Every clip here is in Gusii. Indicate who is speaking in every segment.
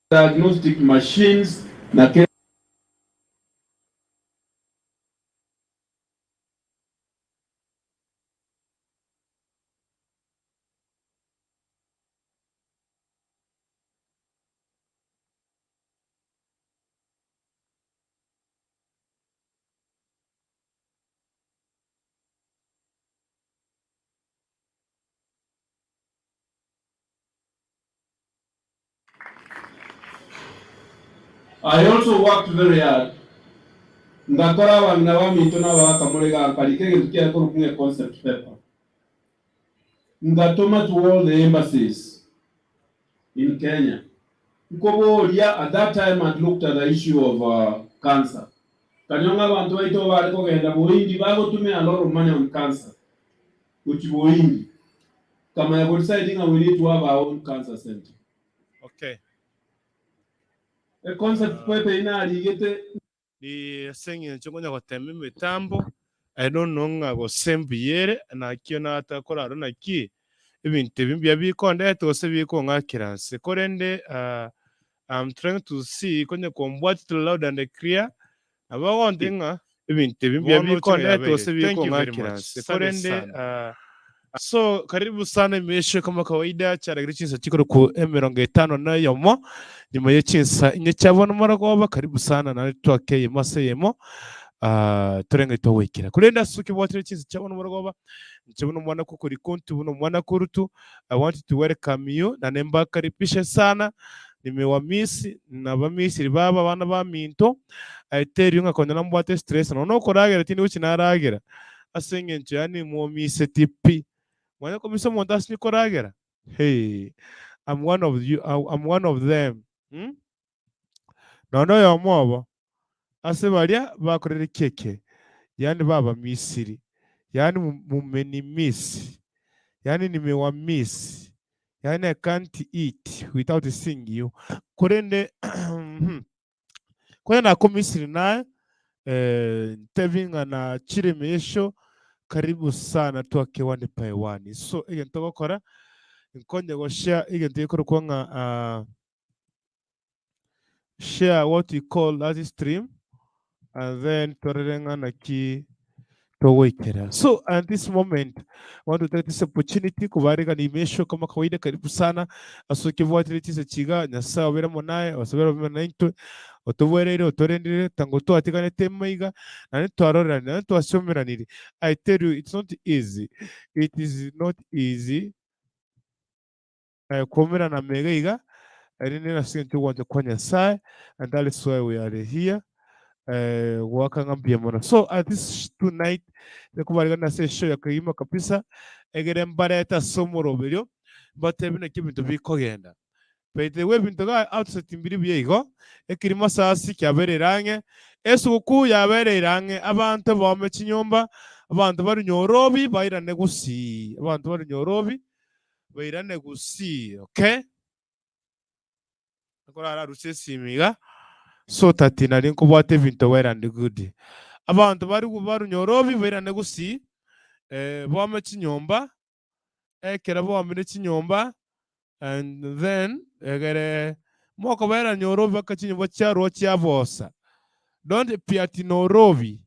Speaker 1: Diagnostic machines na kera. I also worked very hard ngakora abang'ina baminto na abagaka more igaa nkarika egento kiaye korokwa ng'a concept paper ngatoma to all the embassies in Kenya nkoboria at that time I'd looked at the issue of cancer nkanyora ng'a abanto baito bare kogenda boindi bagotumia a lot of money on cancer gochia boindi nkamanya go decide ng'a we need to have our own cancer center.
Speaker 2: Okay.
Speaker 1: E concept paper eyio narigete.
Speaker 2: Ni ase eng'encho nkonya gotema emetambo, I don't know ng'a gose mbuya ere, nakio natakora aro naki, ebinto ebi mbuya bikondeta gose bikong'akera nse. Korende I'm trying to see konya kombwatete loud and clear, nabo ogontebia ng'a ebinto ebi mbuya
Speaker 3: Bono oche ng'a
Speaker 2: bikondeta
Speaker 3: yabeire.
Speaker 2: gose
Speaker 3: Thank you very
Speaker 2: bikong'akera
Speaker 3: much.
Speaker 2: nse.
Speaker 3: Asante
Speaker 2: Korende
Speaker 3: sana.
Speaker 2: So karibu sana emeesho kama kawaida chiaragire chinsa chikorokwa emerongo etano na eyomo nyuma ye chinsa inye chia bono morogoba karibu sana naende twake eyemo ase eyemo ah, torenge togoikera korende ase okebwatire chinsa chia bono morogoba inche buna omwana kokorikuntu buna omwana korutu I want to welcome you na nembakaribishe sana nimewamisi nabamisiri baba abana baminto I tell you ng'a konya nambwate stress nonya nokoragera tindi gochi naragera Ase engencho yaani momiseti pi. Mwanya komisa omonto asinye koragera? Hey, I'm one of you, I'm one of them. Hmm? Nonya oyomo obo ase baria bakorire keke, yaani baba Misiri, yaani mumenimisi, yaani nimewamisi, yaani I can't eat without seeing you. Korende Konya nakomisiri naye eh, ntebi ng'a nachire emesho karibu sana twake one by one. So egento ogokora nkonye goshare egento gekorokwa ng'a ah, share what we call that stream and then torore ng'a naki togoikera. So at this moment I want to take this opportunity kobarigania emesho kama kawaida karibu sana ase okebwatire chinsa chiga Nyasaye obere amo naye osabere obe naintwe otobwereire otorendire tango twatiganete emaiga naende twaroreranire naende twasiomeranire I tell you it's not easy it is not easy eh, koumerana amaiga iga erinde ase eng'encho y'ogwancha kwa Nyasaye and that is why we are here eh, goaka ng'a mbuya mono. So at this tonight nkobarigania ase eshow ya kegima kabisa egere mbarete ase omoroberio mbatebie naki ebinto bikogenda. By the way ebinto iga outside mbiri buya igo, ekirimo sasi kiabereire ang'e, esugukuu yabereire ang'e, abanto baome chinyomba, abanto barwe nyorobi bairane gusii, abanto barwe nyorobi bairane gusii okay. Nkorara arusie esimi iga so that nari nkobwata ebinto well and good. Abanto bari barwe nyorobi bairane gusii eh, bome chinyomba, ekero baomire chinyomba and then egere mokobera nyorobi mpaka chinyomba chiarwo chiabosa. Don't be at Nairobi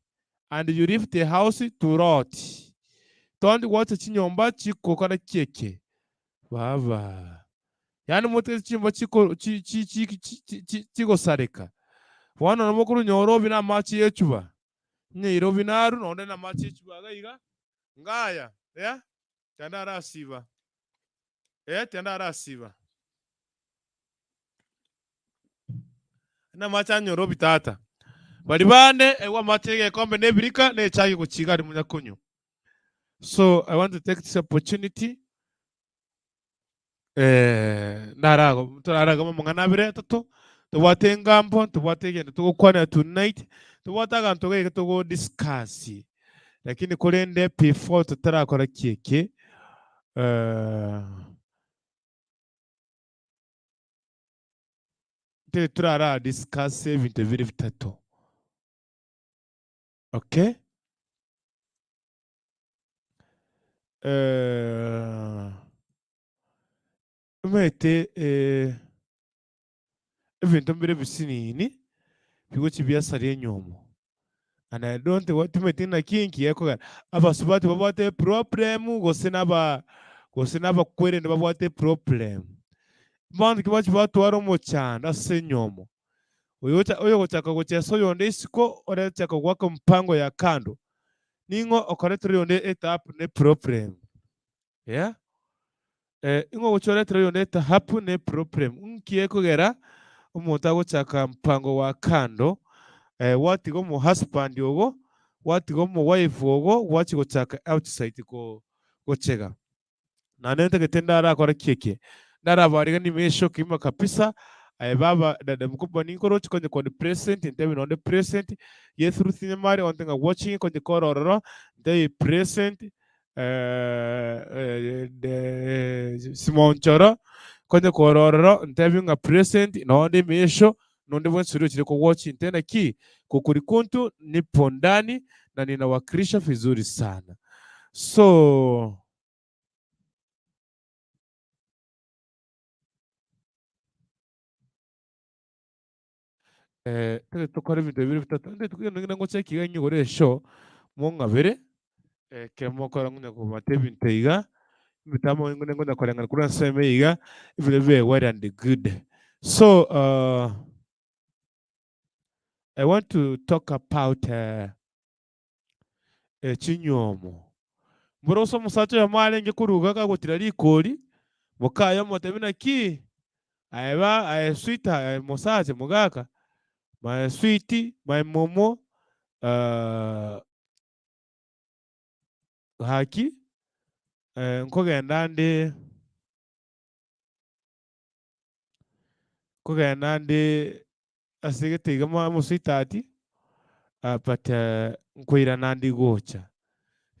Speaker 2: and you leave the house to rot. Don't gocha chinyomba chikokora kieke. Baba. Yaani motige chinyomba chiko chi chi chi chi chi chigosareka. Bono nabo okorwa Nyorobi na amache y'echuba. Nyairobi narwo nonde na amache y'echuba iga iga ngaya yeah tianda arasiba. Eh tianda arasiba. Namache a Nyorobi tata. Baria bande egwa amache egekombe na ebirika na echagi gochia iga aria monyakonywa. So I want to take this opportunity eh, ndarago toraragame amang'ana abere atato tobwate engambo tobwate egento togokwanera tonight tobwate aganto gaiga togo discuss lakini korende before totarakora ki eke eh, Teri turara discuss ebinto bire bitato. Okay? Eh, omanyete eh, Ebinto mbire ebisinini bigochia biasaria enyomo. And I don't want timanyeti naki inki gekogera abasubati babwate eproblem gose naba gose nabakwerende babwate eproblem. Bono ki bachia batwara omochando ase enyomo, oyocha oyogochaka gochesa oyonde isiko orechaka goaka mpango ya kando, ning'o okoretera oyonde etahabu na eproblem. Yeah. Eh, ing'o ogochia oretera oyonde etahabu na eproblem. Nki ekogera omonto agochaka mpango wa kando, eh, gwatiga omo husband ogo, gwatiga omo wife ogo, gwachia gochaka outside ko gochega. Naende ntagete ndarakore ki eke? Ndarabariganie emesho kegima kabisa, aye baba dada mkubwa ninkoroche konye kondi present, ntebi nonde present, yes Ruth Nyamari onte ng'a watching konye kore ororo, ntebi present, Simonchoro, konye kore ororo, ntebi ng'a present, nonde emesho, nonde bwensi oria ochire kowatch nte naki kukurikuntu nipo ndani na ninawakilisha vizuri sana. So eh, tari tokore ebinto bibere bitato, ande tokogenda ng'ina ngocha ekiga ng'igore eshow, mong'abere, ekero mokora ng'onya kobata ebinto iga, ebinto amo ng'ina ngonya koreng'ana korwa ensemo iga, ebinto bibe well and good. So I want to talk about chinywomo. Mboro ase omosacha oyomo arenge koruga kagotira rikori, mokaye omotebia naki aye ba aye sweet aye mosacha mogaka, my sweet, my momo gaki nkogenda nde nkogenda nde ase egete iga mwa mosweetheart but nkoirana ndi gocha.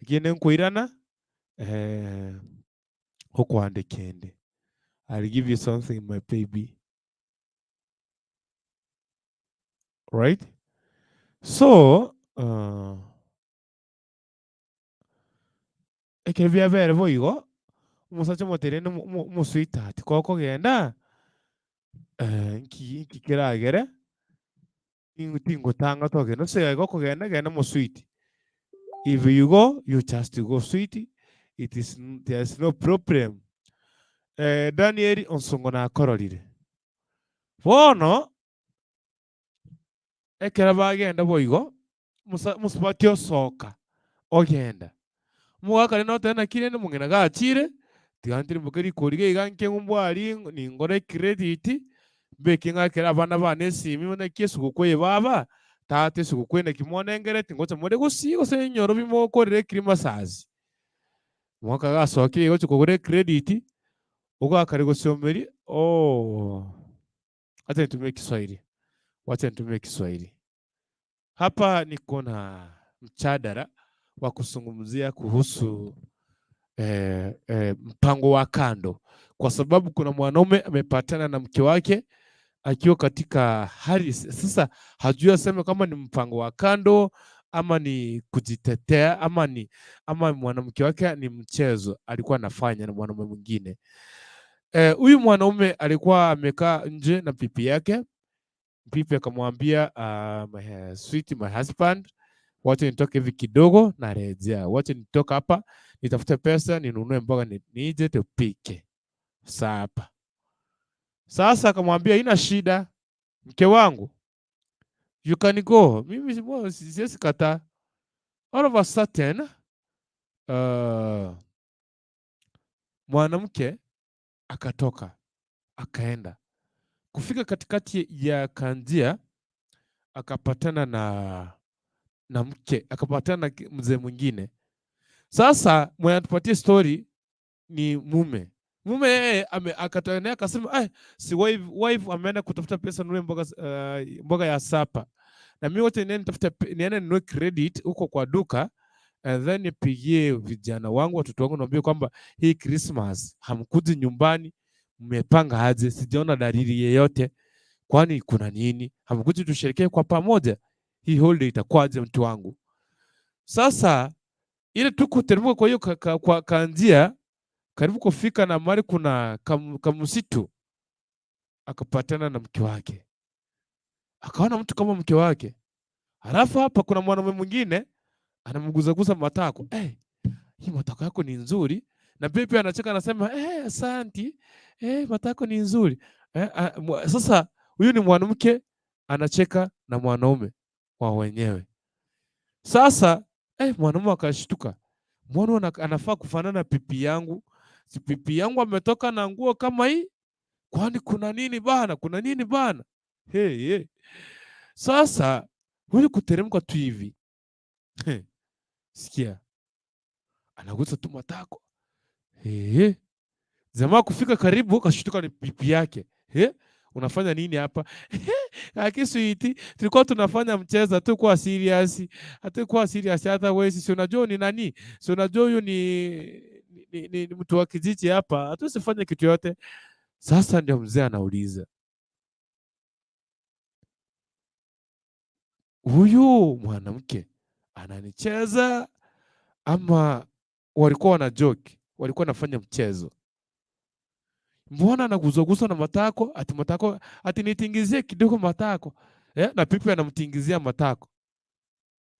Speaker 2: Ekende nkoirana okwande kende. I'll give you something my baby. Right? So ekero biabere boigo, omosacha omoteria rende omosweetheart kogokogenda nki nki keragere tingotanga togende ase iga okogenda genda omosweet. If you go, you just go sweet, it is there is no problem. Daniel Onsongo nakororire. Bono ekero bagenda boigo, omosa omosubati osoka ogenda, omogaka rende oteba naki rende omong'ina gachire, tiga ntirimboke rikori iga iga nke ng'umbu aria ningore ecredit, mbeke ng'akere abana bane esimi naki esuguku eye baba, tata esuguku eye naki monengereti ngocha more gosii gose enyorobi mokorera ekirimasasi. Omogaka gasokire iga gochia kogora ecredit, ogakare gosiomeria ooh. Wacha nitumie Kiswahili. Wacha nitumie Kiswahili. Hapa niko na mjadala wa kuzungumzia kuhusu eh, eh, mpango wa kando, kwa sababu kuna mwanaume amepatana na mke wake akiwa katika hali sasa, hajui aseme kama ni mpango wa kando ama ni kujitetea ama ni ama mwanamke wake ni mchezo alikuwa anafanya na mwanaume mwingine. Huyu mwanaume alikuwa amekaa nje na bibi yake. Bibi akamwambia my sweet, my husband, wacha nitoke hivi kidogo narejea, wacha nitoke hapa nitafute pesa ninunue mboga nije tupike sapa. Sasa akamwambia ina shida, mke wangu, you can go, mimi siwezi kataa. All of a sudden mwanamke akatoka akaenda. Kufika katikati ya kanjia akapatana na mke, akapatana na mzee mwingine. Sasa mwenye anatupatia story ni mume. Mume yeye akatokea akasema, si wife ameenda kutafuta pesa nunue mboga ya sapa. Na mimi wote niende nitafute niende ninunue credit huko kwa duka and then nipigie vijana wangu watoto wangu niwaambie kwamba hii Christmas hamkuji nyumbani, mmepanga aje? Sijaona dalili yeyote, kwani kuna nini? Hamkuji tusherekee kwa pamoja? Hii holiday itakuwaje mtu wangu? Sasa ile tu kuteremka kwa hiyo kwa kanjia karibu kufika na mahali kuna kamsitu, akapatana na mke wake. Akaona mtu kama mke wake. Halafu hapa kuna mwanaume mwingine anamguzaguza matako. Hey, hii matako yako ni nzuri. Na bibi anacheka anasema, hey, asanti. Hey, matako ni nzuri. Eh, sasa huyu ni mwanamke anacheka na mwanaume wa wenyewe. Sasa eh, mwanaume akashtuka, mbona anafaa kufanana na pipi yangu? Si pipi yangu ametoka na nguo kama hii? Kwani kuna nini bana? Kuna nini bana? Hey, hey. Sasa huyu kuteremka tu hivi sikia, anagusa tu matako hey. Jamaa kufika karibu kashtuka ni pipi yake. Hey, unafanya nini hapa? Aki sweetie, tulikuwa tunafanya mchezo, hatukuwa serious. Hatukuwa serious hata wewe si unajua ni nani? Si unajua huyu ni, ni, ni, ni mtu wa kijiji hapa. Hatuwezi fanya kitu yote. Sasa ndio mzee anauliza. Huyu mwanamke ananicheza ama walikuwa wana joke, walikuwa wanafanya mchezo? Mbona anaguzagusa na matako ati matako ati nitingizie kidogo matako eh? Na pipi anamtingizia matako.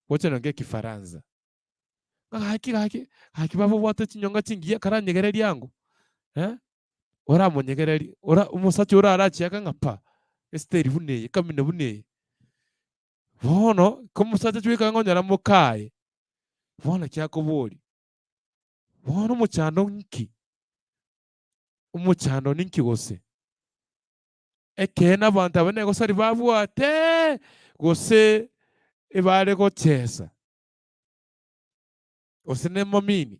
Speaker 2: Wacha niongee Kifaransa. Haki haki haki babo bwate chinyonga chingiya karanyegereria yangu eh? Oramonyegereri ora omosacha ora arachiaka ng'a pa esiteri buna eye kamina buna eye bono ko omosacha chweka ng'onyora mokaye bono kiakoboria bono omochando nki? Omochando ninki gose? Ekeene abanto aba negosari babwate gose ebare gochesa gose nemamini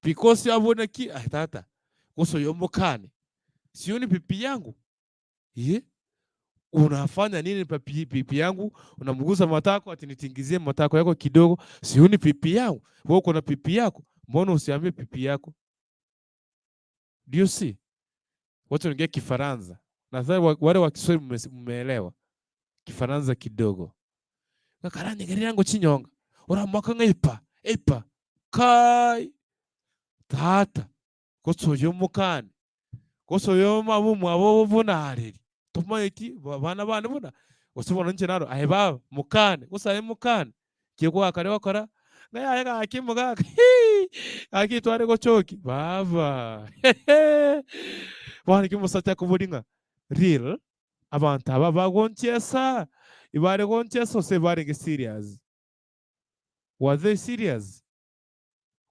Speaker 2: because abwo naki aye tata gose oyo omokane sio ni pipi yangu ye unafanya nini papi, pipi yangu unamgusa matako ati nitingizie matako yako kidogo sio ni pipi yangu wewe uko na pipi yako mbona usiambie pipi yako do you see watu wanaongea Kifaransa nadhani wale wa Kiswahili mmeelewa Kifaransa kidogo ngakaranyegerera ngo chinyonga oramwaka ng'aipa eipa kai tata gose oyo omokani gose oyo mabumwabo buna areri tomaeti bana bane buna gose bono inche naro aye baba mokane gose aye mokane kegwakare gokora ng'a aye gaki mogaka gaki tware gochoki baba bono eki omosacha akobori ng'a real abanto aba bagonchiesa ibare gonchiesa gose barenge serious were they serious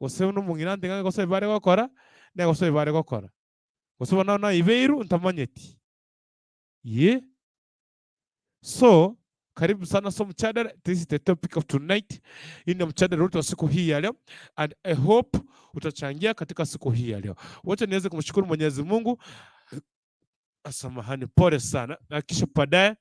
Speaker 2: gose buna omong'ina ante ng'a gose bare gokora ne gose bare gokora gose bono naibeirwe ntamanyeti ye so karibu sana so mjadala this is the topic of tonight hii ndio mjadala wetu wa siku hii ya leo and i hope utachangia katika siku hii ya leo wacha niweze kumshukuru mwenyezi mungu samahani pole sana na kisha baadaye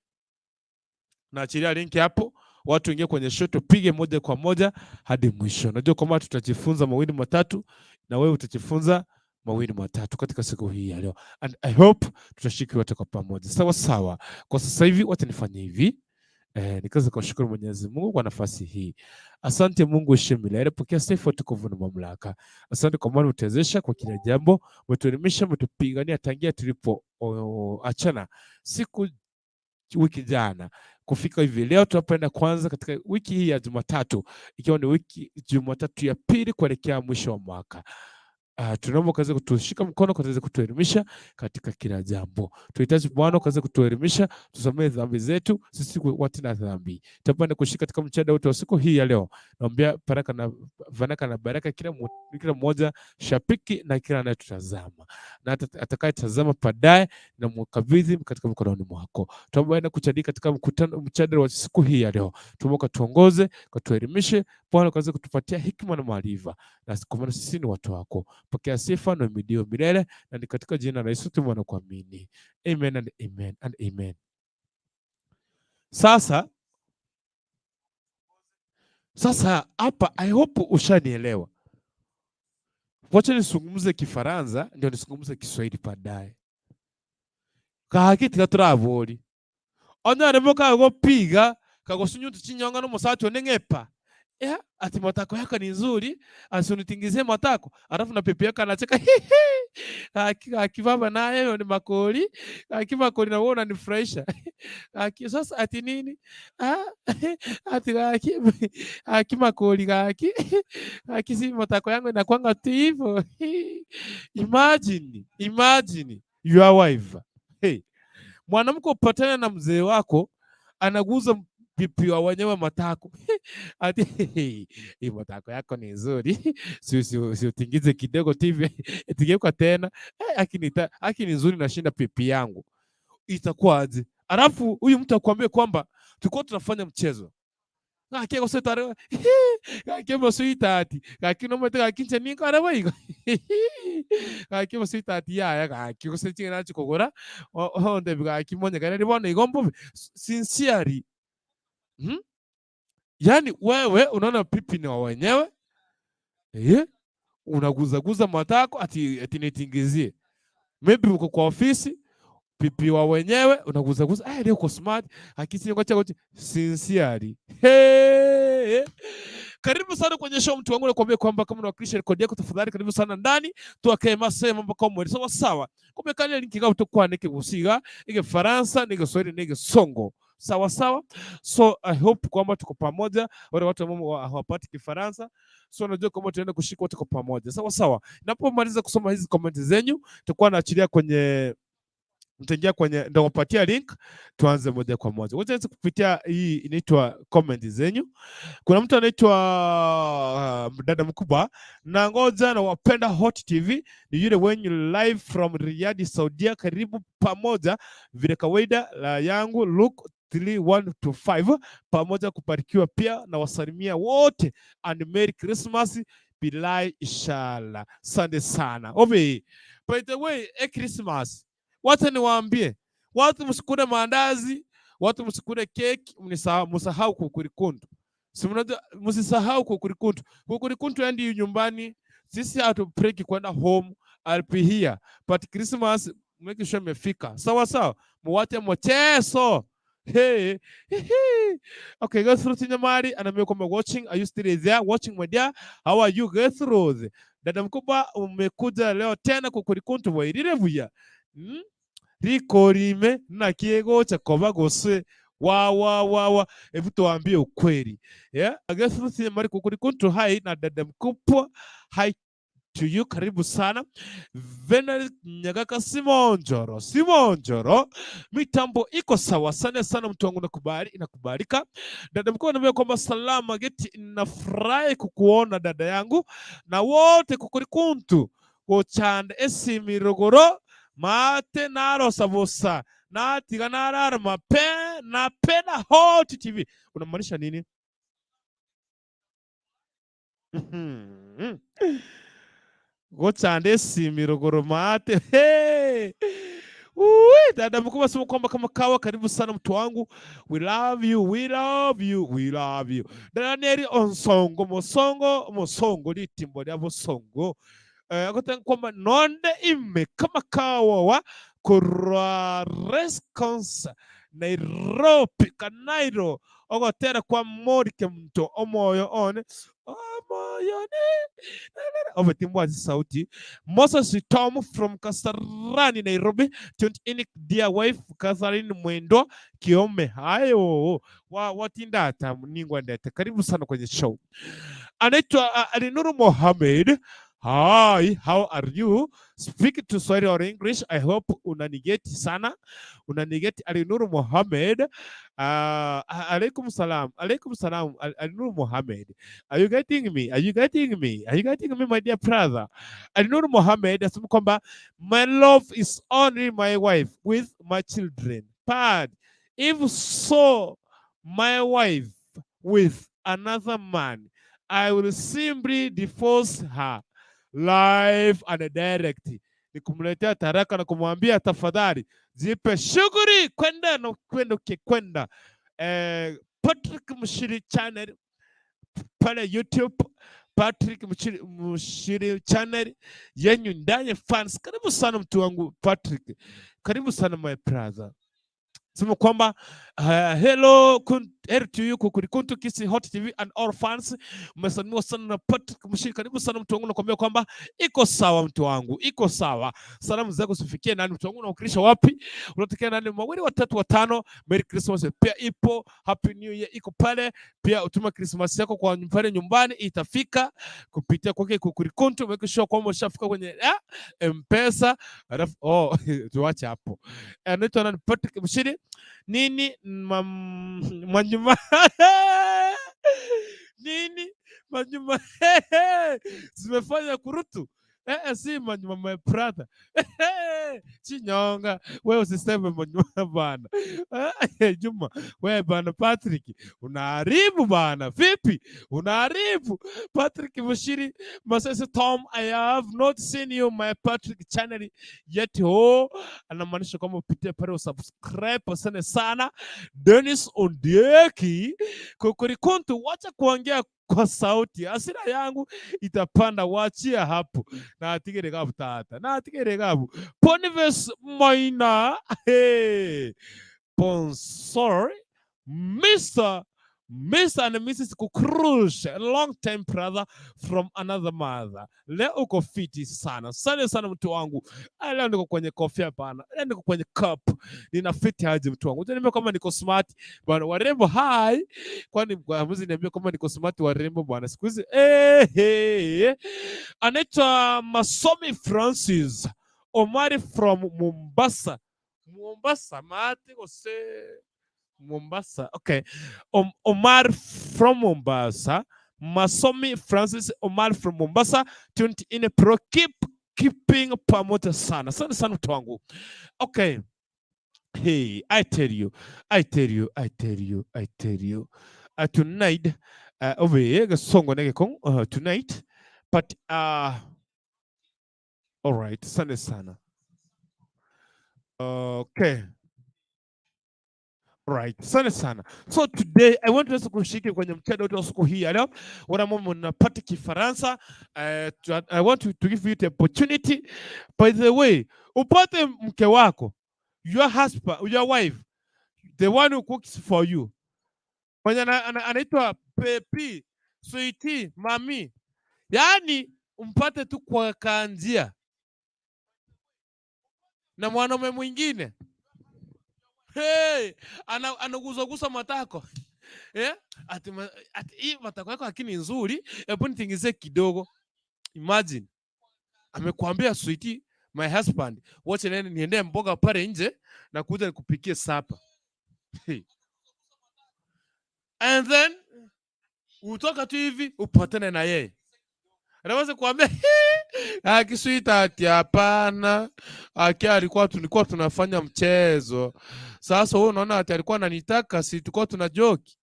Speaker 2: naachilia linki hapo watu ingie kwenye show tupige moja kwa moja hadi mwisho najua kwamba tutajifunza mawili matatu na wewe utajifunza mawili matatu katika siku hii ya leo and i hope tutashiriki wote kwa pamoja sawa sawa kwa sasa hivi wacha nifanye hivi eh, nikaweza kumshukuru Mwenyezi Mungu kwa nafasi hii. Asante Mungu uishie milele, pokea sifa, utukufu na mamlaka. Asante kwa maana utuwezesha kwa kila jambo, umetuelimisha, umetupigania tangia tulipo achana siku wiki jana kufika hivi leo tunapoenda kwanza katika wiki hii ya Jumatatu, ikiwa ni wiki Jumatatu ya pili kuelekea mwisho wa mwaka. Tunaomba ukaweze kutushika mkono, ukaweze kutuelimisha katika kila jambo. Tunahitaji Bwana ukaweze kutuelimisha, tusamehe dhambi zetu sisi watenda dhambi. Tunapoenda kushika katika mchada wetu wa siku hii ya leo, naombea baraka na fanaka na baraka kila kila mmoja shabiki na kila anayetutazama na hata atakayetazama baadaye, na mkabidhi katika mkononi mwako. Tunaomba kuchangia katika mkutano mjadala wa siku hii ya leo, tunaomba ukatuongoze, ukatuelimishe Bwana, ukaweze kutupatia hekima na maarifa, na kwa maana sisi ni watu wako. Pokea sifa na uhimidiwe milele, na ni katika jina la Yesu tumeomba na kuamini. Amen and amen and amen. Sasa sasa hapa I hope ushanielewa. Wacha nisungumze Kifaransa ndio nisungumze Kiswahili baadaye. Gaki tiga turabori. Onyare mokagopiga kagosunyuta chinyonga n'omosacha one ng'epa. Yeah, ati matako yako ni nzuri, asi unitingizie matako, alafu na pipi yako anacheka hihi. Gaki gaki baba naye ni makori, gaki makori na wewe unanifurahisha. Gaki sasa ati nini? Ah, ati gaki gaki makori gaki gaki si matako yangu inakwanga tu hivyo. Imagine, imagine your wife. Hey, mwanamke upatane na mzee wako anaguza pipi wa wenyewe matako ati hii matako yako ni nzuri, si si si utingize kidogo tu hivi itigeuka tena eh, akini akini nzuri nashinda pipi yangu, itakuwa aje? Alafu huyu mtu akwambie kwamba tulikuwa tunafanya mchezo gaki gose gaki mosweetheart gaki nomanyete gaki inche ninkore boigo gaki mosweetheart yaya gaki gose ching'eni nachia kogora ontebi gaki monyegereri bono igo mbobe sincerely Yaani wewe unaona pipi ni wa wenyewe eh, unaguzaguza matako ati, ati nitingizie. Maybe uko kwa ofisi pipi wa wenyewe unaguzaguza, eh, leo uko smart akisi ngocha ngocha sincerely. Hey. Karibu sana kwenye show mtu wangu, nakwambia kwamba kama unawakilisha rekodi yako tafadhali karibu sana ndani tuwakee masema mpaka mweri sawa sawa. Kumbe kale linki ga tukwanike gusiga Igifaransa n'igiswahili n'igisongo sawa sawa. So I hope kwamba tuko pamoja. Wale watu ambao hawapati Kifaransa, so najua kwamba tunaenda kushika wote kwa pamoja sawa sawa. Napomaliza kusoma hizi comment zenyu, tutakuwa naachilia kwenye mtaingia kwenye nitawapatia link tuanze moja kwa moja. Wacha nianze kupitia hii inaitwa comment zenyu. Kuna mtu anaitwa dada mkubwa na ngoja na wapenda Hot TV ni yule wenyu live from Riyadh Saudia. Karibu pamoja vile kawaida la yangu Luke 3125 pamoja kubarikiwa pia na wasalimia wote and Merry Christmas bilai inshallah. Asante sana. Obe. By the way, e Christmas wacha niwaambie watu msikule maandazi, watu msikule keki, msahau kukurikundu. Si mnajua msisahau kukurikundu. Kukurikundu endi nyumbani, sisi hatu break kwenda home, I'll be here. But Christmas make sure imefika. Sawa sawa. Muwache mchezo. Hey, hey. Okay, Gertrude Nyamari anaambia kwamba watching, are you still there watching my dear? How are you Gertrude? Dada mkubwa umekuja leo tena kukurikuntu wairire buya. Rikorime nakie koba gose wa wa wa wa, hebu tuambie ukweli. Yeah, Gertrude Nyamari kukurikuntu hi na dada mkubwa hi to you, karibu sana. Venal Nyagaka Simonjoro, Simonjoro, mitambo iko sawa sana sana, mtu wangu nakubali, inakubalika. Dada mkuu ananiambia kwamba salama geti, nafurahi kukuona dada yangu na wote kukurikuntu gochanda esimirogoro mate narosa busa natiga narara mape napenda Hot TV. Unamaanisha nini? Gochanda esimirogoro mate hey! Uwe, dada mkubwa sema kwamba kama kawa, karibu sana mtu wangu, we love you, we love you, we love you. Daniel Onsongo Mosongo Mosongo litimbo lya Bosongo eh, akotanga kwamba nonde ime kama kawa wa kurwa response Nairobi Kanairo ogotera kwa Morike mto omoyo one omoyo ne obetimbwazi sauti Moses Tom from Kasarani Nairobi tuned in dear wife Catherine Mwendo Kiome hayo wa watindata ningwa ndete karibu sana kwenye show anaitwa Alinuru Mohamed. Hi, how are you? Speak to Swahili or English. I hope unanigeti sana. Unanigeti Alinuru Mohamed. Alaikum salam. Alaikum salam. Alinuru Mohamed. Are you getting me? Are you getting me? Are you getting me, my dear brother? Alinuru Mohamed asema kwamba my love is only my wife with my children. But if so, my wife with another man, I will simply divorce her live and direct. Ni kumletea taraka na kumwambia tafadhali zipe shughuli kwenda na kwenda ukikwenda. Eh, Patrick Mushiri channel pale YouTube, Patrick Mushiri, Mushiri channel yenyu ndani fans. Karibu sana mtu wangu Patrick, karibu sana my brother. Sema kwamba hello kun, Heri to you Kukurikuntu Kisii Hot TV and all fans. Umesalimiwa sana na Patrick Mshiri, karibu sana mtu wangu, nakwambia kwamba iko sawa mtu wangu, iko sawa. Salamu zako zifikie nani mtu wangu, unawakilisha wapi? Unatokea nani? Mawili, watatu, watano. Merry Christmas pia ipo, Happy New Year iko pale pia. Utuma Christmas yako kwa pale nyumbani, itafika kupitia kwake Kukurikuntu. Make sure kwamba ushafika kwenye M-Pesa. Alafu oh, tuache hapo. Anaitwa nani? Patrick Mshiri nini Mwanyuma nini Manyuma zimefanya kurutu si Manyuma my brother Chinyonga wewe usiseme Manyuma bana Juma wewe bana Patrick unaharibu bana vipi unaharibu Patrick Mushiri Masese Tom I have not seen you my Patrick channel yet oh anamaanisha kwamba upitie pale usubscribe asante sana Dennis Ondieki Kukurikuntu wacha kuongea kwa sauti hasira yangu itapanda wachia hapo na atigere gabu tata na atigere gabu Boniface Maina hey. Bonsoir Mr. and Mrs. Kukrush, a long time brother from another mother. Leo uko fiti sana. Asante sana mtu wangu. Ah, leo niko kwenye kofia bana. Leo niko kwenye cup. Nina fiti aje mtu wangu. Utaniambia kama niko smart bana. Warembo hi. Kwani hamwezi niambia kama niko smart warembo bwana. Siku hizi eh hey. Anaitwa Masomi Francis Omari from Mombasa. Mombasa mate gose Mombasa. Okay. Omar from Mombasa. Masomi Francis Omar from Mombasa. Tuned in pro keep keeping pamoja sana. Asante sana mtu wangu. Okay. Hey, I tell you, I tell you, I tell you, I tell you. Tonight, obe gasongo nege kong tonight, but all right, asante sana. Okay. Right, asante sana. So today I want us kushiriki kwenye mchana wetu wa siku hii ya leo. Wale ambao mnapata Kifaransa, I want to give you the opportunity. By the way, upate mke wako, your husband, your wife, the one who cooks for you. Mwenye anaitwa Pepi, Sweetie, Mami. Yaani umpate tu kwa kanjia na mwanaume mwingine. Hey, anagusagusa matako. Ati hii matako yako lakini nzuri, hebu nitingize kidogo. Imagine. Amekuambia sweetie, my husband, wacha nene niende mboga pale nje na kuja nikupikie supper. Hey. And then utoka tu hivi upatane na yeye. Anaweza kuambia akisweetie ati hapana, aki alikuwa tulikuwa tunafanya mchezo. Sasa wewe unaona ati alikuwa ananitaka, si tulikuwa tuna joke.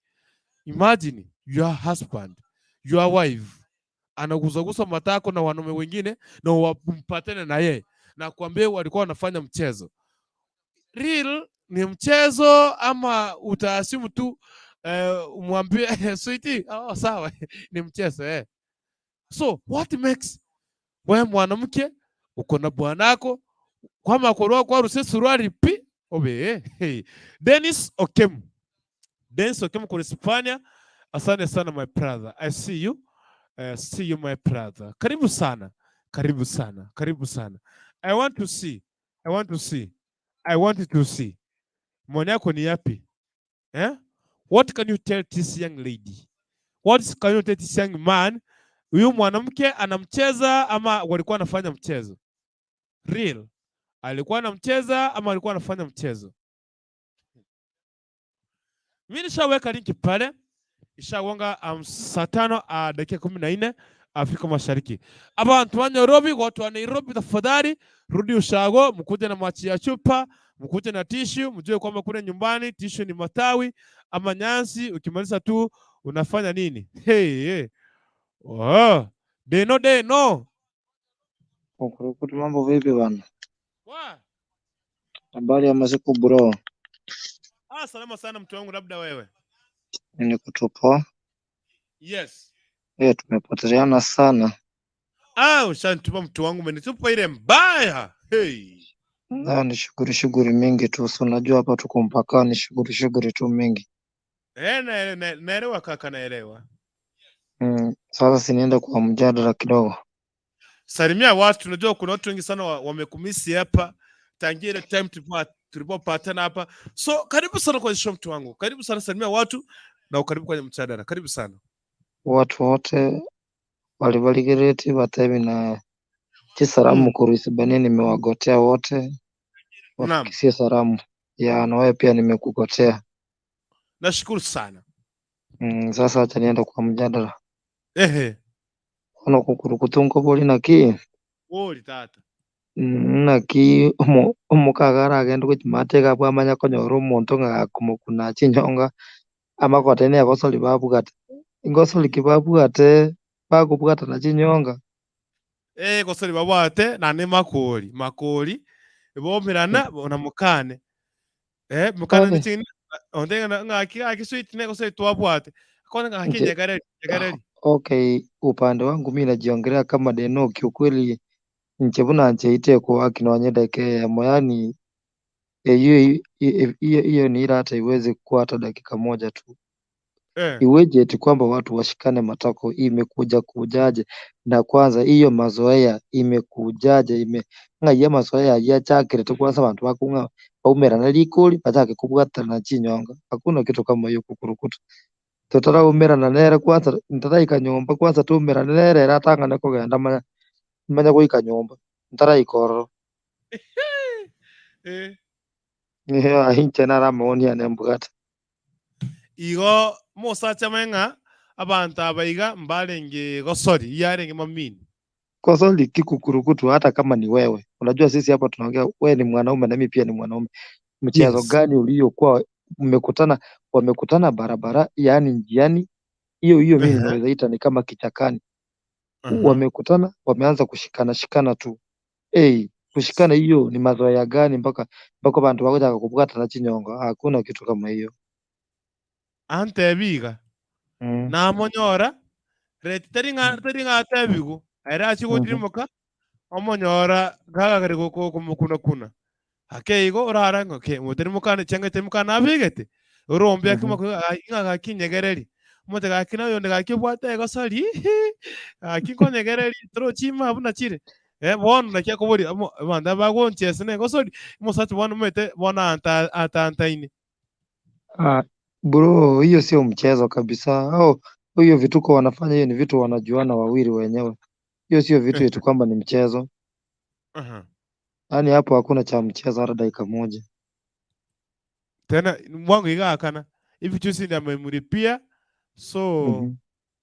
Speaker 2: Imagine your husband, your wife anagusagusa matako na wanaume wengine na wampatane na yeye na kuambia walikuwa wanafanya mchezo. Real ni mchezo ama utaasimu tu umwambie sweetie, oh, sawa ni mchezo. So what makes wewe mwanamke uko na bwanako kwama korwa kwa ruse suruali pi obe hey. Dennis Okem, Dennis Okem kwa Hispania, asante sana my brother, I see you. See you my brother. Karibu sana, karibu sana, karibu sana. I want to see, I want to see, I want to see. Maoni yako ni yapi? Eh? What can you tell this young lady? What can you tell this young man? Huyu mwanamke anamcheza ama walikuwa anafanya mchezo? Real. Alikuwa anamcheza ama alikuwa anafanya mchezo? Mimi nishaweka linki pale. Ishagonga saa 5 dakika 14 Afrika Mashariki. Abantu wa Nairobi, watu wa Nairobi tafadhali rudi ushago, mkuje na machi ya chupa, mkuje na tishu, mjue kwamba kule nyumbani tishu ni matawi ama nyasi, ukimaliza tu unafanya nini? Hey, hey. Oh, deno deno.
Speaker 3: Kurukutu, mambo vipi bana?
Speaker 2: Wa?
Speaker 3: Habari ya masiku bro?
Speaker 2: Ah, salama sana mtu wangu, labda wewe.
Speaker 3: Ni kutupoa.
Speaker 2: Yes.
Speaker 3: Eh, tumepoteleana sana.
Speaker 2: Ah, ushanitupa mtu wangu, umenitupa ile mbaya. Hey.
Speaker 3: Na ni shughuli shughuli mingi tu, si unajua hapa tuko mpakani, shughuli shughuli tu mingi.
Speaker 2: Eh, naelewa kaka, naelewa.
Speaker 3: Sasa si niende kwa mjadala kidogo.
Speaker 2: Salimia watu, unajua kuna watu wengi sana wamekumisi hapa tangia ile time tulipopatana hapa. So karibu sana kwa show mtu wangu, karibu sana, salimia watu na ukaribu kwenye mjadala, karibu sana.
Speaker 3: Watu wote walivaligereti batebi na chisalamu korwa Isibania nimewagotea wote wafikishie salamu ya na wewe pia nimekugotea.
Speaker 2: Nashukuru sana.
Speaker 3: Sasa acha niende kwa mjadala.
Speaker 2: Ehe.
Speaker 3: Ono kukurukutunga bori naki?
Speaker 2: Bori tata.
Speaker 3: Naki omokaga aragende gochia maate iga abwo amanye konyora omonto ng'a gakomokuna chinyonga amagote na egosori babwate. Ngosori ki babwate bakobwatana chinyonga?
Speaker 2: Eh, gosori babwate naende makori, makori bomerana na mokane. Eh, mokane
Speaker 3: Ore.
Speaker 2: niching'ina onde ng'a ng'aki gaki sweet ne gosori twabwate. Akone ng'aki
Speaker 3: Nche
Speaker 2: nyegareri, nyegareri.
Speaker 3: Okay, upande wangu mi najiongelea kama Deno, kiukweli nche buna ncheite kuwaki nonye dakika eyemo, yani hiyo hiyo hiyo ni ila hata iwezi kuwa hata dakika moja tu. Iweje eti kwamba watu washikane matako, imekuja kujaje? Na kwanza hiyo mazoea imekujaje? Ime ng'ai mazoea yachakire tu kwanza bantu bakung'a baumerana likori bachake kubwatana chinyonga. Hakuna kitu kama hiyo kukurukuta. Totaraumerana nere kwanza ntaraika nyomba kwanza tuumerane nere ere atang'ane kogenda manya manya goika nyomba ntaraika ororo. Yeah, inche naro amaoni ane mbwate.
Speaker 2: Igo mosacha amanye ng'a abanto aba iga mbarenge gosori, yarenge mamini.
Speaker 3: Gosori kikukurukutu hata kama ni wewe. Unajua sisi hapa tunaongea, wewe ni mwanaume na mimi pia ni mwanaume. Mchezo gani uliokuwa mmekutana, wamekutana barabara, yaani njiani, hiyo hiyo mimi naweza ita ni kama kichakani. Wamekutana, wameanza kushikana shikana tu. Hey, kushikana hiyo ni mazoea gani mpaka mpaka bantu bagochaka kubwatana chinyongo? Hakuna kitu kama hiyo.
Speaker 2: Antebi iga, Namonyora, reti tari ng'a tari ng'a atebigu, ere achie gotimoka, omonyora gagakare komokuna-kuna. Ake igo orara ng'a okay, motari mokane chianga chitari mokane nabegete, orombe ake ng'a gaki nyegereri. Omonto gaki na oyonde gaki obwate egosori, gaki nkonyegereri torochi ime buna chire. Eh, bono naki akoboria omo abanto aba bagonchesa na egosori, omosacha bono omanyete bono anta atantaine.
Speaker 3: Ah, bro, hiyo sio mchezo kabisa. Au hiyo vituko wanafanya hiyo ni vitu wanajuana wawili wenyewe. Hiyo sio vitu eti kwamba ni mchezo. Yaani hapo hakuna cha mchezo hata dakika moja.
Speaker 2: Tena mwango iga akana ebichusi ndi amemuripia so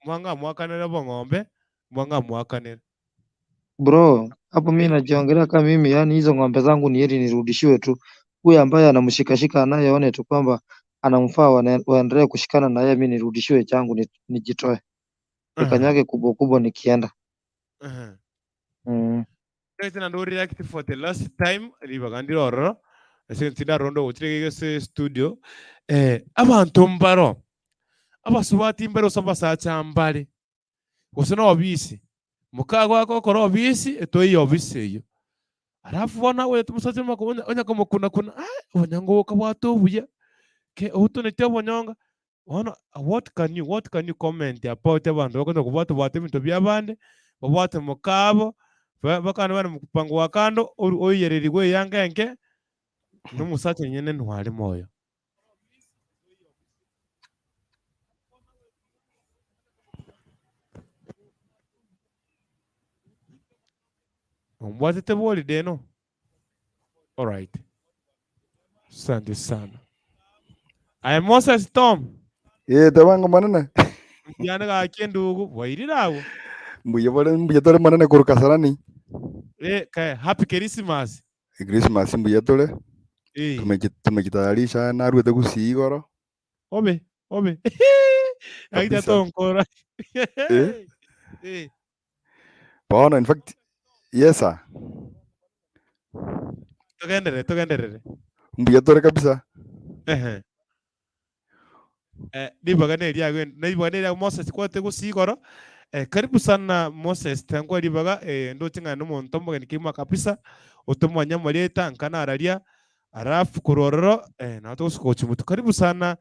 Speaker 2: mwanga amwakanere obong'ombe mwanga amwakanere.
Speaker 3: Bro, hapo mi najiongelea kama mimi, yani hizo ng'ombe zangu ni heri nirudishiwe tu. Huyu ambaye anamshikashika anayeone tu kwamba anamfaa waendelee kushikana na yeye, mi nirudishiwe changu nijitoe. Nikanyage kubwa kubwa nikienda.
Speaker 2: Tete naende ore react for the last time ribaga ndire ororo ase eng'encho tindaronda ogochire iga ase studio eh, abanto mbaro abasubati mbare gose abasacha mbare gose na obisi mokagoaka gokora obisi etoiyo obisi eyio alafu bono agoeta omosacha omako onya onya komokuna kuna ah obonyonga obo okabwate obuya ke obotoneti obonyonga Bono what can you what can you comment about abanto bakonya kobwata bwata ebinto bia abande, babwate mokabo, ba bakane bare mopango wa kando, oru oiyererigwe eyanga enke, na omosacha nyene nware moyo. Ombwatete bori deno? Alright. Asante sana. Aye Moses Tom.
Speaker 4: Eh, tebango manene.
Speaker 2: Mbuya gaki endugu, bwairire abwo.
Speaker 4: Mbuya bore mbuya tore manene korwa Kasarani.
Speaker 2: Eh, kae happy Christmas.
Speaker 4: Christmas mbuya tore.
Speaker 2: Eh.
Speaker 4: Tumeji tumejitayarisha naruete gusii igoro.
Speaker 2: Obe, obe. Gaki
Speaker 4: Kabisa.
Speaker 2: tatonkora.
Speaker 4: Eh.
Speaker 2: Eh.
Speaker 4: Bono in fact yes sir.
Speaker 2: Togenderere, togenderere.
Speaker 4: Mbuya tore kabisa.
Speaker 2: Ehe. Eh, ribaga ne riago ne ribaga ne riago Moses kwate gusii igoro. Eh, karibu sana Moses tangwa ribaga eh, ndoche ng'a nomonto omogeni kegima kabisa otomanye amarieta nka nararia alafu korwa ororo eh, nabo togosuka gochia motwe. Karibu sana.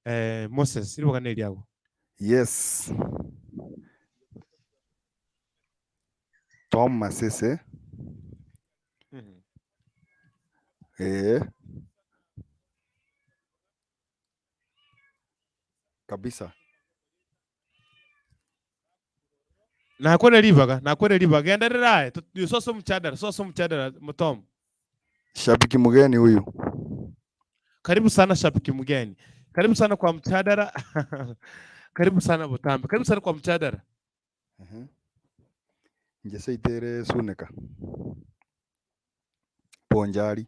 Speaker 2: Eh, Moses, riboga neriago.
Speaker 4: Yes. Tom Masese. Eh. Kabisa.
Speaker 2: Nakwere ribaga, nakwere ribaga. Genderera aye. Tu- Sosa omuchadara, sosa omuchadara Tom.
Speaker 4: Shabiki mgeni huyu.
Speaker 2: Karibu sana shabiki mgeni. Karibu sana kwa mchadara. Karibu sana Butambe. Karibu sana kwa mchadara.
Speaker 4: Ehe. Inche seitere Suneka. Bonchari.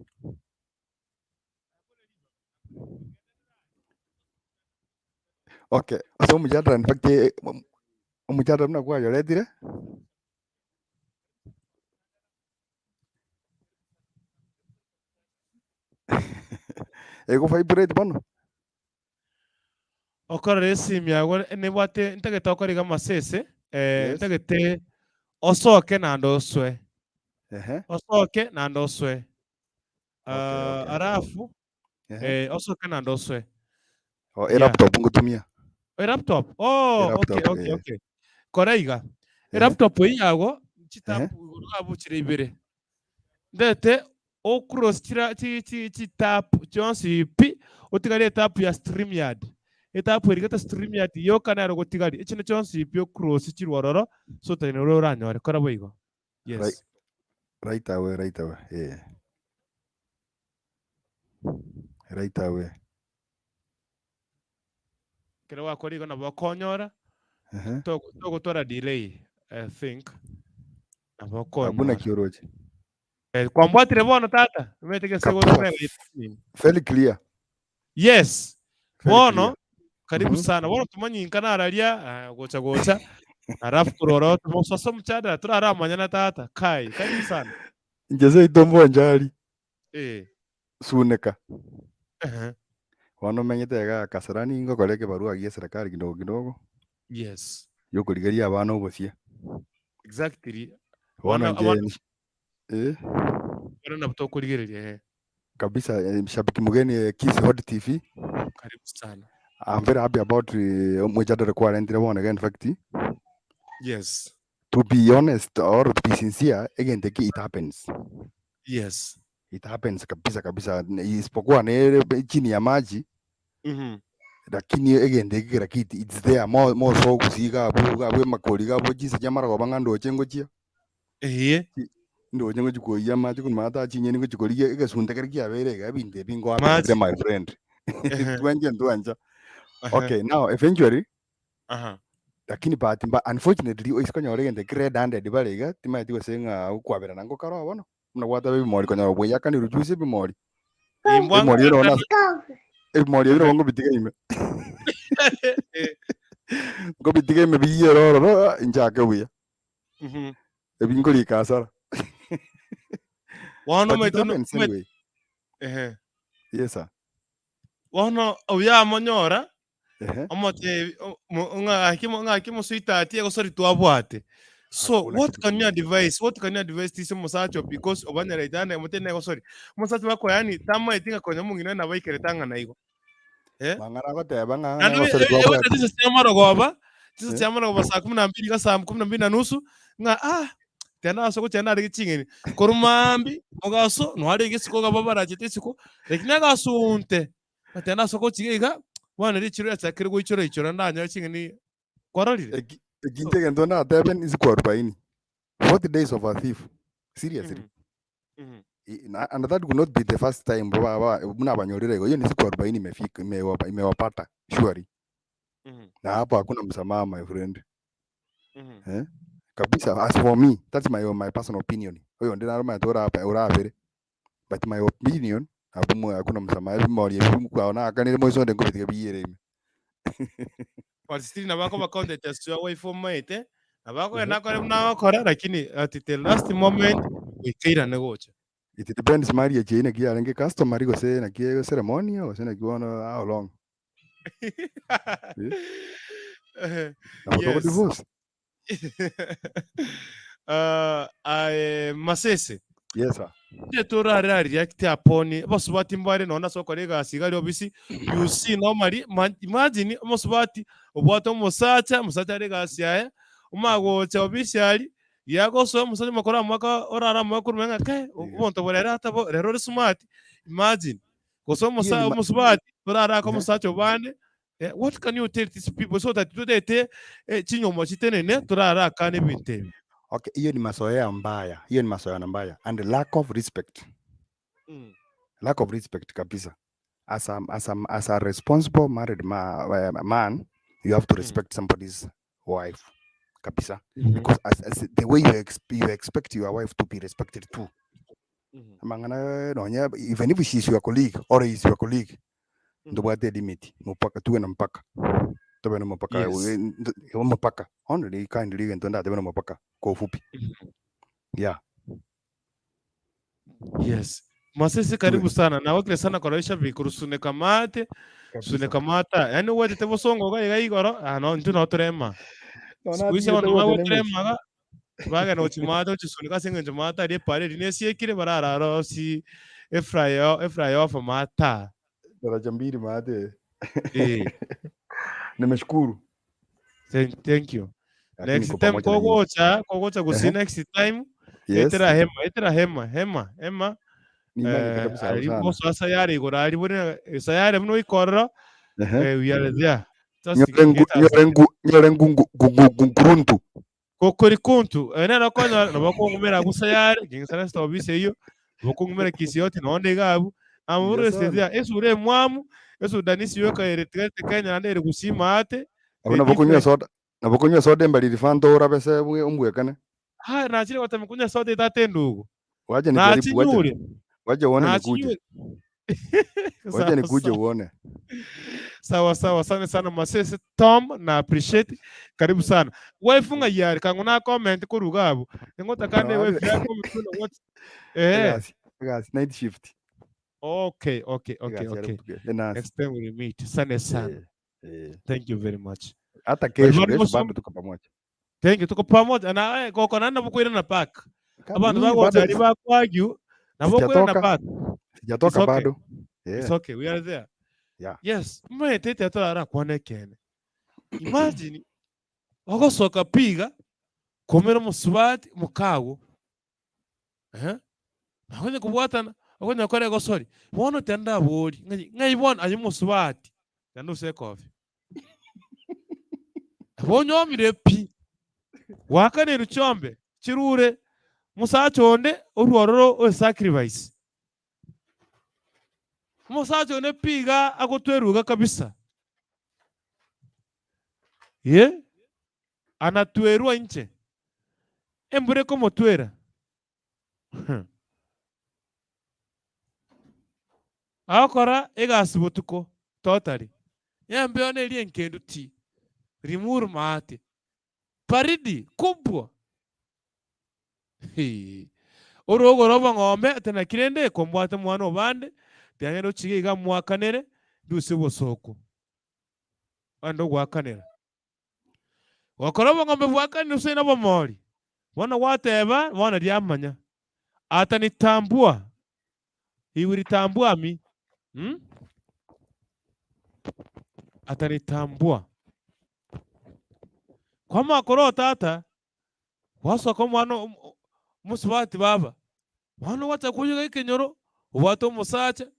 Speaker 4: Okay, ase omojadala in fact eh, omojadala buna kwayoretire, ego vibrate bono.
Speaker 2: Okorora esimi yago nebwate ntagete okore iga amasese eh,
Speaker 4: Yes.
Speaker 2: ntagete osoke naende osoe
Speaker 4: Ehe.
Speaker 2: osoke naende osoe
Speaker 4: Okay,
Speaker 2: Ah,
Speaker 4: okay.
Speaker 2: alafu
Speaker 4: Ehe.
Speaker 2: eh, osoke naende osoe
Speaker 4: Oh,
Speaker 2: yeah.
Speaker 4: elaptop ngotumia.
Speaker 2: Elaptop oh, okay,
Speaker 4: Elaptop,
Speaker 2: okay,
Speaker 4: eh.
Speaker 2: okay. Kora iga
Speaker 4: Ehe.
Speaker 2: elaptop eyio yago
Speaker 4: Ehe.
Speaker 2: chitapu igoro iga chire ibere ndete ocross chira chi chi chitapu chionsi pi otigare etapu ya StreamYard etapu eria gete StreamYard yoka nero ogotigaria echinde chionsi pi ocross chirwe ororo so otari ore oranyore kora boigo
Speaker 4: Right,
Speaker 2: yes.
Speaker 4: right away, right away. Eh. Right away.
Speaker 2: Ekero gwakora igo nabo okonyora
Speaker 4: Ehe.
Speaker 2: togo- togotwara delay I think nabo
Speaker 4: Abwo
Speaker 2: okonyora.
Speaker 4: naki oroche.
Speaker 2: Eh, kwambwatire bono tata omanyete gese
Speaker 4: Kabisa.
Speaker 2: gocha nere
Speaker 4: Very clear.
Speaker 2: Yes.
Speaker 4: Very
Speaker 2: Bono
Speaker 4: clear.
Speaker 2: karibu
Speaker 4: Mhm.
Speaker 2: sana. Bono tumanyinka nararia ah, gocha gocha. Alafu kurora tumososa omuchadara turaramanyana tata. Kai, karibu sana.
Speaker 4: Inche seito mbonchari
Speaker 2: Eh.
Speaker 4: suneka.
Speaker 2: Uh-huh.
Speaker 4: Bono menyete iga Kasarani ngokora ekebarua gia serikali kidogo kidogo
Speaker 2: Yes.
Speaker 4: yokorigeria abana obosie.
Speaker 2: Exactly.
Speaker 4: Bono
Speaker 2: Abana
Speaker 4: inche
Speaker 2: abana
Speaker 4: ni- eh,
Speaker 2: abana nabo tokorigereria eh.
Speaker 4: kabisa eh, shabiki mgeni eh, Kiss Hot TV.
Speaker 2: Karibu sana.
Speaker 4: I'm very happy about eh, omwechadara kwarentire bono iga in fact
Speaker 2: Yes.
Speaker 4: to be honest or to be sincere egento eki it happens.
Speaker 2: Yes.
Speaker 4: It happens kabisa kabisa isipokuwa nere chini ya maji
Speaker 2: Mhm.
Speaker 4: lakini egento eki kera kiti it's there more, more so gusii iga abwo iga abwo emakori iga abwo chinsa chia marogoba ng'a ndoche ngochia
Speaker 2: Eeh.
Speaker 4: ndoche ngochi koiyia amache korwa maate chinyeni ngochi korigia egesunte kere kiabeire iga ebinto ebi ngoape
Speaker 2: Amache.
Speaker 4: my friend
Speaker 2: Ehe.
Speaker 4: twanche ntwancha
Speaker 2: Aha.
Speaker 4: okay now eventually
Speaker 2: Aha.
Speaker 4: lakini bahati mba unfortunately oise konyora egento eki red handed bare iga timaeti gose ng'a okwaberana ngokare oo bono buna gwateba ebimori konyora bweyakanire juzi ebimori
Speaker 2: Imbwa
Speaker 4: ebimori ebi nabo
Speaker 2: nkakana.
Speaker 4: nase ebimori ebi nabo ngobitiga ime
Speaker 2: Eh.
Speaker 4: ngobitiga ime biyere ororo ah, inchake buya
Speaker 2: Mhm.
Speaker 4: ebi nkorika hasara
Speaker 2: Bono
Speaker 4: but it
Speaker 2: omanyete no
Speaker 4: happens
Speaker 2: omanyete
Speaker 4: anyway
Speaker 2: ehe.
Speaker 4: yes sir
Speaker 2: Bono oyamonyora
Speaker 4: ehe
Speaker 2: omotebi ng'aki ng'aki mosweetheart egosori twabwate. So
Speaker 4: hakuna
Speaker 2: what
Speaker 4: kitu
Speaker 2: can you
Speaker 4: kama hicho
Speaker 2: advise? What can you advise this omosacha because obanyarete ande omotebie negosori. Omosacha bako yaani tamaeti ng'a konya omong'ina oye nabo aikerete ang'ana igo. Eh?
Speaker 4: mang'ana agoteba ng'a
Speaker 2: Naende
Speaker 4: negosori
Speaker 2: egocha
Speaker 4: twabwate
Speaker 2: chinsa chia marogoba, chinsa
Speaker 4: eh
Speaker 2: chia marogoba saa kumi na mbili iga saa kumi na mbili na nusu ng'a ah tiga ase gochia narenge ching'eni. Korwa maambia, mogaso noarenge isiko iga babarachete isiko, lakini agasunte, Gateba ase ogochiga iga, bono richiro riachakire goichora ichora ndanyore ching'eni kwarorire.
Speaker 4: Eki eki inche egento ndatebe ni siku arubaini. 40 days of a thief. Seriously.
Speaker 2: Mhm, mhm.
Speaker 4: I- na- And that could not be the first time ba- ba- buna abanyorire igo. Hiyo ni siku arubaini imefika imewapa- imewapata surely.
Speaker 2: Mhm,
Speaker 4: Na hapo hakuna msamaha my friend.
Speaker 2: mhm.
Speaker 4: Eh? Kabisa as for me, that's my my personal opinion. Oyo ndi naroma tora orabere. But my opinion abwo mwe hakuna msamaha ebimori ebi mukwaona akanire moisonde nkobitiga biyere ime.
Speaker 2: But still nabo akoba content as your wife omaete, nabo akogenda
Speaker 4: Ehe.
Speaker 2: akore buna agokora lakini at the last moment goika airane gocha.
Speaker 4: It depends marriage eye naki yarenge customary gose naki ceremonial gose naki bono how long. Eh?
Speaker 2: Eh,
Speaker 4: Nabo
Speaker 2: yes.
Speaker 4: toko divorce.
Speaker 2: Aye Masese.
Speaker 4: Yes sir.
Speaker 2: Inche torare react upon abasubati mbare nonye ase okora egasi iga aria ofisi, you see normally ma imagine omosubati obwate omosacha, omosacha are egasi yaye, omanye gocha ofisi aria, riagosoa omosacha omokoro amoake orare amoake korwa ng'a kai omonto obo rero atabo rero ore smart, imagine. Gose
Speaker 4: Hiyo
Speaker 2: omosa
Speaker 4: ni ma
Speaker 2: omosubati orare ake
Speaker 4: Ehe.
Speaker 2: omosacha obande, what can you tell these people so that totete chinyomba chitenene torare akane ebinto ebi.
Speaker 4: Okay, hiyo ni mazoea mbaya, hiyo ni mazoeano mbaya and lack of respect. Lack of respect kabisa. As a, as a, as a responsible married ma, man, you have to respect somebody's wife kabisa because as, as the way you, ex, you expect your wife to be respected too. Amang'ana nonye even if she is your colleague or he is your colleague, ntobwate limit mopaka tuwe na mpaka tobe na omopaka
Speaker 2: Yes.
Speaker 4: omopaka only kindly egento ndatebe na omopaka kwa ufupi yeah
Speaker 2: Yes. Masese
Speaker 4: tuwe
Speaker 2: karibu sana na wakile sana koroisha bikuru suneka mate
Speaker 4: kabisa
Speaker 2: suneka mata yani wetete bosongo iga iga igoro ah no intwe no torema
Speaker 4: nona
Speaker 2: siku ici
Speaker 4: atigete
Speaker 2: abanto
Speaker 4: gocha
Speaker 2: bago
Speaker 4: nemochi
Speaker 2: toremaga bagenda gochimata gochisunika ase eng'encho mata aria epara eria nesiekire bararare osi efly efly off mata
Speaker 4: daraja mbili maate
Speaker 2: eh
Speaker 4: nimeshukuru
Speaker 2: thank, thank you
Speaker 4: lakini
Speaker 2: next
Speaker 4: niko
Speaker 2: time
Speaker 4: pamoja na nyinyi
Speaker 2: kogocha kogocha
Speaker 4: Ehe.
Speaker 2: gusii next time
Speaker 4: yes
Speaker 2: etera hema etera hema hema hema
Speaker 4: nimanyete
Speaker 2: eh,
Speaker 4: kabisa
Speaker 2: ari
Speaker 4: sana
Speaker 2: boso sayari igoro ari buna sayari buna oikorora
Speaker 4: Ehe.
Speaker 2: eh, we are there just
Speaker 4: nyore ngu
Speaker 2: get us
Speaker 4: nyore ngu nyore ngu nguruntu
Speaker 2: kokori kuntu ene nokonya nabakong'umera agusayare gingsana stobise eyo bokong'umera kisioti nonde igabu
Speaker 4: buya
Speaker 2: amurese
Speaker 4: sana
Speaker 2: there esura emwamu esuda nisiyoka ere tigete Kenya naende ere gusima ate
Speaker 4: abo
Speaker 2: the
Speaker 4: nabo kunywa
Speaker 2: difference
Speaker 4: soda nabo kunywa soda embariri fanta orabe se ombwekane
Speaker 2: ha nachire gotema kunywa soda etate endugu
Speaker 4: wacha nijaribu wacha
Speaker 2: nachinyure
Speaker 4: wacha uone nikuje
Speaker 2: nachinyure
Speaker 4: wacha
Speaker 2: sawa
Speaker 4: nikuje
Speaker 2: sawa
Speaker 4: uone
Speaker 2: sawa sawa asante sana masese tom na appreciate karibu sana wife ng'ai kangu na comment koruga abu ning'otakande
Speaker 4: No,
Speaker 2: wife ya comment kuna what eh
Speaker 4: egasi egasi night shift
Speaker 2: okay okay okay
Speaker 4: egasi
Speaker 2: okay
Speaker 4: yare enasi
Speaker 2: next time we meet sana sana
Speaker 4: eh eh
Speaker 2: thank you very much
Speaker 4: hata
Speaker 2: bali
Speaker 4: kesho
Speaker 2: bali
Speaker 4: kesho
Speaker 2: bosom
Speaker 4: bado tuko pamoja
Speaker 2: thank you tuko pamoja na eh, goko nana bukwira na park
Speaker 4: Kama
Speaker 2: abantu
Speaker 4: mimi
Speaker 2: bagocha
Speaker 4: bado
Speaker 2: ari bakwagyu nabo kwira na
Speaker 4: sijatoka
Speaker 2: park it's
Speaker 4: sijatoka
Speaker 2: okay
Speaker 4: bado
Speaker 2: it's
Speaker 4: yeah
Speaker 2: okay we are there
Speaker 4: yeah
Speaker 2: yes mmetete atorara kwana ekene imagine ogosoka piga komera omosubati mokago eh akonye kobwatana okonya gokora egosori bono tendabori ng'ai ng'ai bono aye omosubati naende ase ekofi bonyomire pi gwakanirwe chiombe chirure omosacha onde orwe ororo oe sacrifice omosacha onde pi iga agotweruga kabisa eh anatwerwa inche embura ekomotwera Agokora egasi botuko totally. Embeo neria enkendu ti. Rimuru maate. Baridi kubwa. Hii. Orogoro obong'ombe ati naki rende kombwate omwana obande tiang'ende ochige iga mwakanere ndusie obosooku. Ogende ogoakanera. Gokora obong'ombe bwakanire gose nobomori, bono gwateba bono riamanya. Atanitambua, he will tambua me. Hmm? Atanitambua. Kwamanya korwa tata, gwasoka omwana omosubati baba, bono gwacha koyega ekenyoro, obwate omosacha,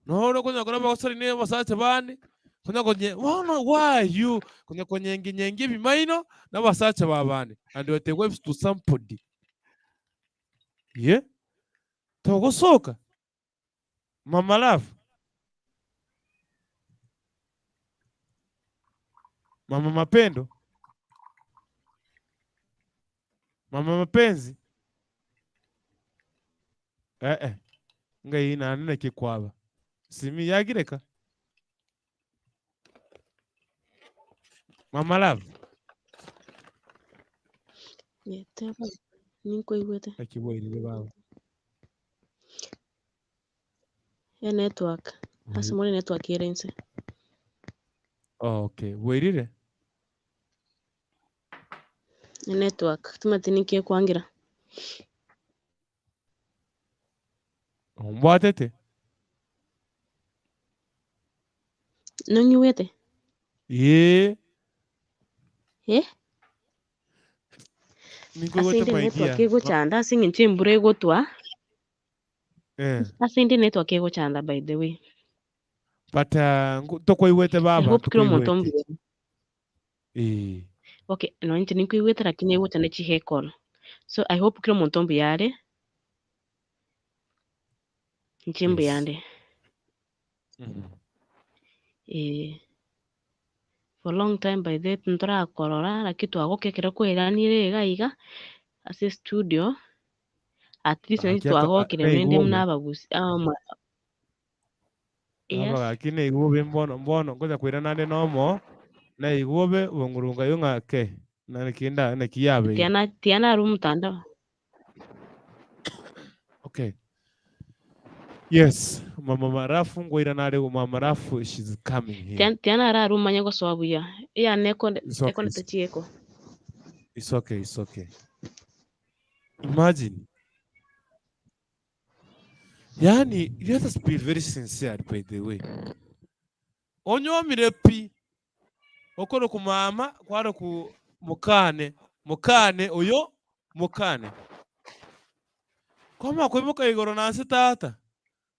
Speaker 2: noro okonya korora abagosori na abasacha bande, konya konye bono why you konya konyenginyengia ebimaino na abasacha ba bande and you are the wives to somebody. Ye, togosoka mama love, mama mapendo, mama mapenzi eh eh ngai naende naki kwaba simi yagireka mama love
Speaker 5: Yeteba ninkoigwete
Speaker 2: naki bwairire baba
Speaker 5: enetwork ase more network ere inse.
Speaker 2: Okay bwairire
Speaker 5: Enetwork timanyeti ninki ekwangira.
Speaker 2: Ombwatete?
Speaker 5: Nong'igwete?
Speaker 2: Ee.
Speaker 5: Eh? Ase
Speaker 2: Ninkoigwete
Speaker 5: inde
Speaker 2: my
Speaker 5: network
Speaker 2: dear.
Speaker 5: egochanda ase eng'encho embura egotwa,
Speaker 2: Eh.
Speaker 5: ase inde network egochanda by the way.
Speaker 2: But uh, ngu- tokoigwete
Speaker 5: I
Speaker 2: baba,
Speaker 5: hope kera omonto
Speaker 2: tokoigwete.
Speaker 5: mbuya.
Speaker 2: Eh.
Speaker 5: Okay, nonye inche ninkoigwete lakini egocha ne chihekolo. So I hope kera omonto mbuya are. Inche mbuya
Speaker 2: Yes.
Speaker 5: ande. Eh. For long time by the way ntorakorora lakini twagoka ekero kwairanire iga iga ase estudio, at least naintwe
Speaker 2: Gaki aka-
Speaker 5: twagokire rende
Speaker 2: naigure.
Speaker 5: buna abagusi ama yes.
Speaker 2: Aba gaki naigube mbono mbono ngocha koirana ande nomo naigube bong'urunga yo ng'a ke naki nda naki yabeire.
Speaker 5: Tiana tiana arwe omotandao.
Speaker 2: Okay. Yes, mama Marafu ngoirana are mama Marafu she's coming here.
Speaker 5: Tiana tiana ararwe omanye gosoa buya. Eyane ekonde
Speaker 2: It's okay.
Speaker 5: ekonete chieko.
Speaker 2: It's okay, it's okay. Imagine. Yaani, let us be very sincere by the way. Onyomire pi, okoroku mama, kwaroku mokane, mokane oyo, mokane. Kwamanya koimoka igoro na ase tata,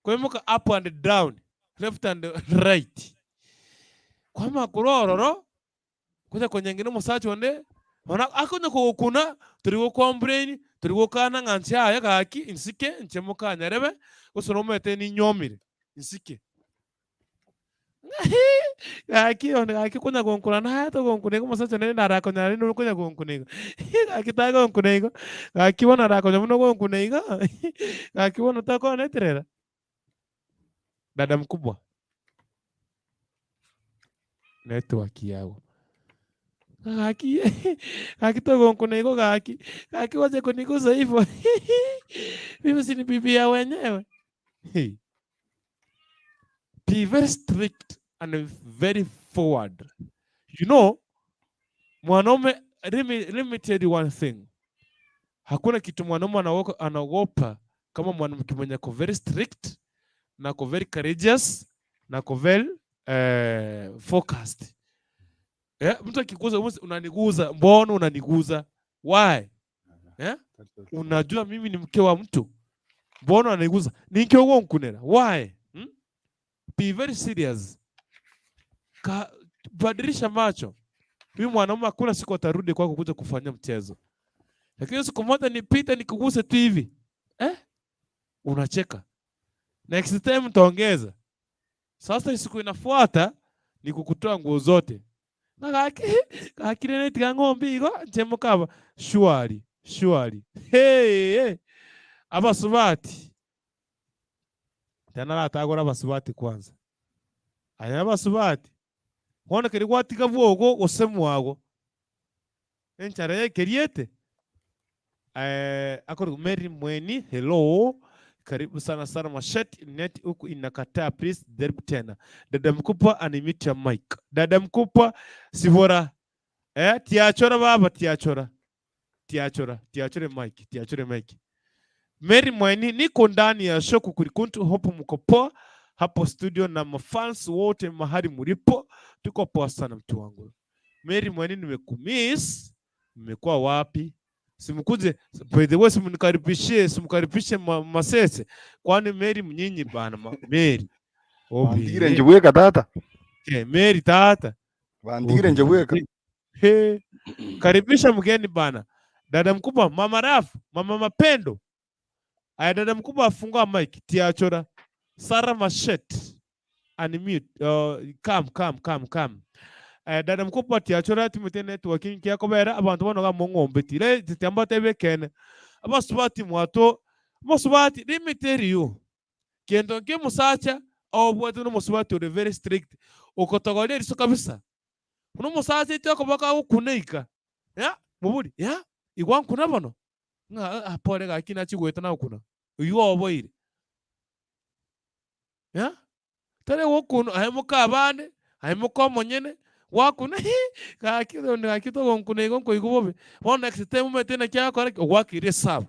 Speaker 2: koimoka up and down, left and right. Kwamanya korwa ororo, Gocha konyengena omosacha onde, bono akonya kogokuna, tori gocomplain, tori gokana ng'a inche yaya gaki insike, inche mokanyarebe, gose nomanyete ninyomire, insike. Ng'a hii, gaki onde gaki konya gonkuna naye togonkuna iga omosacha onde rende arakonyara rende okonya gonkuna iga, gaki tagonkuna igo, gaki bono arakonya buna ogonkuna iga, gaki bono takoneterera. Dada mkubwa, network yago. Gaki, gaki togonkuna igo gaki, gaki wacha kunigusa hivyo. Mimi si ni bibi ya wenyewe. Hey. Be very strict and very forward. You know, mwanaume, let me, let me tell you one thing. Hakuna kitu mwanaume anaogopa, anaogopa kama mwanamke mwenye ako very strict na ako very courageous na ako very eh, focused. Eh, mtu akikuza unaniguza, mbona unaniguza? Why? Eh? Unajua mimi ni mke wa mtu, mbona unaniguza? Ninki ogonkunera? Why? Hmm? Be very serious. Ka, badilisha macho. Huyu mwanaume hakuna siku atarudi kwako kuja kufanya mchezo. Lakini siku moja nipite nikuguse tu hivi. Eh? Unacheka. Next time nitaongeza. Sasa siku inafuata ni kukutoa nguo zote. Na gaki gaki rende tiga ng'ombe igo nche mokaba surely surely. Hey, hey. Abasubati. Tena natagora abasubati kwanza. Aya abasubati. Bono keria gwatiga bwogo gose mwago, enchara y'ekeriete eh, akorokwa Mary Mweni, hello. Karibu sana sana Mashati net huku inakataa, please jaribu tena. Dada mkubwa unmute your mic. Dada mkubwa sibora. Eh, tiachora baba tiachora. Tiachora, tiachore mic, tiachore mic. Mary Mweni, niko ndani ya show Kukurikuntu, hope mko poa hapo studio na mafans wote mahali mlipo, tuko poa sana mtu wangu. Mary Mweni, nimekumiss, mmekuwa wapi? Simkuje by the way, simnikaribishie, simkaribishe ma, Masese, kwani Mary mnyinyi bana ma, Mary
Speaker 4: Bandigire inche bweka tata.
Speaker 2: Eh, Mary tata.
Speaker 4: Bandigire inche bweka.
Speaker 2: He, karibisha mgeni bana. Dada mkubwa Mama Rafu, Mama Mapendo. Aya, dada mkubwa afungua mic, tiachora. Sarah Mashet. Unmute. Uh, come come come come. Eh, dada mkubwa tiachora timete networking kia kobera abantu bono ga mong'ombe tire titiamba tebe kene. Abasubati mwato, mosubati let me tell you. Kento nke omosacha obwate buna omosubati ore very strict, okotogoria eriso kabisa. Buna omosacha ete okoba kagokuna ika, ya, mobori, ya, igwa nkuna bono, ng'a ah pore gaki nachia goeta nagokuna, oyio oboire. Ya, tari gokuna aye moka abande, aye moka omonyene, gwakuna hii, gaki onde gaki togonkuna igo nkoigwa bobe, bono next time omanyete naki agokora ki, ogoakeire esabu.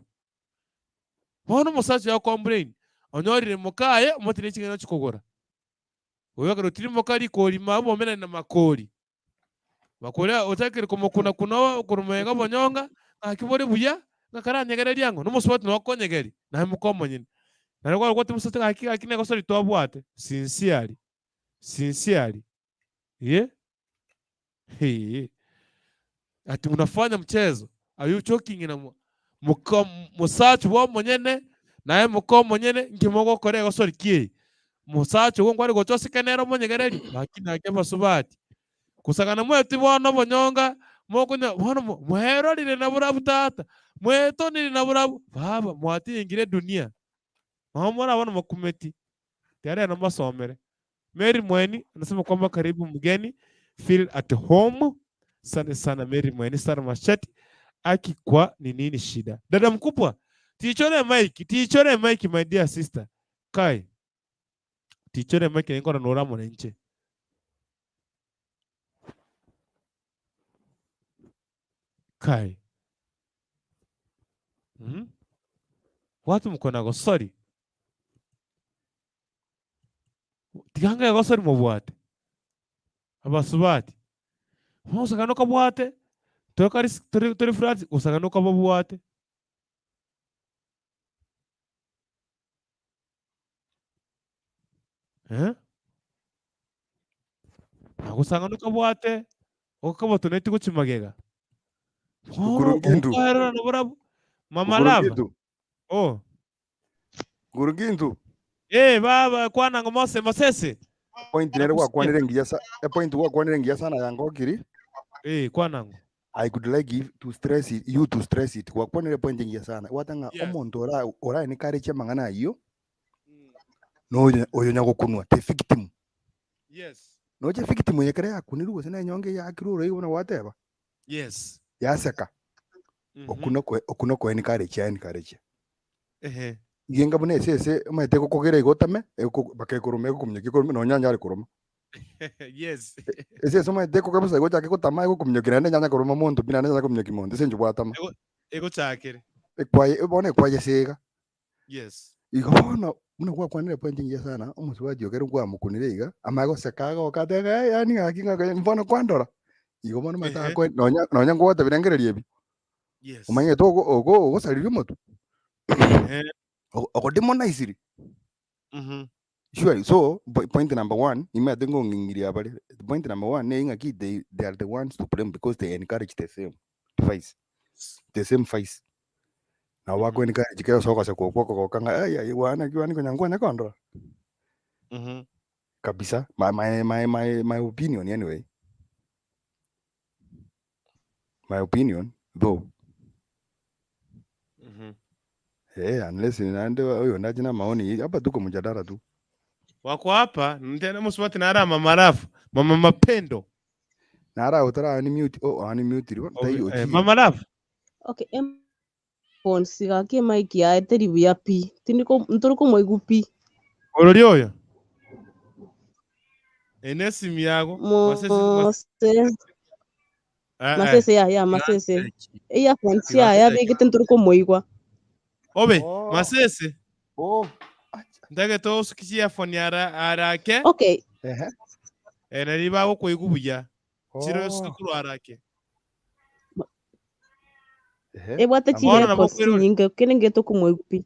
Speaker 2: Bono omosacha oyo acomplain, Onyorire mokaye omotebie ne ching'eni ochie kogora. Oyo ekero otirimoka rikori mabwo omenane na makori. Makori ochakire komokuna kuna korwa magega obonyonga, ng'aki bore buya, ng'a karanyegererie ang'o, nomosubati noo akonyegeria, naye moka omonyene. Naende kware goteba mosubati gaki gaki negosori twabwate, sincerely, sincerely, eh, hee, ati mnafanya mchezo, are you joking na moka mosacha bwa omonyene, naye moka omonyene, nki mogokora egosori ki eye? Mosacha ogo nkware gocha oseke nere omonyegereri? Gaki naki abasubati. Kosagana mwetwe bono obonyonga, mokonya bono mo mwerorire naborabwo tata, mwetonire naborabwo baba, mwatiringire edunia. Nabo more bono mokumeti, tiga rero mbasomere. Mary Mweni anasema kwamba karibu mgeni, feel at home. Asante sana Mary Mweni, sana mashati. Aki kwa ni nini shida? Dada mkubwa, tichore mic, tichore mic my dear sister. Kai. Tichore mic nkora nora monenche. Kai. Watu mko na gosori. Tiga anga egosori mobwate. Abasubati. Gosakana okabwate, tore tore tore flat gosakana okababwate. Eh? Nagosangana okabwate, okabatoneti gochia magega. Bono
Speaker 4: Nkurungindu.
Speaker 2: okoerora nabarabwo. Mama Lava.
Speaker 4: Nkurungindu.
Speaker 2: Oh.
Speaker 4: Nkurungindu.
Speaker 2: Eh, baba kwana ngo Mose Mosese.
Speaker 4: Point nere
Speaker 2: Nakusikia.
Speaker 4: gwakwanire ngiya sa e point gwakwanire ngiya sana yangokiri.
Speaker 2: Eh, kwana ngo.
Speaker 4: I could like if to stress it, you to stress it. Gwakwanire point ngiya sana. Gwatanga
Speaker 2: Yes.
Speaker 4: omonto ora ora encourage amang'ana ayio noyo oyo nyagokunwa the victim.
Speaker 2: Yes.
Speaker 4: Noche victim eye ekero yakunirwe gose na enyonga eyakirwe oroigo buna gwateba.
Speaker 2: Yes.
Speaker 4: Yaseka. Okwo noko okwo noko encourage encourage.
Speaker 2: Ehe.
Speaker 4: Igenga buna esese omanyete egokogera igo otame eko mpaka ekorome egokominyokia ekorome nonya onyare koroma.
Speaker 2: Yes.
Speaker 4: Esese omanyete ekokabusa igo ochake gotama egokominyokia naende enyanya koroma monto pi naende enyanya kominyokia monto ase eng'encho gwatama.
Speaker 2: Ego egochakere.
Speaker 4: Ekwaye bono ekwayesega.
Speaker 2: Yes.
Speaker 4: Igo bono buna gwakwanire point engiya sana, omosubati okere kwamokunire iga, amanye goseka agoka atebe eh yaani ng'aki ng'aki bono kwandora. Igo bono omanyete
Speaker 2: Ehe.
Speaker 4: akoe nonya nonya ngogotebia rengereria ebi,
Speaker 2: Yes.
Speaker 4: omanyete ogo ogo ogosaririe omotwe,
Speaker 2: Ehe.
Speaker 4: ogo ogodemonisiri.
Speaker 2: Mhm.
Speaker 4: Surely, so po- point number one, nimanyete ngong'ing'iria abare. Point number one ne ng'aki they, they are the ones to blame because they encourage the same device, the same vice. Nabo bako encourage kero ase ogoseka okwo okogoka ng'a ai ai bwana ki bwana konya nkwanya kondora. Kabisa, my, my, my, my, my opinion anyway. My opinion though. Eh, unless naende oyo ndache na maoni hapa tuko mjadala tu.
Speaker 2: Wako hapa ntena musubati nara mama rafu mama mapendo
Speaker 4: Nara otara ani mute oh ani mute ribo taiyo
Speaker 2: eh, mama rafu
Speaker 5: Okay, em bonsi gaki emic yaye teri buya pi tindiko ntori komoigwa pi
Speaker 2: orori oyo ene esimu yago masese mas,
Speaker 5: mose
Speaker 2: eh, eh.
Speaker 5: masese ya ya masese earphones yaye
Speaker 2: Tiga
Speaker 5: abegete ntori komoigwa
Speaker 2: obe
Speaker 4: Oh.
Speaker 2: masese
Speaker 4: Oh.
Speaker 2: ndagete osukisie earphone ara arake
Speaker 5: okay
Speaker 4: Ehe.
Speaker 2: eh, nari bagokoigwa buya chiro
Speaker 4: Oh.
Speaker 2: suka korwa arake
Speaker 4: Ehe.
Speaker 5: ebwate
Speaker 4: I'm
Speaker 2: Bono
Speaker 4: very
Speaker 2: nabo
Speaker 5: chiheadphones
Speaker 2: kwirore
Speaker 5: chinyinge kende ngete okomoigwa pi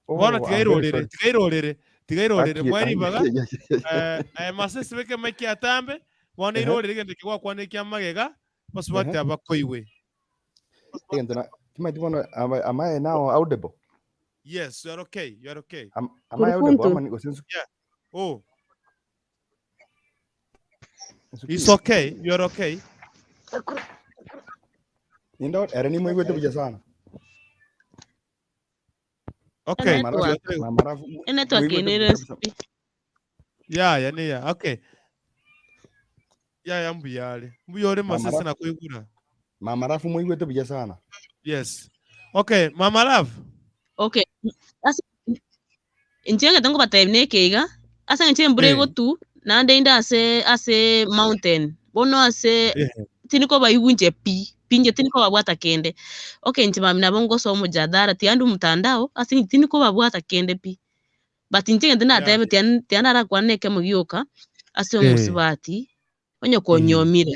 Speaker 2: bono
Speaker 4: Oh,
Speaker 2: tiga
Speaker 4: I'm very
Speaker 2: irorere
Speaker 4: sorry.
Speaker 2: tiga irorere tiga irorere
Speaker 4: Aki
Speaker 2: mweribaga
Speaker 4: yeah, yeah, yeah.
Speaker 2: eh, eh, masese beke maiki atambe bono
Speaker 4: Ehe.
Speaker 2: irorere egento kegwakwana ekia magega basubati
Speaker 4: Ehe.
Speaker 2: abakoigwe
Speaker 4: Egento na timaiti bono am I, am I now audible?
Speaker 2: yes you are okay you are okay
Speaker 4: Am I audible
Speaker 5: kurukuntu
Speaker 4: ama ni gose nsu-
Speaker 2: yeah oh it's
Speaker 4: nsukie?
Speaker 2: okay you are okay
Speaker 4: Nindo ere nimoigwete buya sana.
Speaker 2: okay
Speaker 4: Mama
Speaker 2: you
Speaker 4: Rafu,
Speaker 2: are okay.
Speaker 4: Mama Rafu
Speaker 5: enetwork
Speaker 4: muigwete buya
Speaker 5: enere
Speaker 4: kabisa.
Speaker 5: pi
Speaker 2: ya ya ne ya okay ya ya mbuyale mbuyore
Speaker 4: Mama
Speaker 2: masese
Speaker 4: Rafu,
Speaker 2: nakoigura
Speaker 4: Mama Rafu muigwete buya sana.
Speaker 2: yes okay mama love
Speaker 5: okay ase inche ngete ngobatebia na ekeiga ase eng'encho embura
Speaker 2: eh
Speaker 5: egotu naende inde ase ase mountain bono ase
Speaker 2: eh
Speaker 5: tinikobaigwa inche pi pi inche tinikobabwata kende okay inche mambia nabo ngosoa omojadara tiga ande omotandao ase inche tinikobabwata kende pi. But inche egento
Speaker 2: Yeah.
Speaker 5: natebe tiga tiga narakwane na ekemo gioka, ase
Speaker 2: Eh.
Speaker 5: omosubati, onye konyomire,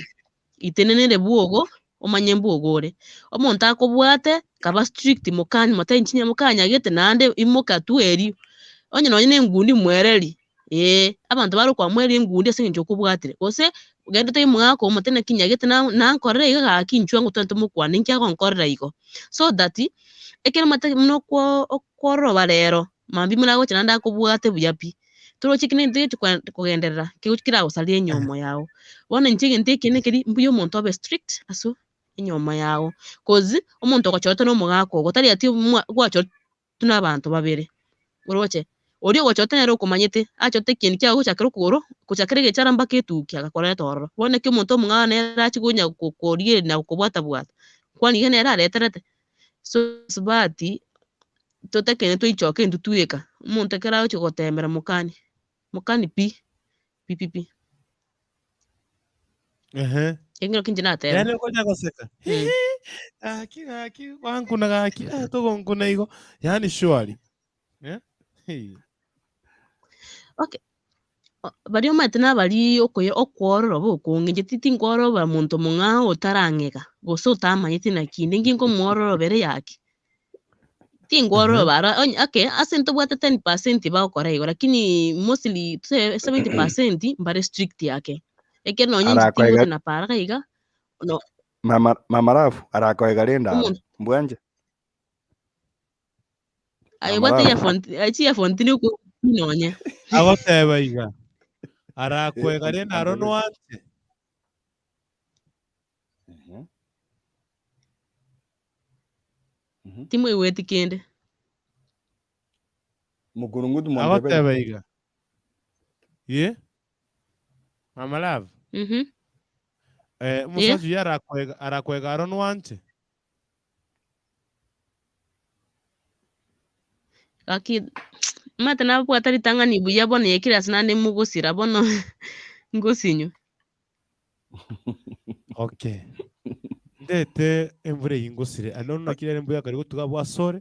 Speaker 5: itenenere bwogo, omanye mbwogo ore. Omonto akobwate, kaba strict mokanye motebie inche mokanyagete naende imoka tu erio. Onye nonye na engundi mwereri, eh, abanto bare okoamweria engundi ase eng'encho okobwatire. Gose, genda otebi omogaka oo omote naki nyagete na nankorera iga gaki inchuo ango togende tomokwane inki agonkorera igo. So that, ekero omanyete buna okwo okwororoba rero, mambia buna agocha naende akobwate buya pi. Torochi eki nento gegochi koe kogenderera, kegochi keragosaria enyomo yago. Bono inche egento eke nekeri, mbuya omonto obe strict ase enyomo yago, cause omonto ogochorete na omogaka ogo, tari ati mwa gwachoreti na abanto babere, oroche? Oria ogochorete nere okomanyete, achorete ekieni kiago gochakera okogoro, gochakera egechara mpaka etukia agakoreta ororo. Bono naki omonto omong'ao nere achi konya ko korigereria na gokobwata bwata, kwani iga nere areterete? So mosubati, totakende toichoke intwe tweka, omonto ekero agochia gotembera mokani, mokani pi, pi pi pi.
Speaker 2: Ehe.
Speaker 5: Ekero inche nateba.
Speaker 2: Yaani okonya goseka.
Speaker 5: Mm.
Speaker 2: Gaki gaki gwankuna gaki eh, togonkuna igo. Yaani surely. Eh? Hey.
Speaker 5: Okay. Baria omanyete nabari okoye okwororoba okonge, inche ti tinkororoba monto mong'ao otarang'ega, gose otamanyeti naki inde nki nkomwororobera eyaki. Tingwororoba aro onye okay ase ntobwate 10% bagokora igo lakini mostly tose 70% mbare strict ake. Ekero nonye inche
Speaker 4: Arakoega
Speaker 5: tingotena para iga iga, no
Speaker 4: mama mama Rafu arakoega rende aro
Speaker 5: omonto
Speaker 4: mbwanche
Speaker 5: aye
Speaker 4: mama
Speaker 5: obwate
Speaker 4: Rafu
Speaker 5: earphone aye chiaearphone tindi okobua nonye.
Speaker 2: Agoteba iga,
Speaker 4: eh,
Speaker 2: arakoega rende aro
Speaker 4: antebie
Speaker 2: nwanche.
Speaker 4: Mhm, mhm.
Speaker 5: Timoigweti kende.
Speaker 4: Mukurungutu monteberi
Speaker 2: Agoteba iga, Ye, mama love,
Speaker 5: Mhm.
Speaker 2: eh,
Speaker 5: Eh.
Speaker 2: omosacha oyio arakoega arakoega aro nwanche.
Speaker 5: Gaki omanyete nabwate ritang'ani buya bono ekire ase naende mogosira bono ngosinywe.
Speaker 2: Okay. Ndete embura eyio ngosire. I don't know naki rero embura yakare gotuga abwo asore.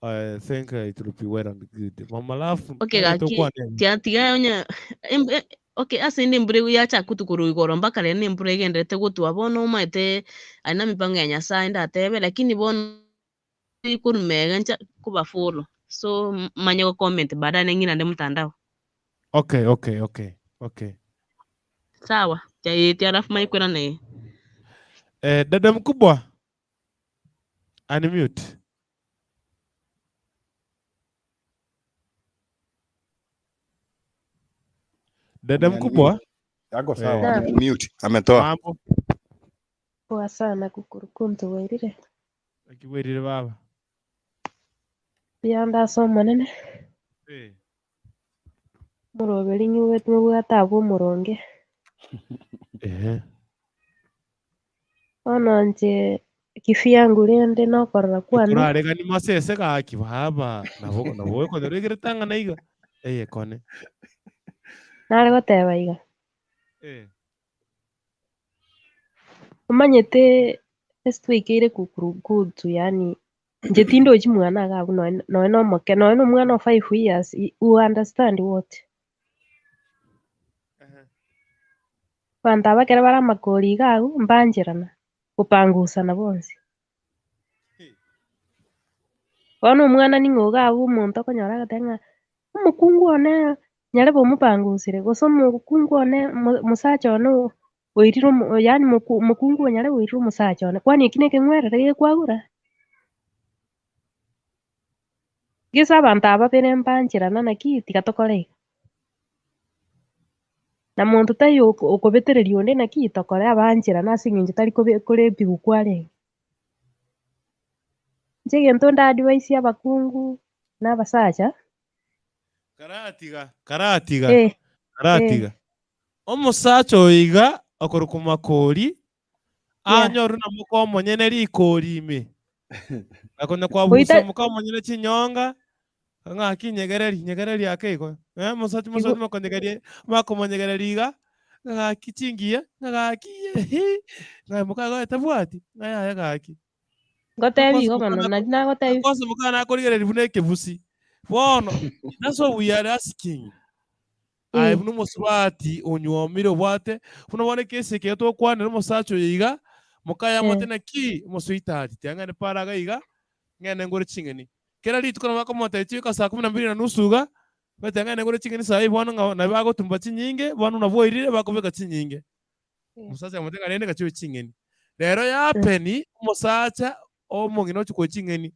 Speaker 2: I think it will be well and good. Mama love,
Speaker 5: Okay
Speaker 2: nagete
Speaker 5: gaki
Speaker 2: okwane ime.
Speaker 5: tiga tiga onye em- e- okay ase inde embura yacha gotwa korwa igoro mpaka rero na embura egendererete gotwa bono omanyete aye na emipango ya Nyasaye ndatebe lakini bono korwa mega ncha kobafollow so manye go comment baadaye neng'ina naende mtandao.
Speaker 2: Okay, okay, okay, okay.
Speaker 5: Sawa, tiaetia alafu manye kwerana ee.
Speaker 2: Eh, dada mkubwa, unmute. Dada mkubwa,
Speaker 4: Yako
Speaker 2: eh,
Speaker 4: sawa,
Speaker 6: Naam.
Speaker 4: amemute, ametoa.
Speaker 2: mambo
Speaker 6: Poa sana kukurukuntu bwairire.
Speaker 2: Naki bwairire baba?
Speaker 6: Mbuya ande ase Omonene.
Speaker 2: Eh.
Speaker 6: Omoroberi ng'igwete mobwate abwo omoronge.
Speaker 2: Ehe.
Speaker 6: Bono inche kivyangu rende nokorora kwane.
Speaker 2: Toraregani masese gaki baba nabo nabo okonyora oigerete ang'ana iga eye kone.
Speaker 6: Nare goteba iga.
Speaker 2: Eh.
Speaker 6: Omanyete ase twaikeire kukurukutu yaani inche tindochi mwana iga abwo nonye nonye na omoke nonye na omwana o five years u understand what? Abanto aba ekero bare amakori iga abwo mbancherana, gopangusana bonsi. Bono omwana ning'o iga abwo omonto okonyora agoteba ng'a omokungu one nyarebe omopangusire, gose omokungu one mo- mosacha one oirire omo yaani moku mokungu o nyarebe oirire omosacha one, kwani eki nekeng'werere gekwagura? Gese abanto aba babere mbancherana naki tiga tokore iga. Na monto taiyo oko okobetereria onde naki tokore abancherane ase eng'encho tari kobe korepigwa kwarenge. Inche egento nda advise abakungu na abasacha.
Speaker 2: Karatiga, karatiga,
Speaker 6: Eh, eh.
Speaker 2: karatiga. Omosacha oyo iga okorokwa Makori,
Speaker 6: Yeah.
Speaker 2: anyorwe na moka omonyene rikori ime. Akonya kwabusa
Speaker 6: Oita
Speaker 2: moka omonyene chinyonga, ng'aki nyegereri, nyegereri ake igo. Eh, mosacha mosacha
Speaker 6: Igo
Speaker 2: mokonyegeria, bakomonyegereria iga, ng'aki chingiya, ng'aki hi, ng'a moka igo tabwati, ng'a yaya gaki.
Speaker 6: Ngotebi
Speaker 2: Akwase
Speaker 6: igo
Speaker 2: moka
Speaker 6: bono,
Speaker 2: nako
Speaker 6: nari nagotebi
Speaker 2: akwase moka nakorigereria buna ekebusi. Bono, that's what we are asking. Aye buna omosubati onyuomire obwate, buna bono ekesi eke togokwanera omosacha oyo iga, mokaye amote naki omosweetheart, tiga ng'ende pare iga iga, ng'ende ngore ching'eni. Kera rituko nabo akomotebia chigoika saa kumi na mbili na nusu iga, bateba ng'ende ngore ching'eni saa hii bono ng'a nabi bagotumba chinyinge, bono buna bwairire bakobeka chinyinge. Omosacha akamotebia ng'a rende gachia oe ching'eni. Rero yapeni omosacha omong'ina ochia koa ching'eni,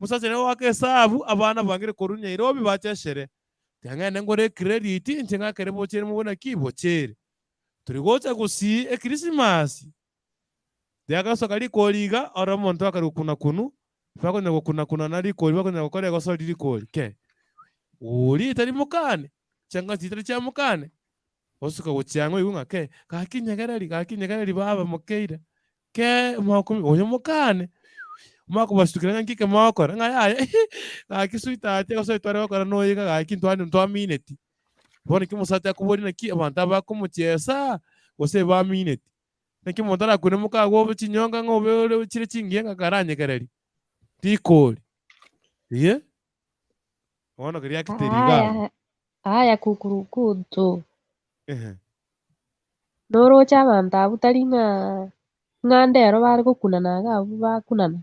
Speaker 2: omosacha nere ogoaka esabu, abana bangire korwa Nairobi bache eshere. Tiga ng'ende ngore ecredit inche ng'akere bochere mobue naki bochere. Tori gocha gusii ekrisimasi, Riagasoka rikori iga, ore omonto akare gokuna-kunu, bakonya gokuna-kunana rikori, bakonya gokora egosori rikori. Ke, oria tari mokane, chianga chitari chia mokane, osuka gochia ang'e oigwe ng'a ke, gaki nyegereri, gaki nyegereri baba mokeire, ke omokomi oyo mokane, omanye kobasutukera ng'a nki kemogokora, ng'a yaya gaki sweetheart egosori tware gokora noyo iga gaki ntwani ntwamineti. Bono ekio omosacha akoboria naki abanto aba bakomochiesa, gose ebamineti. Naki omonto arakune mokago obe chinyonga ng'a obe ore chire chingiya ng'a karanyegererie rikori. Eye bono keria akiteri iga abwo.
Speaker 6: Aya, aya kukurukutu.
Speaker 2: Ehe.
Speaker 6: Noroche abanto abwo tari ng'a ng'a ndero bare gokunana iga abwo bakunana.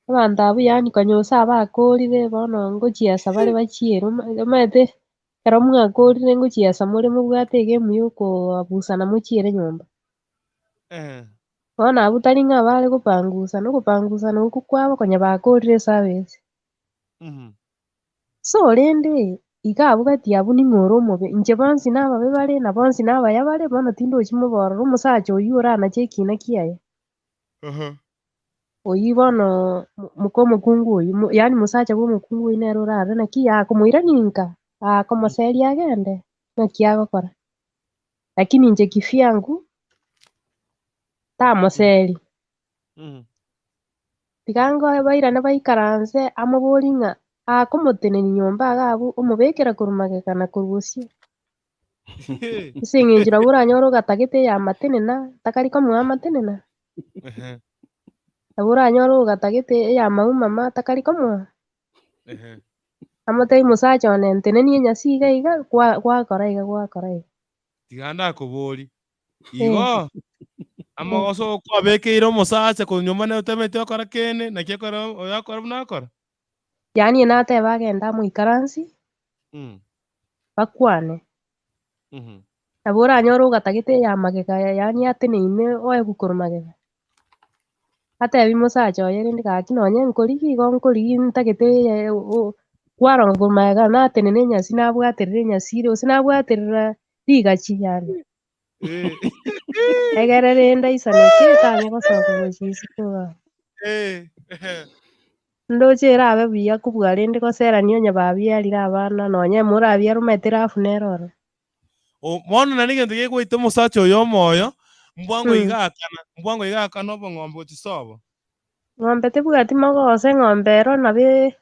Speaker 6: Abanto abwo yaani konya gose abakorire bono ngochiesa bare bachiere oma omanyete ekero mwakorire ngochiesa more mobwate egame ya okoabusana mochiere nyomba. Bono abwo tari ng'a bare gopangusana, ogopangusana okwo kwabo konya bakorire eservice. So rende, iga abwo gati abwo ning'o ore omobe? Inche bonsi nababe bare, na bonsi nabaya bare, bono tindochi mobe ororo, omosacha oyio oranache ekina kiaye. Oyio bono moka omokungu oyio, yaani mosacha bwa omokungu oyio nere orarore naki akomoirania inka, akomoseria agende, naki agokora. Lakini inche kivyangu, tamoseri. Tiga ngoe bairane baikaranse amoborie ng'a akomotenenia nyomba iga abwo, omobekera korwa magega na korwa bosio. Ase eng'encho nabo oranyore ogatagete eyamatenena, takari komoa amatenena. Nabo oranyore ogatagete eyamaumama, takari komoa. Amotebi mosacha one ntenenie enyasi iga iga, kwa gwakora iga gwakora iga.
Speaker 2: Tiga ndakoborie, igo amagoso okwabekeire omosacha korwa nyomba nere otemeti gokora kende, naki ekero oyo akora buna akora?
Speaker 6: Yaani nateba agende amoikaransie, bakwane. Nabo oranyore ogatagete eya magega yaani ateneine oegwe korwa magega. Atebi mosacha oye rende gaki nonye nkorigia igo nkorigia ntagete eye kwaronga korwa magega natenena enyasi nabwaterera enyasi ere gose nabwaterera rigachi yaani. Egere rende aisaneke tanya gosoka gochia isiko igaa. Ndoche erabe buya kobua rende goserania onye babiarire abana nonye morabiare omanyete rafu nere ororo.
Speaker 2: Bono naende egento gegoita omosacha oyo omoyo, mbwango iga akana, mbwango iga akana obong'ombe gochia sobo.
Speaker 6: Ng'ombe tebwati mogoso, eng'ombe ero nabo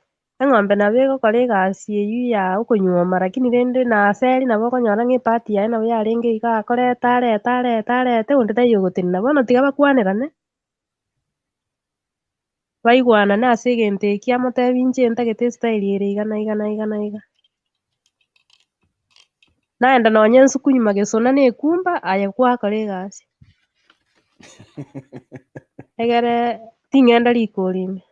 Speaker 6: eng'ombe nabo egokora egasi eywo ya okonyuoma lakini rende naseri nabo okonyora ng'a epart yaye nabo yarenge iga akoreta arete arete arete onde taiyo ogotenena. Bono tiga bakwanerane. Baigwanane ase egento ekio amotebi inche ntagete estyle ere iga na iga na iga na iga. Naende nonye nsukunyuma gesona na ekumba aye gwakora egasi. Egere ting'enda rikori ime.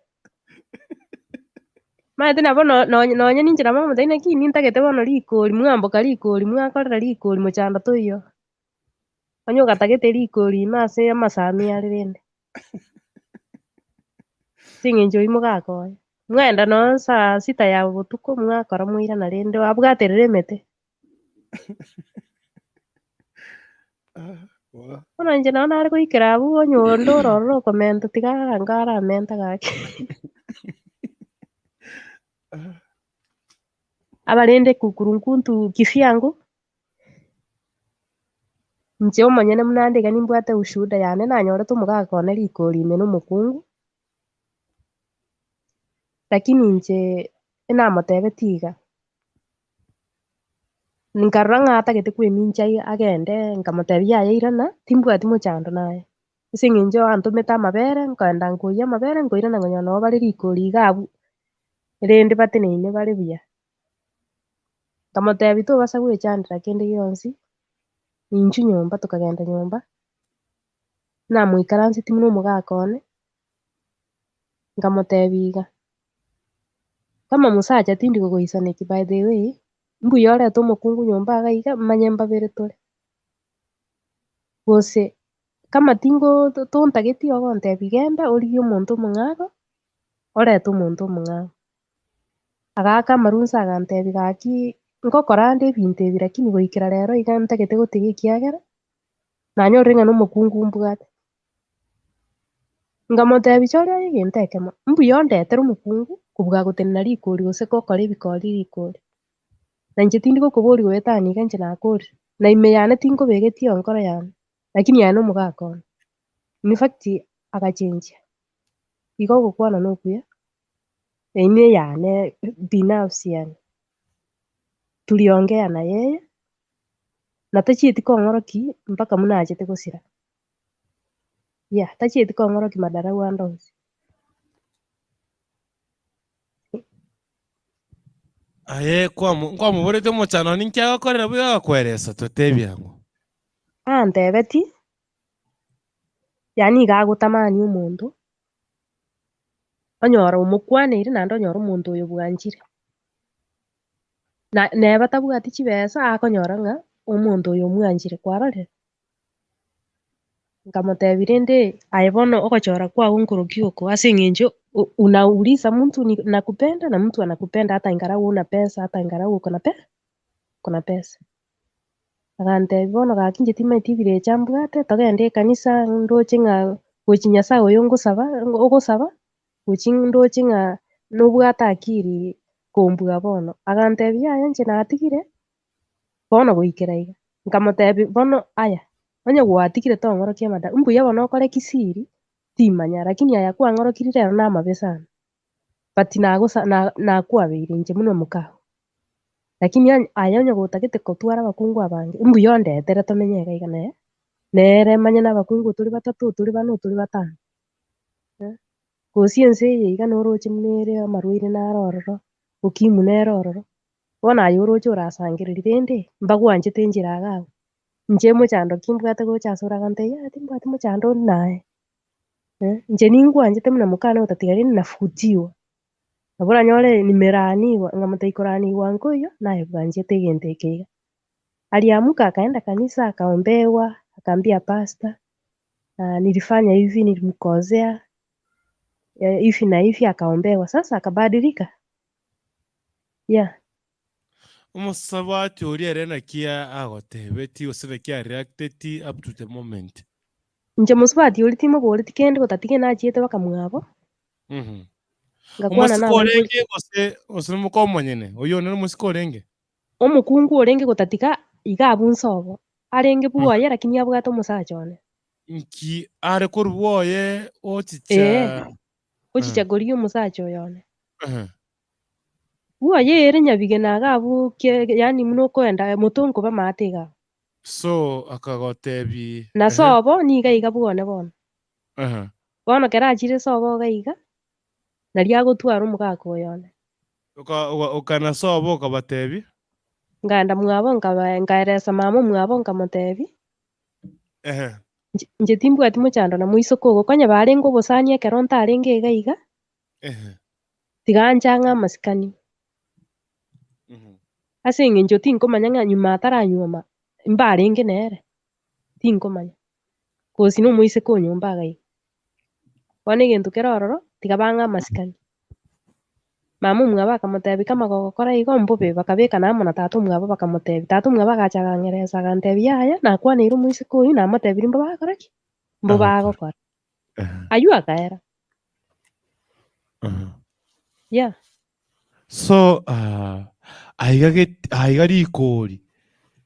Speaker 6: Omanyete nabo no- nonye nonye ninche nabo nkomotebia naki nintagete bono rikori mwamboka rikori mwakorera rikori mochando toiyo. Onye ogatagete rikori ime ase amasani are rende. Ase eng'encho oyio mogakonya. Mwaenda nonye saa sita ya botuko mwakora mwairana rende abwaterere emete. Bono inche nabo nare goikera abwo onye onde ore ororo okomenta tiga arange aramenta gaki. Abarende kukurunkuntu kivyangu. Inche omonyene buna ande iga nimbwate ushuhuda yane nanyorete omogaka one rikori ime na omokungu, lakini inche enamotebetie iga, nkarora ng'a atagete kwemincha agende nkamotebia yaya irana, timbwati mochando naye, ase eng'encho antomete amabere, nkaenda nkoiyia amabere nkoirana nkonyora nabo bare rikori iga abwo. Rende bateneine bare buya. Nkamotebia tobasa gwechandera kende gionsi, inchuo nyomba tokagenda nyomba, namoikaranseti buna omogaka one, nkamotebia iga, kama mosacha tindi gogoisaneki by the way, mbuya orete omokungu nyomba iga iga manye mbabere tore. Gose kama tingo tontageti ogontebia genda origie omonto omong'ao, orete omonto omong'ao. Agaaka amarunsa agantebia gaki ngokora ande ebinto ebi lakini goikera rero iga ntagete gotiga ekiagera, nanyorire ng'a nomokungu mbwate. Nkamotebia chore aye egento ekemo, mbuya ondetere omokungu kobua gotenena rikori gose gokora ebikori rikori. Na inche tindi gokoboria goetania iga inche nakorire, na ime yane tinkobegeti enkoro yane, lakini aye nomogaka one. In fact agachenchia. Igo ogokwana nokuya, eyio neyane binafsi yane. Tuliongea na yeye, na tachieti kong'orokia mpaka buna achete gosira. Yeah, tachieti kong'orokia madarau ande onsi.
Speaker 2: Aye kwamo nkwamoborete omochando ninki agokorera buya agakweresa totebie ang'o.
Speaker 6: Antebetie, yaani iga agotamani omonto, onyora omokwaneire naende onyora omonto oyo bwanchire. Na neba tabwati chibesa akonyora ng'a omonto oyo omwanchire kwarorire? Nkamotebia rende aye bono ogochora kwago nkorokia oko ase eng'encho unauliza mtu ni nakupenda na mtu anakupenda hata ingalau huna pesa hata ingalau uko na pe uko na pesa. Agantebia bono gaki inche timanyeti ebirecha mbwate, togende ekanisa ndoche ng'a gochi Nyasaye oyo ngosaba ogosaba, gochi ndoche ng'a nobwate akiri kombua bono. Agantebia yaya inche natigire, bono goikera iga. Nkamotebia bono aya, onye gwatigire tong'orokia amada, mbuya bono okore kisiri, timanya lakini aya kwang'orokirie rero namabe sana. But nagosa na nakwabeire inche buna omokao. Lakini onye aye onye gotagete kotwara abakungu abange, mbuya ondetere tomenye iga iga nere, nere manye na abakungu tore batato, tore bane, tore batano eh. Gose ense eye iga noroche buna ere amarwaire naro ororo, ukimwi nere ororo, bono aye oroche orasangereria rende, mbagwanchete enchera iga abwo. Inche mochando ki mbwate gocha ase ore agantebia yaya timbwati mochando onde naye. Inche ningwanchete buna mokane gotatiga rende nafutiwa. Nabo oranyore nimelaaniwa, nkamotebia koraanigwa nkoiyo, naye bwanchete egento eke iga. Aliamuka akaenda kanisa akaombewa, akaambia pastor, nilifanya hivi nilimkosea, hivi na hivi akaombewa, sasa akabadilika, yeah.
Speaker 2: Omosabati oria ere naki agotebeti gose naki areacteti up to the moment?
Speaker 6: Inche mosubati oria timoboreti kende gotatiga nachiete bakamwabo. Ngakwana
Speaker 2: Omosike
Speaker 6: nabaibori.
Speaker 2: orenge gose gose nomoka omonyene? Oyio one nomosike orenge?
Speaker 6: Omokungu orenge gotatiga iga abwo nsobo. Arenge bwoye lakini abwate omosacha one.
Speaker 2: Nki are korwa bwoye ochicha
Speaker 6: Ee, ochicha korigia omosacha oyo one. Bwoye ere nyabigena iga abwo kie yaani buna okoenda motonko bamaate iga abwo.
Speaker 2: So akagotebi
Speaker 6: Na sobo niga iga bwone bono. Bono kero achire sobo iga iga, nario agotwara omogaka oyo one.
Speaker 2: Okana sobo okabatebi.
Speaker 6: Nkaenda mwabo nkaba nkaeresa mama omwabo nkamotebi, Inche timbwati mochando na moiseke ogo, konya barenge obosani ekero ntarenge iga iga, Tiga anche ang'e amasikani. Ase eng'encho tinkomanya ng'a nyuma ataranyuoma mbarenge nere, tinkomanya. Gose na omoiseke o nyomba iga iga. Bono egento kere ororo, tiga bang'e amasikani. Mama omwabo akamotebia kama gogokora igo mbobe, bakabekana amo na tata omwabo bakamotebia. Tata omwabo agacha akang'eresa agantebia yaya, nakwaneire omoiseke oyio namotebirie mbobe agokora ki? Mbobe agokora. Aywo akaera. Yeah.
Speaker 2: So aiga get aiga rikori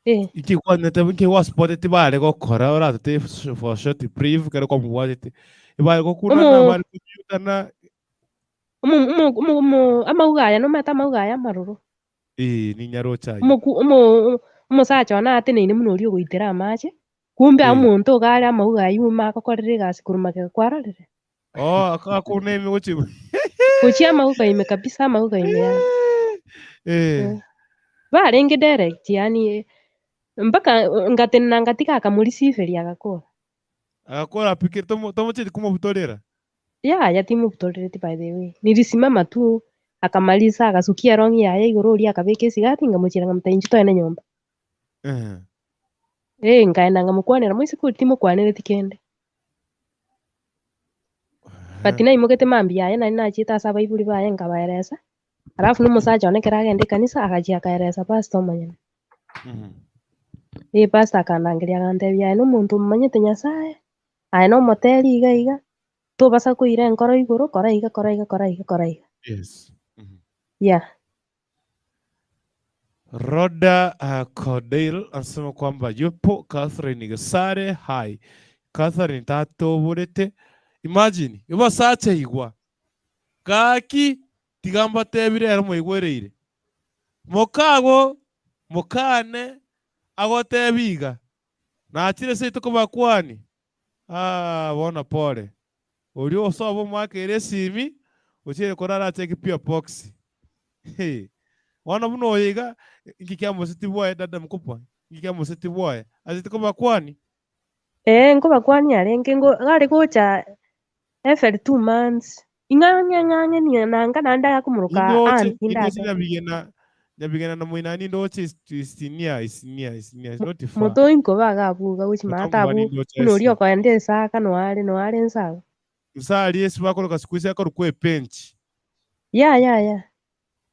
Speaker 6: Eh.
Speaker 2: inki kwanete inki gwasupoteti bare gokora oratete for short brief ekero kwamobwatete ebare gokunana
Speaker 6: Omo-
Speaker 2: bare konyutana
Speaker 6: Omo- omo- omo- omo- amauga aya nomanyete amauga aya amaroro.
Speaker 2: eh ninyaroche aywo
Speaker 6: Omoku omo omosacha one ateneine buna oria ogoitera amache, Kumbe omonto iga are amauga ayio ime agokorera egasi korwa magega kwarorire.
Speaker 2: Oh, akuna ime gochia.
Speaker 6: Gochia amauga ime kabisa amauga ime yaani.
Speaker 2: Eh.
Speaker 6: Eh. Barenge direct yaani mpaka ngatenena ngatiga akamorisiferia agakora.
Speaker 2: Agakora pi kere tomo tomocheti komobutorera?
Speaker 6: Yaya timobutorereti by the way. Nilisimama tu akamaliza agasukia erong'i yaye igoro oria akabeka esigati nkamochiera nkamotebia inchuo toende nyomba.
Speaker 2: Ehe.
Speaker 6: Eh, nkaenda nkamokwanera moiseke oria timokwanereti kende. But naimogete mambia yaye nari nachiete ase abaibori baye nkabaeresa, alafu na omosacha one ekero agenda ekanisa agachia akaeresa pastor omonyene. Eh, pastor akandangeria agantebia aye nomonto omomanyete Nyasaye, aye nomoteri iga iga, tobasa koira enkoro igoro kora iga kora iga kora iga kora iga.
Speaker 2: Yes.
Speaker 6: Yeah.
Speaker 2: Rhoda uh, Cordell anasema kwamba yupo Catherine Gesare hi Catherine tatoborete imagine ibasacha igwa gaki tiga mbatebire ero moigwereire mokago mokane agotebi iga nachire seito kobakwani Aah bono pole. Oria osoba omoakere esimi ochiire korara acheke pure box. Hee. Bono buna oyo iga inki kiamoseti bwoye dada mkubwa? Inki kiamoseti bwoye? Achete kobakwani?
Speaker 6: Ee, nkobakwani arenge, ngo are gocha every 2 months, ing'ang'e ng'ang'e nigo nanga naende akomoroka
Speaker 2: Indoche,
Speaker 6: aunty
Speaker 2: indoche
Speaker 6: ndate.
Speaker 2: Nyabigena, Nyabigena na Moinani indoche is, is near, is near, is near, is not far.
Speaker 6: Motoi nkoba iga abwo iga gochia maate
Speaker 2: Motomba
Speaker 6: abwo,
Speaker 2: nindoche
Speaker 6: buna oria
Speaker 2: ase.
Speaker 6: okoenda esaka noare noare nse abwo.
Speaker 2: Nse aria ase bakoroka siku hizi akorokwa epenchi.
Speaker 6: Ya ya ya.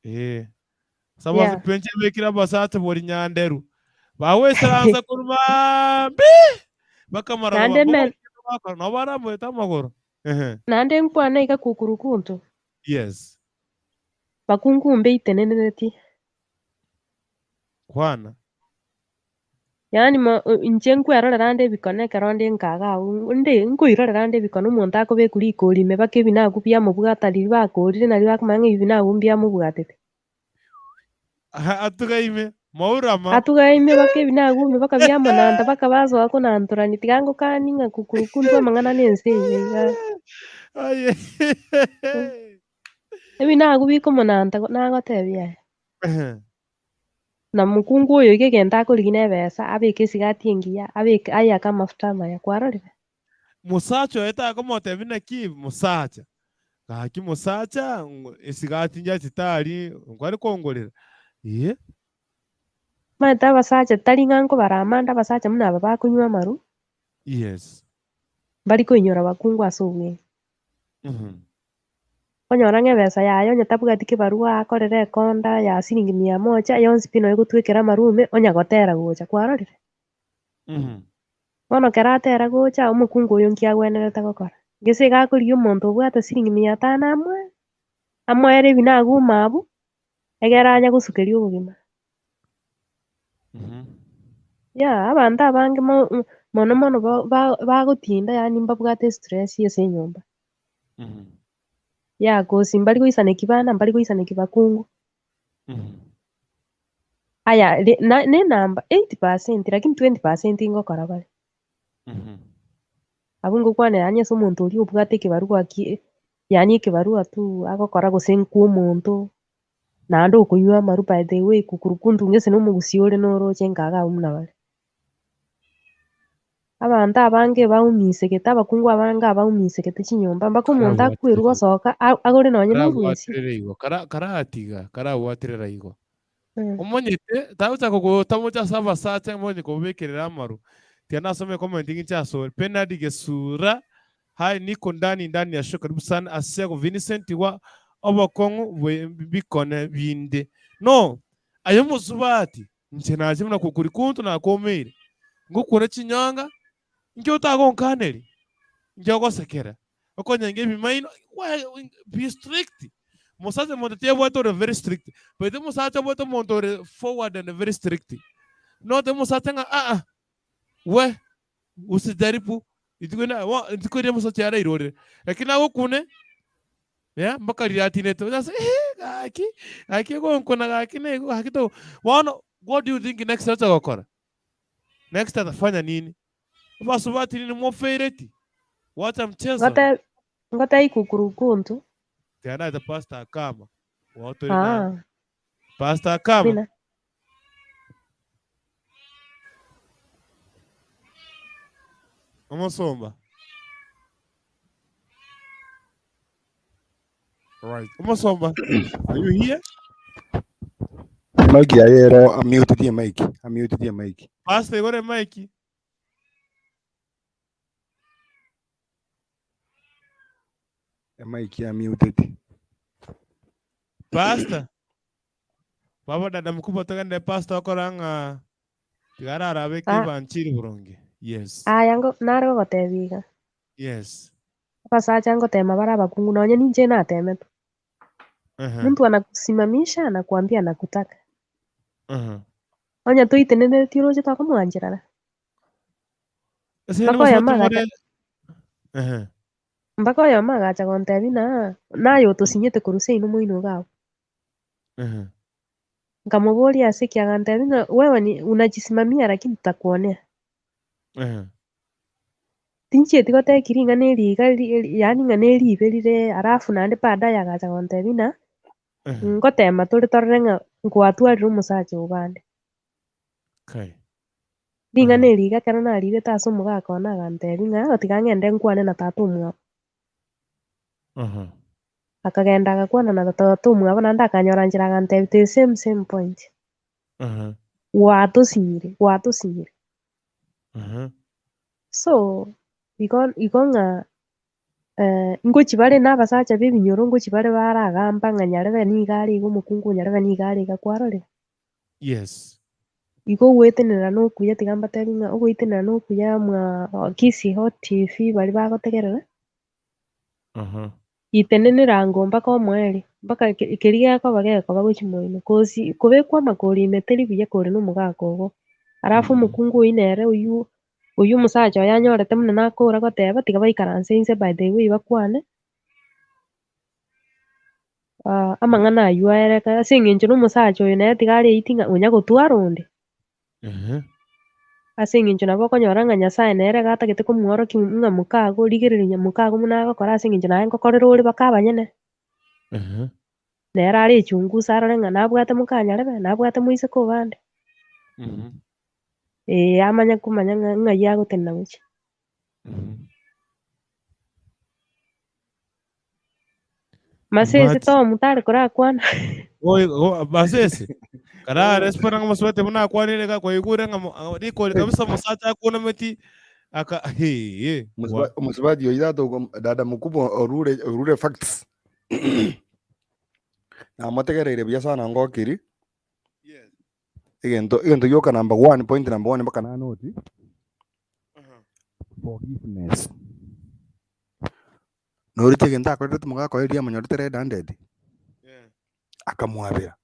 Speaker 2: Eh. Ase abase
Speaker 6: Yeah.
Speaker 2: penchi ebekire abasacha bori nyanderu. Bagoisaransa korwa maambia bakamara
Speaker 6: Naende men-
Speaker 2: bakora nabo baramoete amagoro. Ehe.
Speaker 6: Naende nkwane iga kukurukuntu.
Speaker 2: Yes.
Speaker 6: Bakungu mbeitenenereti.
Speaker 2: Kwana.
Speaker 6: Yaani mo inche nkwerorera ande ebikone ekero nde nka iga abwo, nde nkoirorera ande ebikone omonto akobekwa rikori ime mpaka ebinagu biamobwata riria bakorire nario bakomanya ng'a ebi binagu mbiamobwatete.
Speaker 2: Aha, atuga ime, maurama.
Speaker 6: Atuga ime mpaka ebinagu ime mpaka biamonanta mpaka basoa konantorania tiga ngokanie ng'a kukurukuntu amang'ana na ense eye iga.
Speaker 2: Aye.
Speaker 6: Ebinagu bikomonanta nagotebia aya. Na mokungu oyo iga egento akorigia nebesa, abeke esigati engiya, abeke ayake amafuta amaya, kwarorire?
Speaker 2: Mosacha oye takomotebia naki mosacha, gaki mosacha esigati nchiachete aria nkware kongorera, ee.
Speaker 6: Omanyete abasacha tari ng'a nkobarama ande abasacha buna aba bakonywa amaru,
Speaker 2: Yes.
Speaker 6: mbari koinyora abakungu ase obweng'e. Okonyora ng'a ebesa yaye onye tabwati kebarua akorere ekonda ya siringi mia moja, yonsi pi noyo egotwekera amarume onya gotera gocha, kwarorire? Bono ekero atera gocha, omokungu oyo nki agwenerete gokora? Gese iga akorigia omonto obwate siringi mia tano amoe, amoere ebi nagume abwo, egere anya gosukeria obogima. Yeah, abanto abange mo- mono mono ba- ba- bagotinda yaani mbabwate estress ase enyomba. Yeah, cause mbari goisaneki bana, mbari goisaneki bakungu. Aya, ri- na ne enamba 80% lakini 20% ngokora bare. Abwo ngokwanera yaani ase omonto oria obwate ekebarua ki yaani ekebarua tu agokora gose nkwa omonto, naende okonywa amaru by the way kukurukuntu gese na omogusii ore noroche nka iga abwo buna bare. Abanto abange baumisegete, abakungu abange abaumisegete chinyomba, mpaka omonto akwerwa gosoka agore nonye na obosie.
Speaker 2: Karabwaterere igo, kara karatiga, karabwaterera igo. Omonyete, tagochaka gotamocha ase abasacha omonye kobekerera amaru. Tiga nasome comment nginche asore. Bernard Gesura, hi niko ndani ndani ya show karibu sana Asiago Vincent wa obokong'u bwe bikone binde. No, aye omosubati, Inche nache buna kukurikuntu nakomeire, ngokure chinyonga, inki otagonkaneria? Inki ogosekera? Okonyenga ebimaino, why be strict. Mosacha monto tiyabwate ore very strict, but omosacha obwate omonto ore forward and very strict. Note omosacha ng'a aa, we usijaribu rituko rinde bo rituko riria omosacha arairorere, lakini agokune yeah mpaka riria atinete ase eeh gaki, gaki ogonkuna gaki na igo gaki to bono what do you think next ocha gokora? Next atafanya nini? Abasubati nini mofeireti? Wacha mchezo.
Speaker 6: Ngote ngotebi kukurukuntu.
Speaker 2: Tiga naete Pastor Akama. Wao tore na
Speaker 6: Ah,
Speaker 2: Pastor Akama.
Speaker 6: mina.
Speaker 2: Omosomba. Right. Omosomba, are you here?
Speaker 4: Mic yaye ero amute mic. Amute mic.
Speaker 2: Pastor igore mic.
Speaker 4: Mic ya muted.
Speaker 2: Pastor. Baba dada mkubwa togende pastor okora ng'a tigara arabe
Speaker 6: Ah.
Speaker 2: kibanchiri boronge. Yes.
Speaker 6: Aya ngo nare gogotebia iga.
Speaker 2: Yes.
Speaker 6: Abasacha ngotema bare abakungu nonye ninche natemetwe. Mtu anakusimamisha anakuambia anakutaka. Onye toiteneneretie oroche tokomwancherana.
Speaker 2: Ase
Speaker 6: Mpaka
Speaker 2: nabasubati
Speaker 6: oyomo agacha
Speaker 2: more Ehe.
Speaker 6: mpaka oyomo agacha gontebia ng'a naye otosinyete korwa seino moino iga abwo.
Speaker 2: Ehe.
Speaker 6: Nkamoboria ase ki agantebia ng'a wewe ni unajisimamia lakini tutakuonea.
Speaker 2: Ehe.
Speaker 6: Tinchieti gotebia ring'ana eri iga ri yaani ng'a neribe rire alafu naende baadaye agacha gontebia ng'a
Speaker 2: Ehe.
Speaker 6: ngotema tore torore ng'a nkwatwarire omosacha obande.
Speaker 2: Okay.
Speaker 6: Ring'ana
Speaker 2: Ehe.
Speaker 6: eri iga ekero narirete ase omogaka one agantebia ng'a tiga ng'ende nkwane na tata omwabo.
Speaker 2: Aha.
Speaker 6: Akagenda agakwana na tata omwabo naende akanyora nchera agantebia the same same point.
Speaker 2: Aha.
Speaker 6: Gwatosinyire, gwatosinyire.
Speaker 2: Aha.
Speaker 6: So, igo igo ng'a ngochi bare na abasacha ba ebinyoro ngochi bare baragamba ng'a nyarebe nigo are iga omokungu nyarebe nigo are iga kwarorire.
Speaker 2: Yes.
Speaker 6: Igo ogoetenenera na okuya tiga mbatebi ng'a ogoetenenera na okuya mwa Kisii Hot TV baria bagotegerera,
Speaker 2: Aha.
Speaker 6: itenenera ango mpaka omoerio, mpaka ke- keria gekoba gekoba gochia moino cause kobekwa amakori ime teri buya kore na omogaka ogo. Alafu omokungu oyio nere oywo oywo omosacha oye anyorete buna nakora goteba tiga baikaranse inse by the way bakwane, amang'ana aywo aereke ase eng'encho na omosacha oyo nere tiga areiti ng'a onya gotwara onde.
Speaker 2: Ehe.
Speaker 6: Ase eng'encho nabo okonyora ng'a Nyasaye nere iga atagete komworokia ng'a mokago rigereria mokago buna agokora ase eng'encho naye ngokorera ore baka abanyene.
Speaker 2: Ehe.
Speaker 6: Nere are echungusa arore ng'a nabwate mokanyarebe, nabwate moiseke obande. Ee amanye komanya ng'a ng'ai agotenena gochia. Masese
Speaker 2: But-
Speaker 6: Tom tari korakwana.
Speaker 2: Oi, go- masese kara respond ng'a mosubati buna akwanire iga kwaigure ng'a mo- ah, rikori kabisa omosacha akunameti aka he
Speaker 4: Omusubati oyo tata dada mkubwa orure orure facts namotegereire buya sana ngokiri egento egento gioka number one point number one mpaka nanoti forgiveness noroche egento akorerete omogaka oye riria amonyorete red handed akamwabera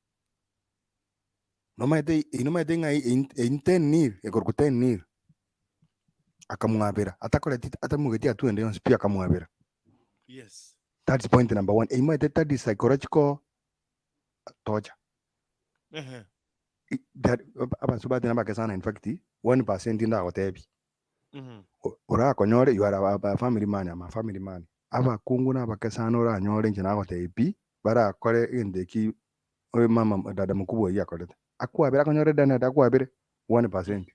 Speaker 4: nomanyete nomanyete ng'a in ten nil ekorokwa ten nil akamwabera atakoreti atamogeti hatua ende yonsi pi akamwabera
Speaker 2: Yes.
Speaker 4: that's point number one eimanyete that is psychological torture
Speaker 2: Ehe.
Speaker 4: That abasubati nabake sana in fact 1% ndagotebi orakonyore you are a, a family man ama family man abakungu nabake sana oranyore inche nagotebi pi barakore egento eki oyo mama dada mkubwa oyio akorete akwabere akonyore dada akwabere 1%.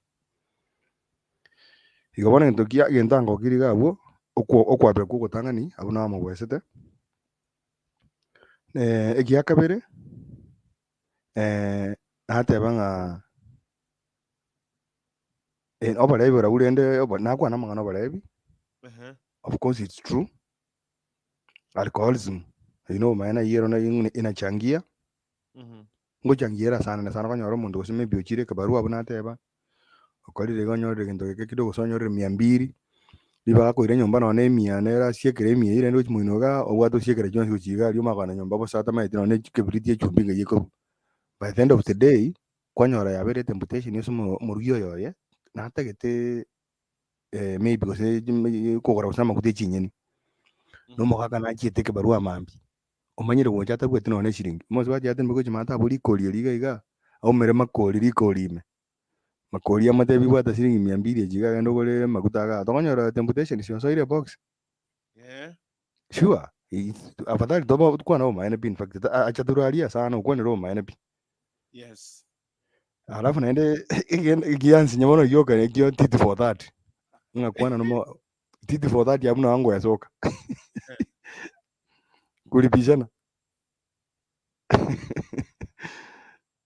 Speaker 4: Igo bono egento kia egento angokire iga abwo okwo okwabera kwa ogotang'ani abwo namobwesete egia kabere nateba ng'a oborebi borabwo rende obo nakwana amang'ana oborebi of course it's true alcoholism eywo na obomaene naye ero naye inachangia ngochangia ere sana sana okonyora omonto gose maybe ochire ekebarua abwo nateba okorire iga onyorire egento geke kidogo gose onyorire mia mbiri ribaga akoira nyomba nonye na emia nere asiekere emia eywo rende gochia moino igaa obwate osiekere chionsi gochia iga aria omanye kogenda nyomba bosa atamaeti nonye na ekebiriti echumbi ng'ai ekorwa. By the end of the day, kwanyora yabeire etemptation ase omo omorugi oyo oye, natagete maybe gose kogora gose amaguta ya chinyeni, na omogaka nachiete ekebarua mambia, omanyire gocha atabwati nonye na eshiringi, omosubati atembe gochia maate abwo rikori erio iga iga, aumere makori rikori ime, makori amotebi bwata shiringi mia mbili echi iga genda ogore amaguta igaa, tokonyora temptation sionsoire ebox. Sure, Afadhali tobe tokwane obomaene pi in fact, acha torwe aria sana okwanere obomaene pi.
Speaker 2: Yes.
Speaker 4: Alafu naende egento egiansinya bono gioka ekio tit for tat, ng'a kwana nomo tit for tat abwo nabo ngoesoka. Koribishana.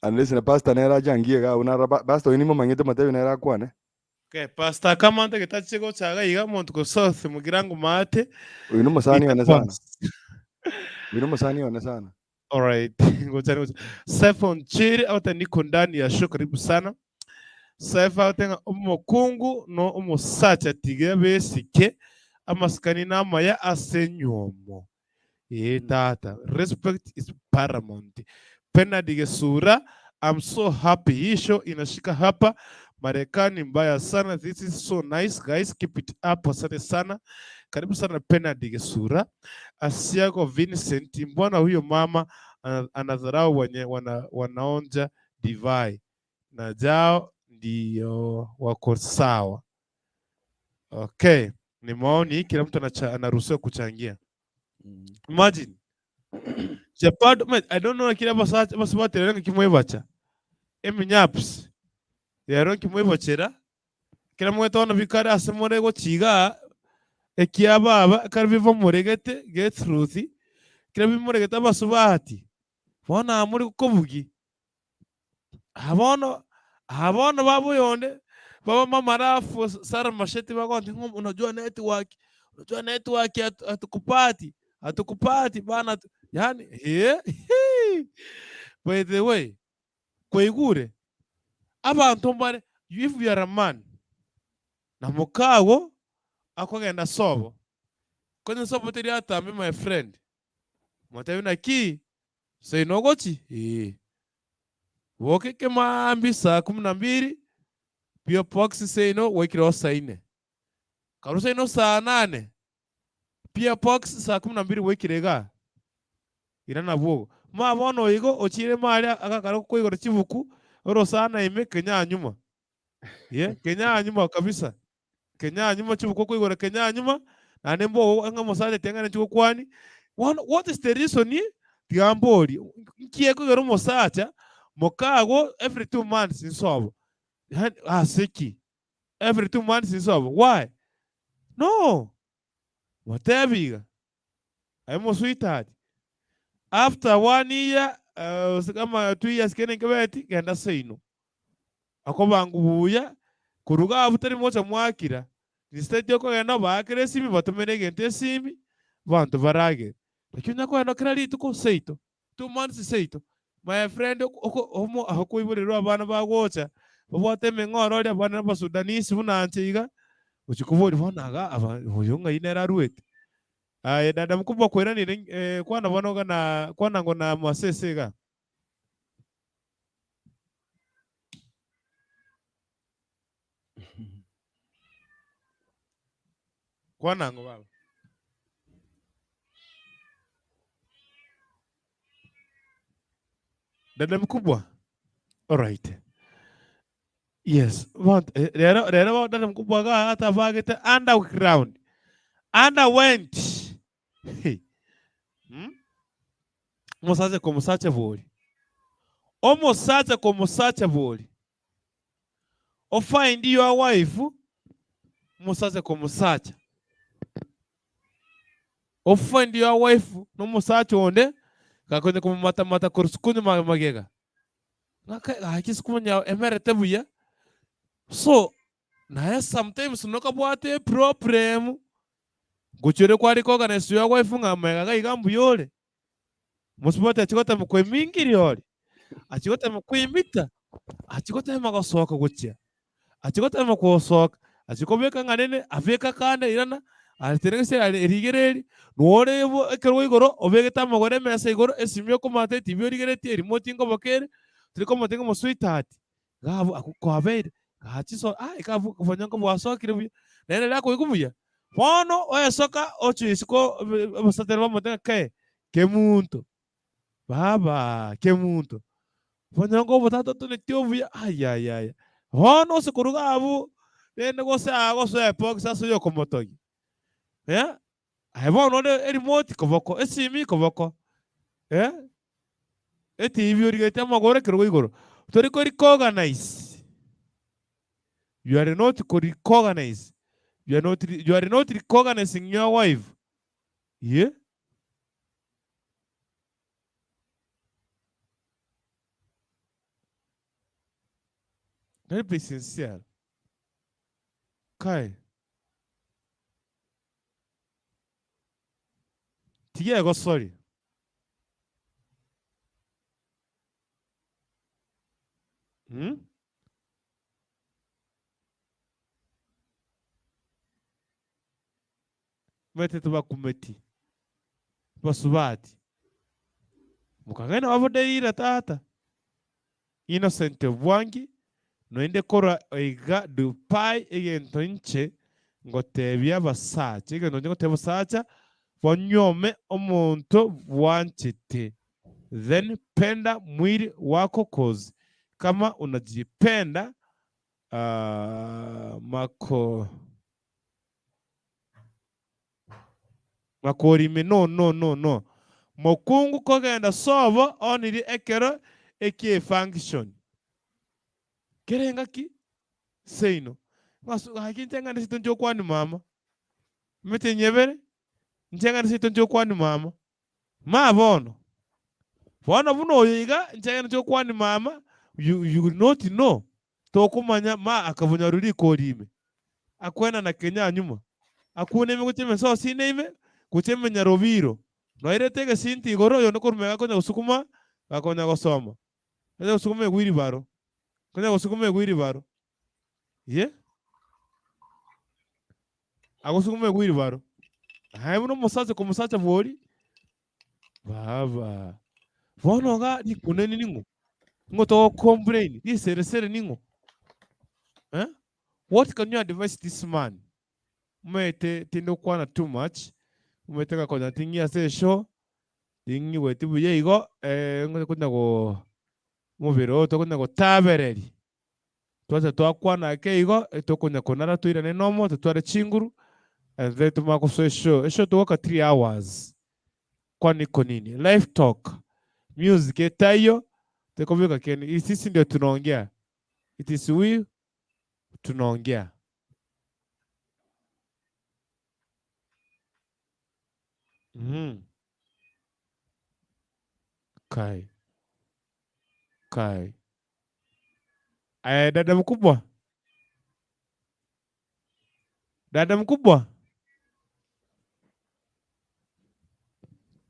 Speaker 4: Unless na pastor nere achangie iga abwo naro pa- pastor oyio nimomanyete motebi nere akwane.
Speaker 2: Okay, pastor kamante getache gocha iga iga omonto ko south mugirango maate.
Speaker 4: Oyo nomosani one sana.
Speaker 2: Itakuwa.
Speaker 4: Oyo nomosani one sana.
Speaker 2: Alright, ngoja ngoja. Sefa Nchiri auta niko ndani ya show, karibu sana. Sefa autenga omokungu no omosacha tiga besike amasikani namaya ase nywomo. Ee tata, respect is paramount. Bernard Gesura, I'm so happy hii show inashika hapa Marekani mbaya sana. This is so nice guys, keep it up. Asante sana, karibu sana Bernard Gesura. Asiago Vincent, mbona huyo mama anadharau wenye wanaonja divai na jao ndio wako sawa. Okay, ni maoni, kila mtu anaruhusiwa kuchangia. Imagine Chapado, mate, I don't know kila basacha basubatire ng'a kimwebacha eminyaps rero nkimwebachera kera mwete bono bikare ase more gochiga ekia baba ekero bibamoregete Gertrude kera bimoregete abasubati bono aa more kobugi Aa bono, aa bono baba oyonde, baba mamarafu Sarah Masheti bagontebia ng'a unajua network, unajua network hatukupati, hatukupati bana yaani eh by the way, kwaigure? Abanto mbare, if you are a man, na mokago akogenda sobo, konye sobo teri atambe my friend, Motebie naki? Seino ogochi? Ee. Boka ekemaambia saa kumi na mbili, P.O. Box seino gwaikire osaine. Karwa seino saa nane, P.O. Box saa kumi na mbili gwaikire igaa. Irana bwogo. Ma bono igo ochire maria agakara koigora chibuku, orosana ime kenyanyuma. Ye, kenyanyuma kabisa. Kenyanyuma chibuku okoigora kenyanyuma, naende mbogo ng'a omosacha tiang'ana chigokwani. Bono what is the reason tiga mborie, nki ekogera omosacha mokago every 2 months nsobo, yaani ase ki? Every 2 months nsobo, why? No, motebi iga, aye mosweetheart, after one year gose kama 2 years kende nkebeti, genda seino. Akobangwa buya, korwa iga abwo tari mocha mwakira, instead okogenda obaakere esimi batomere egento esimi, abanto baragere. Lakini onya kogenda kera rituko seito, 2 months seito, my friend oko omo akoiborerwa abana bagocha, babwate emeng'oro oria abana abasudanese buna inche iga, gochia koboria bono iga aba oyo ng'ai nere arwete. Aye dada mkubwa kweranire kwana bono iga na kwana ngo na masese iga. Kwana ang'o baba? Dada mkubwa? Alright. Yes, but eh, rero rero bono dada mkubwa iga atabagete underground. Underwent. Hey. Hmm? Omosacha komosacha bori. Omosacha komosacha bori. Ofind your wife omosacha komosacha. Ofind your wife nomosacha onde gakonya komomatamata korwa sukunyu magega. Ng'ake gaki sukunyu emerete buya. So naye sometimes nokabwate eproblem Ngochia ore kware koganesa your wife ng'a amaiga iga iga mbuya ore. Mosubati achia gotema koemingiria ore, achia gotema koimita, achia gotema gosoka gochia, achia gotema gosoka, achia kobeka ng'a nene, abeka kande irana, atenene gose are erigereria, nore bo ekerogo igoro obegete amagoro emesa igoro, esimi okomata etibi origeretie, erimote nkoboka ere, tori komotebia ng'a mosweetheart, Iga abwo akwo kwabeire, gachi so ah iga abwo obonyongo bwasokire buya, naende riria akoigwa buya, bono oesoka ochia isiko abasatani bamotebia ng'a kee, kemunto, baba kemunto, obonyongo obo tatotoneti obuya ayayaya. Bono ase korwa iga abwo, rende gose agosoa ebox ase oyokomotogia, eh. Aye bono ore erimote koboko, esimi koboko, eh, etibi origetie amagoro ekerogo igoro. Tori ko recognize, you are not ko recognize, you are not, you are not recognizing your wife. Ye? Let be sincere. Kai. Tiga egosori. Mm? Omanyete tibakumeti, basubati. Mokagenda babodeire tata. Innocent Obwangi, Noende korwa iga Dubai egento inche ngotebia abasacha, egento inche ngotebia abasacha banyuome omonto bwanchete then penda mwiri wako coz kama unajipenda mako Makorime no no no no. Mokungu kogenda sobo oniri ekero ekie function. Kera engaki seino. Ng'asu gaki inche ng'ende seito nche okwani mama. Emete nyebere inche ng'ende seito nche okwani mama. Ma bono. Bono buna oyo iga inche ng'ende nche okwani mama you you will not know. Tokomanya ma akabonyorwa rikori ime, akwenana kenya nyuma, akuna ime gochia emesosine ime, gochia emenyarobiro, noirete egesinti igoro, oyonde korwa magega akonya gosukuma, gakonya gosoma, konya gosukuma egwiribaro, konya gosukuma egwiribaro, ye, agosukuma egwiribaro. Aye buna omosacha komosacha bwori, Baba, bono iga rikuneni ning'o? Ning'o togo complain? Riseresere ning'o? Eh? What can you advise this man? Omanyete tindi gokwana too much, omanyete ngakonya ting'i ase eshow, ting'igweti buya igo, eh, ngonya go omobere oyo tokonya gotabereria. Twacha twakwana ake igo, etokonya konara toirane nomo totware chinguru, and then tomanye gosoa eshow. Eshow togoaka 3 hours. Kwani iko nini? Life talk. Music etaiyo, tekobeka kende. Sisi ndio tunaongea. It is we tunaongea. Kai. Kai. Aya, dada mkubwa. Dada mkubwa.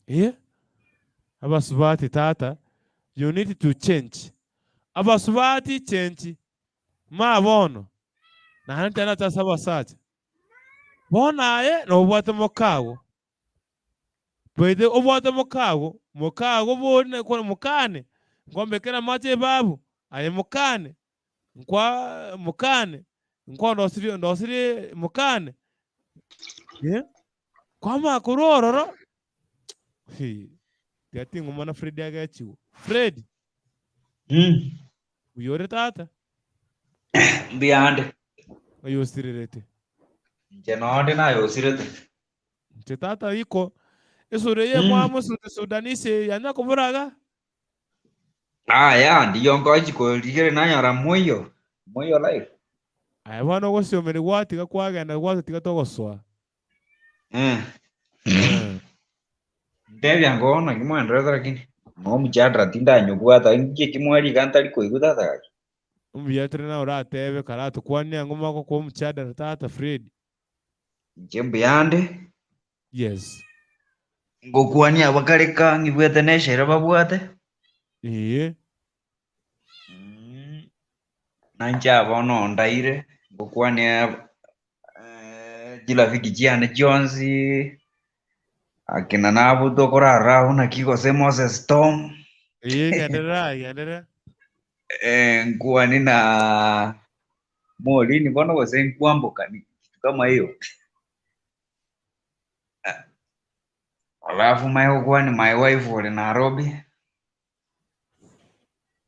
Speaker 2: Yeah. Abasubati tata, you need to change. Abasubati change. Ma bono. Naende tena ase abasacha. Bono aye nobwate mokago. Baito obwate mokago, mokago bori na kore mokane, nkombekere amache ebabu, aye mokane, nkwa mokane, nkwandosirie ndosirie mokane, eh, kwamanya korwa ororo, hii, tiga ting'omana Fred agechigwa. Fred,
Speaker 7: Mm.
Speaker 2: buya ore tata?
Speaker 7: Mbuyande.
Speaker 2: Ng'ai osirerete?
Speaker 7: Inche nonde naye osirete.
Speaker 2: Inche tata iko esura eye emwamu esura Sudanese eye yanya koboraga.
Speaker 7: Aya ndiyo nkochi korigereria nanyora moiyo, moiyo life.
Speaker 2: Aye bono ogosiomeria gwatiga kwagenda gwatotiga togosoa.
Speaker 7: Eh. Ntebia ngo naki mwenderete lakini ng'o omchadara tindanyobwata inki eki mwariga ntari koigwa tata gaki.
Speaker 2: Mbuya tore naye oratebe karatokwanie ang'o magokwa omchadara tata Fred.
Speaker 7: Inche mbuyande.
Speaker 2: Yes.
Speaker 7: Ngokwania abakare ka ng'igwete neshere babwate.
Speaker 2: Ee.
Speaker 7: Na inche aa bono ondaire, ngokwania chirafiki chiane chionsi, akina nabo tokorarora abwo naki gose Moses Tom.
Speaker 2: Ee, genderera, genderera.
Speaker 7: Nkwani na Morini bono gose nkwambokani, kitu kama hiyo. Alafu mae gokwania my wife ore Nairobi,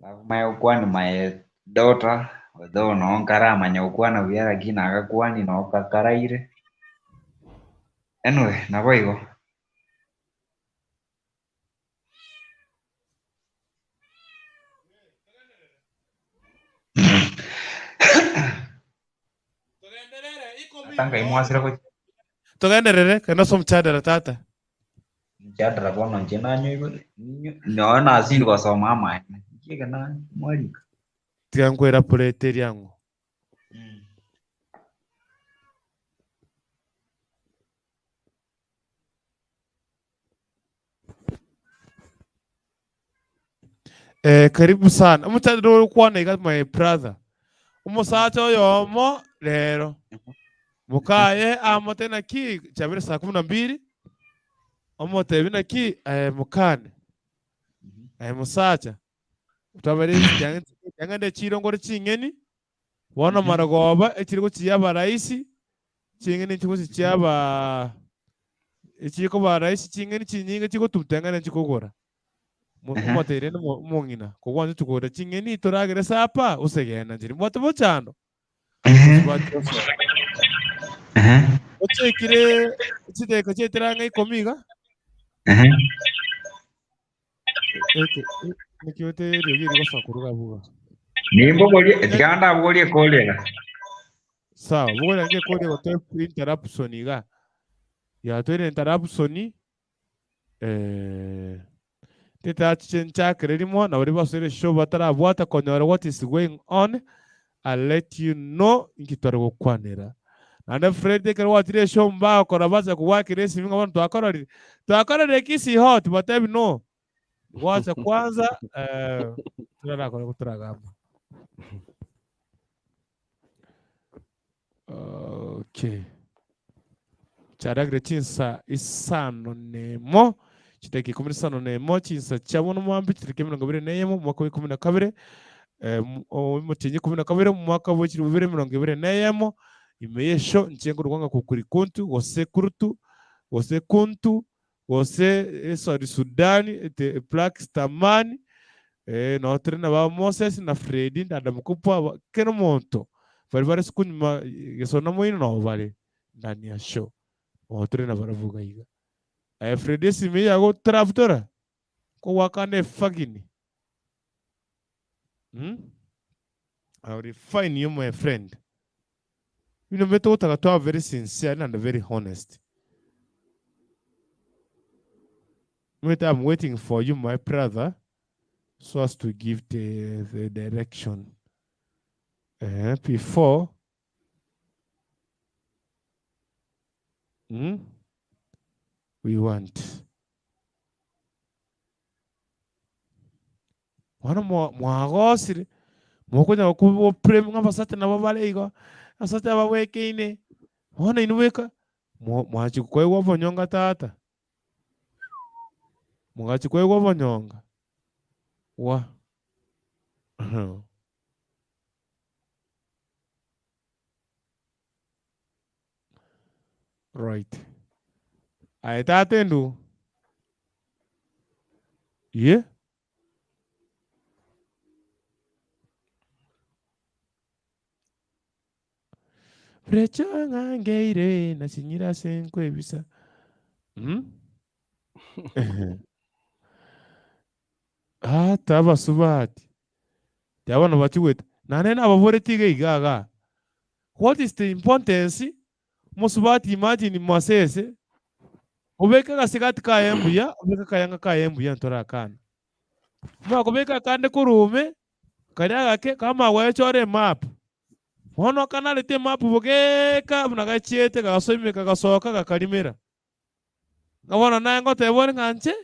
Speaker 7: alafu mae gokwania my daughter, although noo nkaramanya gokwana buya lakini nagakwani noo kakaraire. Anyway, nabo igo. Ata ngai mwasire gochia.
Speaker 2: Togenderere kende ase omchadara tata.
Speaker 7: Mchadara bono inche nanyoigwe nonye nasiri gosoma amaene. Inki eke mwarika?
Speaker 2: Tiga nkwera plate eria ang'o. Eh, karibu sana. Omochadara oyo okwana iga my brother. Omosacha oyomo rero. Mokaye amote naki chabere saa kumi na mbili. Omotebi naki eh, mokane. Eh, mosacha. Twabere yang'ende echiro ngore ching'eni. Bono marogoba echire gochia abaraisi, ching'eni nchigochi chiaba echikoba rahisi ching'eni chinyinge chigotuta eng'ana nchikogora. Mo-
Speaker 7: Ehe.
Speaker 2: Omotebi rende omo- omong'ina, kogwancha kogora ching'eni toragere sapa, gose genda nchiri mbwate mochando. Mosubati osoa.
Speaker 7: Ehe.
Speaker 2: Ochekire chidakika chiaetire ang'e ikomi iga,
Speaker 7: Ehe.
Speaker 2: Eke, naki ote eriogi eri gosoa korwa iga buga.
Speaker 7: Nimbogorie, tiga ndabogorie ekorera.
Speaker 2: Sawa, bogoria nge ekoria gotoe interruption iga. Yatoire interruption eh tetachiche nchakere rimo na baria basoire show batarabwata konyora what is going on I'll let you know inki tware gokwanera. Naende Fred ekero gwachire eshow mbagokora bacha kogwakera esimi ng'a bono twakororire. Twakororire Kisii hot batebi no. Gwacha kwanza eh, turarakore ko turagamba. Okay. Chiaragire chinsa isano nemo chidakika ikomi na isano nemo chinsa chia bono mwambi chidakika emerongo ebere na eyemo omwaka wa ikomi na kabere eh, omotienyi ikomi na kabere omwaka bwa chilifu bibere emerongo ebere na eyemo ime y'esho inche nkorokwa ng'a Kukurikuntu gose Kurutu gose Kuntu gose esori Sudani ete Black Star Man eh, noo tore na ba Moses na Freddy dada mokubwa aba kera omonto baria bare sukunyuma gesona moino noo bare ndani ya show noo tore nabarabwo iga iga. Aye Freddy esimi yago tarabutora kogwakana efagini mm? I will refine you my friend. Bino mbete gotaka twaba very sincere and very honest. Wait, I'm waiting for you, my brother, so as to give the, the direction. Uh, before mm, we want. Bono mwa- mwagosire, mokonya goprame ng'a abasacha nabo bare igo, abasacha babwekeine, bono inwe bweka, mwa- mwachia koegwa obonyonga tata, mwachia koegwa obonyonga, wa Right. Aye tata endu. Ye. Brecho ng'angeire na chinyira ase nkwebisa. Mm? Ata abasubati. Tiabana bachigwete. Naende nababoretie iga iga igaa. What is the importance omosubati imagine masese obeke agasigati kaye mbuya obeke akayanga kaye mbuya ntorakana. Omanye kobeka akande korwa ime karia agake kamanye goechora emap. Bono okanarete emap bogeeka buna gachiete gagasoa kagasoka gakarimera. Ng'a bono naye ngoteba ore ng'a inche,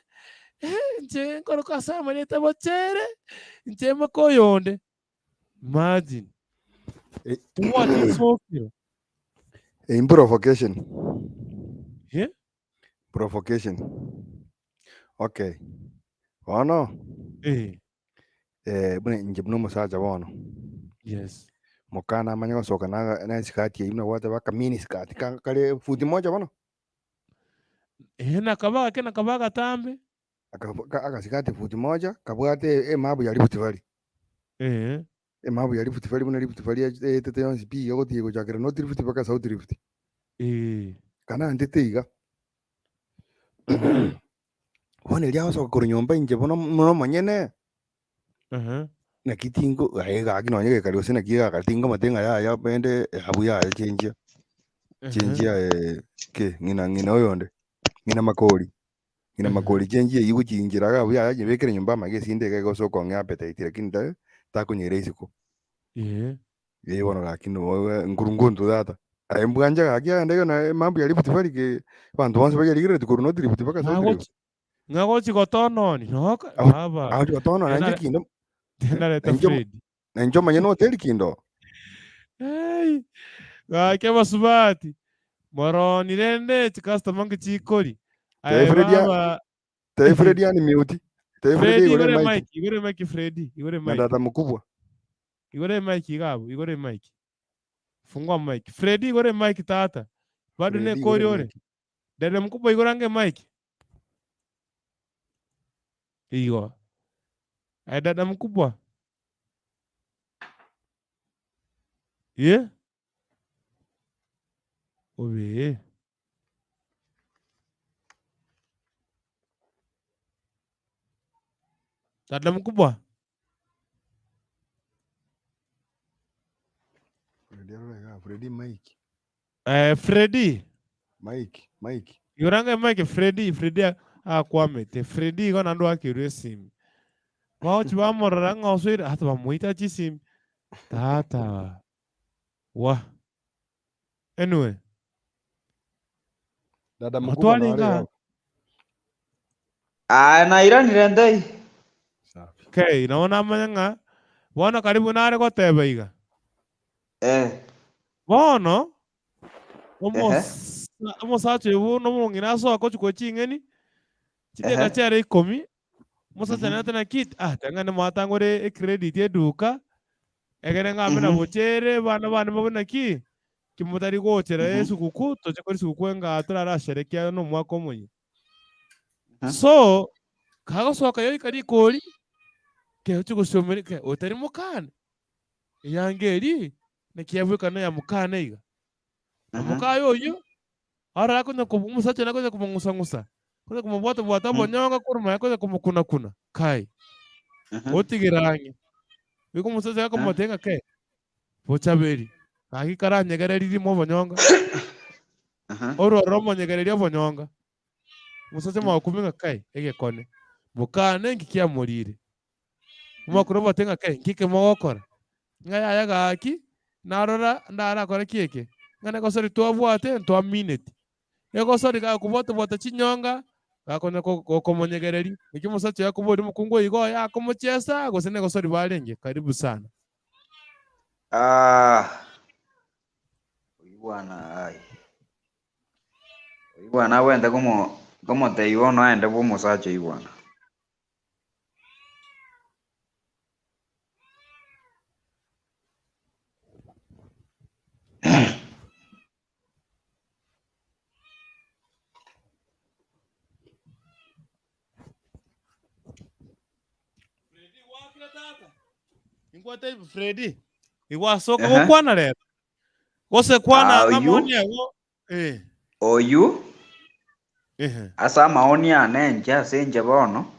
Speaker 2: inche nkoroka ase amarieta bochere, inche moka oyonde. Imagine. Tobwati ensokero.
Speaker 4: In provocation.
Speaker 2: Eh?
Speaker 4: Provocation. Okay. Bono,
Speaker 2: Eh.
Speaker 4: eh, buna inche buna omosacha bono.
Speaker 2: Yes.
Speaker 4: Mokana amanye gosoka na na esikati eyio buna gwateba aka mini skirt ka kare futi moja bono.
Speaker 2: Eh, nakaba gake nakaba agatambe.
Speaker 4: Agasikati futi moja kabwate emabu ya Rift Valley.
Speaker 2: Eh.
Speaker 4: Emabu ya Rift Valley buna Rift Valley etete yonsi pi egotiga gochakera North Rift mpaka South Rift.
Speaker 2: Eh.
Speaker 4: Kana ntete iga. Bono erio agosoka korwa nyomba inche bono buna omonyene, naki tingo aye gaki nonye gekari gose naki egakare tingomanyete ng'a yaya bende abwo yaya chenchia, chenchia ki ng'ina ng'ina oyonde, ng'ina makori, ng'ina makori chenchia eywo gochinchera iga abwo yaya nyebekere nyomba amaiga esinde iga egose okong'ea appetite lakini tari takonyeira isiko. Ee bono gaki noe nkurunguntu tata. Aye mbwancha gaki aende iga naye mambo ya Rift Valley ke abanto bonsi bayarigerereti korwa North Rift mpaka South Rift.
Speaker 2: Ng'agochi ng'agochi gotononi noka
Speaker 4: Ago
Speaker 2: baba
Speaker 4: agochi gotonona nainche
Speaker 2: Enare
Speaker 4: kinde
Speaker 2: enarete
Speaker 4: nainche
Speaker 2: Fred.
Speaker 4: nainche omanye noteri kinde oo.
Speaker 2: Hey, gaki abasubati moroni rende chikastoma nki chikori
Speaker 4: Tebia
Speaker 2: aye
Speaker 4: Fred a
Speaker 2: baba
Speaker 4: tebia Fred unmute. Tebia Fred
Speaker 2: Fredi
Speaker 4: aigore
Speaker 2: igore
Speaker 4: emic.
Speaker 2: mic igore mic Fredi igore
Speaker 4: Na
Speaker 2: mic
Speaker 4: dada mkubwa.
Speaker 2: Igora emic iga abwo, igora emic. Fungua mic. Freddy igora emic tata. Bado
Speaker 4: Freddy
Speaker 2: nekori
Speaker 4: igora
Speaker 2: ore.
Speaker 4: emic.
Speaker 2: Dada mkubwa igora ange emic. Igo. Aye dada mkubwa. Ye? Obe. Dada mkubwa.
Speaker 4: Freddy arore igaa, Freddy Mike.
Speaker 2: Eh, Freddy.
Speaker 4: Mike, Mike.
Speaker 2: Igoranga Mike Freddy, Freddy akwamete. Freddy igo naende oakerwe esimi. Bagochi bamorora ng'a osoire ata bamoita chisimi. Tata. Wa. Anyway.
Speaker 4: Dada mkubwa
Speaker 2: Otware
Speaker 4: nare
Speaker 2: iga.
Speaker 4: igaa.
Speaker 7: Aya nairanire ntei.
Speaker 4: Safi.
Speaker 2: Okay, nabo namanya ng'a bono karibu nare goteba iga.
Speaker 7: Eh.
Speaker 2: Bono
Speaker 7: Ehe.
Speaker 2: omosa omosacha oyo bono omong'ina asoa gochia ching'eni, chideka
Speaker 7: Ehe.
Speaker 2: chiare ikomi, omosacha
Speaker 7: Mhm.
Speaker 2: nere naki ah tiga ng'ende mwatangore ecredit eduka, egere ng'ambe
Speaker 7: Mhm.
Speaker 2: nabocheere abana bane babe naki, ki motari gochera
Speaker 7: Mhm.
Speaker 2: esuguku, toche kore esuguku engaa torarasherekea na omwaka omoyia.
Speaker 7: Mhm.
Speaker 2: So, kagosoka yoika rikori, kegochia gosiomeri ke otari mokane, eyanga eria naki yabwekana ya mokane iga. Na
Speaker 7: Mhm.
Speaker 2: mokaye oyio, arore akonya komo omosacha oria akonya komong'usa-ng'usa, akonya komobwata-bwata
Speaker 7: Mhm.
Speaker 2: obonyonga korwa maega akonya komokuna-kuna, kai,
Speaker 7: Mhm.
Speaker 2: otigera ang'e. Goika omosacha
Speaker 7: Mhm.
Speaker 2: akomotebia ng'a kei, bochaberi, gaki karanyegererie rimo obonyonga,
Speaker 7: Mhm.
Speaker 2: orore omonyegereria obonyonga. Omosacha omogokumi ng'a kai, egekone, mokane nki kiamorire? Omokoro obote ng'a kai, nki kemogokora? Ng'a yaya gaki, narora ndarakore ki eke? Ng'a negosori twabwate ntwamineti. Egosori gakobwata-bwata chinyonga, gakonya ko- gokomonyegereria. Naki omosacha oyo akoboria omokungu oyo igo oye akomochiesa, gose negosori barenge? Karibu sana.
Speaker 7: Ah, oyio bwana ai. Oyio bwana abwenerete komo komotebia bono aende bwa omosacha oyio bwana.
Speaker 2: Ingwate Freddy, igwasoka
Speaker 7: Ehe.
Speaker 2: gokwana rero. Gose kwana
Speaker 7: Ah,
Speaker 2: ng'a
Speaker 7: oyio
Speaker 2: maoni ago eh.
Speaker 7: oyio
Speaker 2: Ehe.
Speaker 7: ase amaoni ane inche ase inche bono,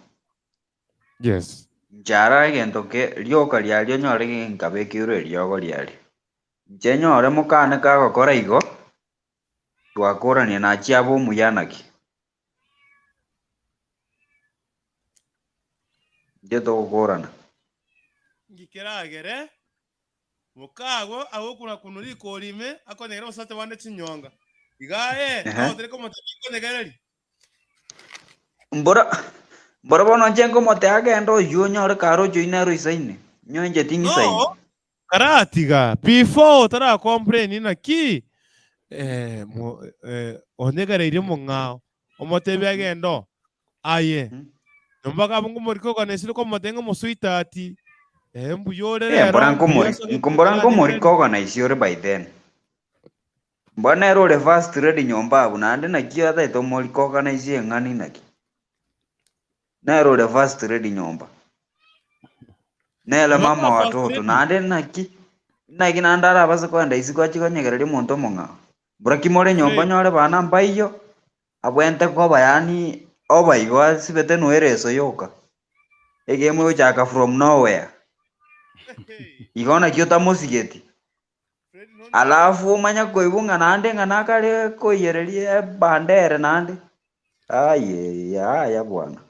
Speaker 2: Yes.
Speaker 7: nchara egento ke rioka riaria onyore nkabekeirwe eriogo riaria. Inche nyore mokane kagokora igo, twakorania nachia abe omuya naki. Inche togokorana.
Speaker 2: Nki keragere Mokaagwe agokuna-kuna rikori ime, akonyegera abasacha bande chinyonga. Iga aye
Speaker 7: Ehe.
Speaker 2: nogotari komotebia nkonyegererie?
Speaker 7: Mbora mbora bono inche nkomotebia agende oyio onyore kare ochoine nere oisaine, inwe inche ting'isaini.
Speaker 2: No, karatiga before otara complain naki eh, mo, eh, onyegereirie omong'ao, omotebie agende oo. Aye, nyomba gabo ngomorike oganesire komotebia ng'a omosweetheart, eh, mbuya ore
Speaker 7: Eh,
Speaker 2: rero,
Speaker 7: mbora
Speaker 2: mbuya
Speaker 7: nkomori
Speaker 2: ase
Speaker 7: mbora nkomorika
Speaker 2: okoranyegereria.
Speaker 7: organise ore by then. Mbora nere ore first lady nyomba abwo naende naki ataete omorika organise eng'ani naki. Nere ore first lady nyomba. Nere
Speaker 2: Nabo
Speaker 7: mama
Speaker 2: koba first
Speaker 7: watoto
Speaker 2: lady.
Speaker 7: naende naki naki naende arabase kogenda isiko achie konyegereria omonto omong'ao. Mbora ki more nyomba
Speaker 2: Fred,
Speaker 7: nyore bana mbaiyo. Abwenerete koba yaani oba igo asibete noe ereso yoka. Egame egochaka from nowhere. Igo naki otamosigeti. Alafu omanye koigwa ng'a naende ng'a nakare koiyereria ebandere naende. Aye yaya bwana.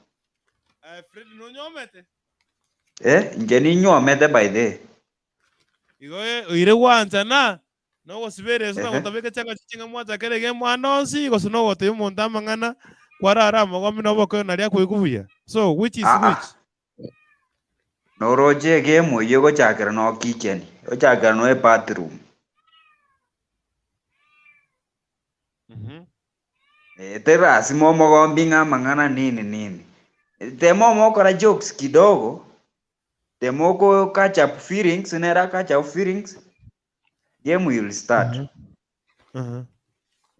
Speaker 2: Aye Fred nonyomete?
Speaker 7: Eh, inche ninywomete by the way.
Speaker 2: Igo oire gwanchana nogosibera ense na
Speaker 7: Ehe.
Speaker 2: gotabeka chianga ching'a mwachakera iga emwana onsi gose nogotebia omonto amang'ana kwarara amagomi na obokoyo naria akoigwa buya. So which is
Speaker 7: Ah, ah.
Speaker 2: which?
Speaker 7: Noroche egame eyio egochakera no kitchen, egochakera no ebathroom. Eh, teri lasima omogombi ng'a amang'ana nini nini. Tema omokora jokes kidogo, tema oko catch up feelings, nere a catch up feelings, game will start.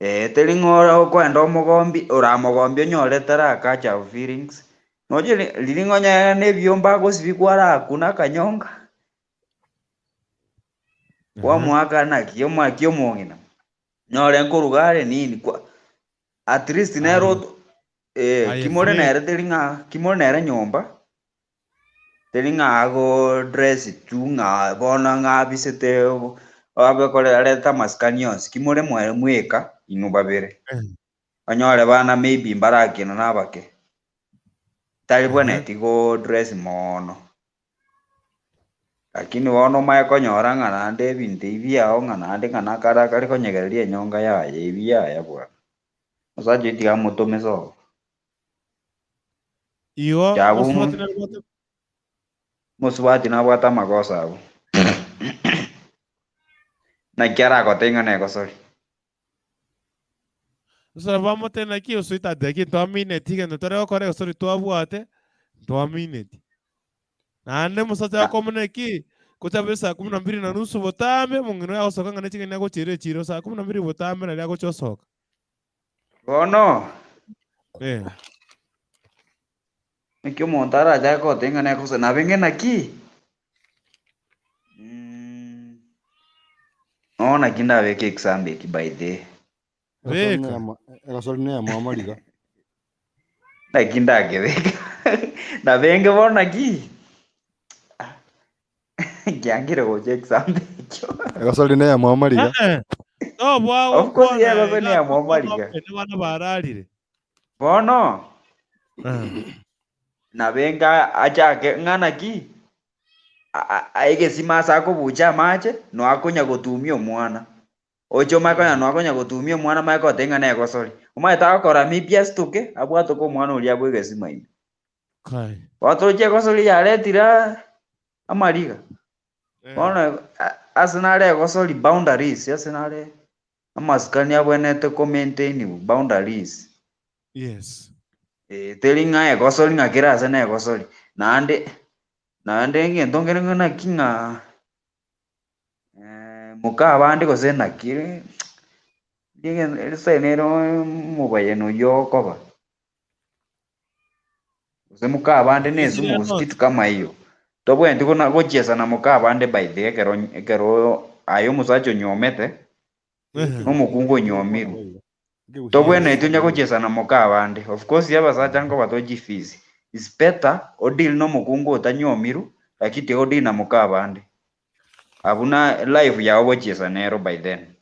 Speaker 7: Eh, teri ng'a ore okoenda omogombi, oramogombi onyore tara catch up feelings. Noche ri- riria ng'a onye na ebiomba agosibia arakuna akanyonga, kwamoaka naki omwaki omong'ina. Nyore nkoruga are nini kwa at least nere
Speaker 2: Aye.
Speaker 7: ot- eh,
Speaker 2: Aye,
Speaker 7: kimore
Speaker 2: Fred.
Speaker 7: nere teri ng'a kimore nere nyomba, teri ng'a ago dress tu ng'a bono ng'a abisete abekore arete amasikani onsi, kimore mwe mweka inwe babere. Onyore bana maybe mbarakina na abake, tari bwenereti go dress moono. Lakini bono omanye konyora ng'a naende ebinto ebi biao ng'a naende ng'a nakare akare konyegereria enyonga yaye, ebi yaya bwana. Omosacha oyio tiga amotome sobo.
Speaker 2: Igo
Speaker 7: Yabo
Speaker 2: mosubati nabwate
Speaker 7: Mosubati nabwate amagoso abwo. Naki aragotebie ng'a negosori.
Speaker 2: Gose bamotebia naki oswete ati lakini ntwamineti egento tore gokora egosori twabwate ntwamineti. Naende omosacha akomona ki gocha saa kumi na mbili na nusu botambe omong'ina oyo agosoka ng'a ne ching'eni agochiera echiro saa kumi na mbili botambe naria agocha osoka.
Speaker 7: Bono,
Speaker 2: Eh.
Speaker 7: naki omonto arachake goteba ng'a negosori nabe ng'e naki? Nonya naki ndabeke example eki by the way.
Speaker 2: Beka.
Speaker 4: Egosori neyamwamo riga.
Speaker 7: Naki ndakebeka. Nabenge bono naki? Nkiangire gocha example ekio.
Speaker 4: Egosori neyamwamo riga.
Speaker 2: Eh, no
Speaker 7: Of course
Speaker 2: bwagokwana
Speaker 7: egosori
Speaker 2: iga
Speaker 7: neyamwamo riga.
Speaker 2: abana bararire.
Speaker 7: Bono nabenge achake ng'a naki egesima ase akobucha amache no akonya gotumia omwana. Oche omanye konya no akonya gotumia omwana omanye koteba ng'a negosori. Omanyete agokora maybe asituke abwatoke omwana oria agwe egesima ime.
Speaker 2: Kai.
Speaker 7: Gwatorochia egosori yaretire amariga. Bono ase nare egosori boundaries ase nare amasikani abwenerete ko maintain boundaries.
Speaker 2: Yes.
Speaker 7: Eh, teri ng'a egosori ng'a kera ase negosori. Naende naende egento nkere ng'a naki ng'a moka abande gose naki ase nere omobayeno oyio okoba. Gose moka abande na esumu gose kitu kama hiyo. Tobwenereti kona gochiesa na moka abande by the way ekero ekero aye omosacha onywomete, na omokungu onywomirwe. Tobwenereti onye gochiesa na moka abande. Of course abasacha nkoba chifees. It's better odeal na omokungu otanywomirwe lakini tiga odeal na moka abande. Abwo na life yao gochiesa nero by then.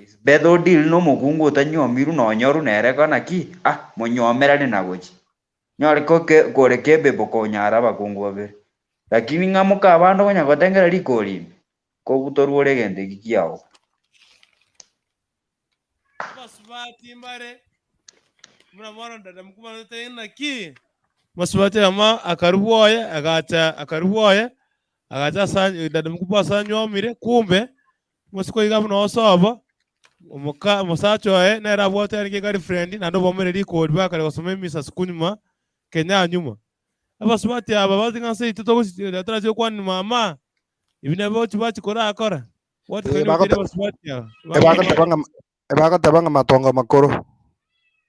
Speaker 7: It's better odeal na omokungu otanywomirwe nonyoru nere kona ki, ah monywomerane na gochi. Nyore koke kore capable konyara abakungu babere. Lakini ng'a moka abande okonya gotengera rikori ime, kobutorwa ore egento eki kiao.
Speaker 2: Abasubati mbare buna bono dada mokubana totebe naki mosubati oyomo akarua oye agacha akarua oye agacha ase dada mokubwa ase anywomire kumbe omosike oiga buna osobo omoka omosacha oye nere abwate arenge girlfriend naende obaumere rikori bakare gosoma emisa sukunyuma kenya nyuma. Abasubati aba bating'ana seito togochi torachi gokwania mama ebi nabo bachi bachi korakora.
Speaker 4: Eh, Ebagoteba ng'a matongo makoro.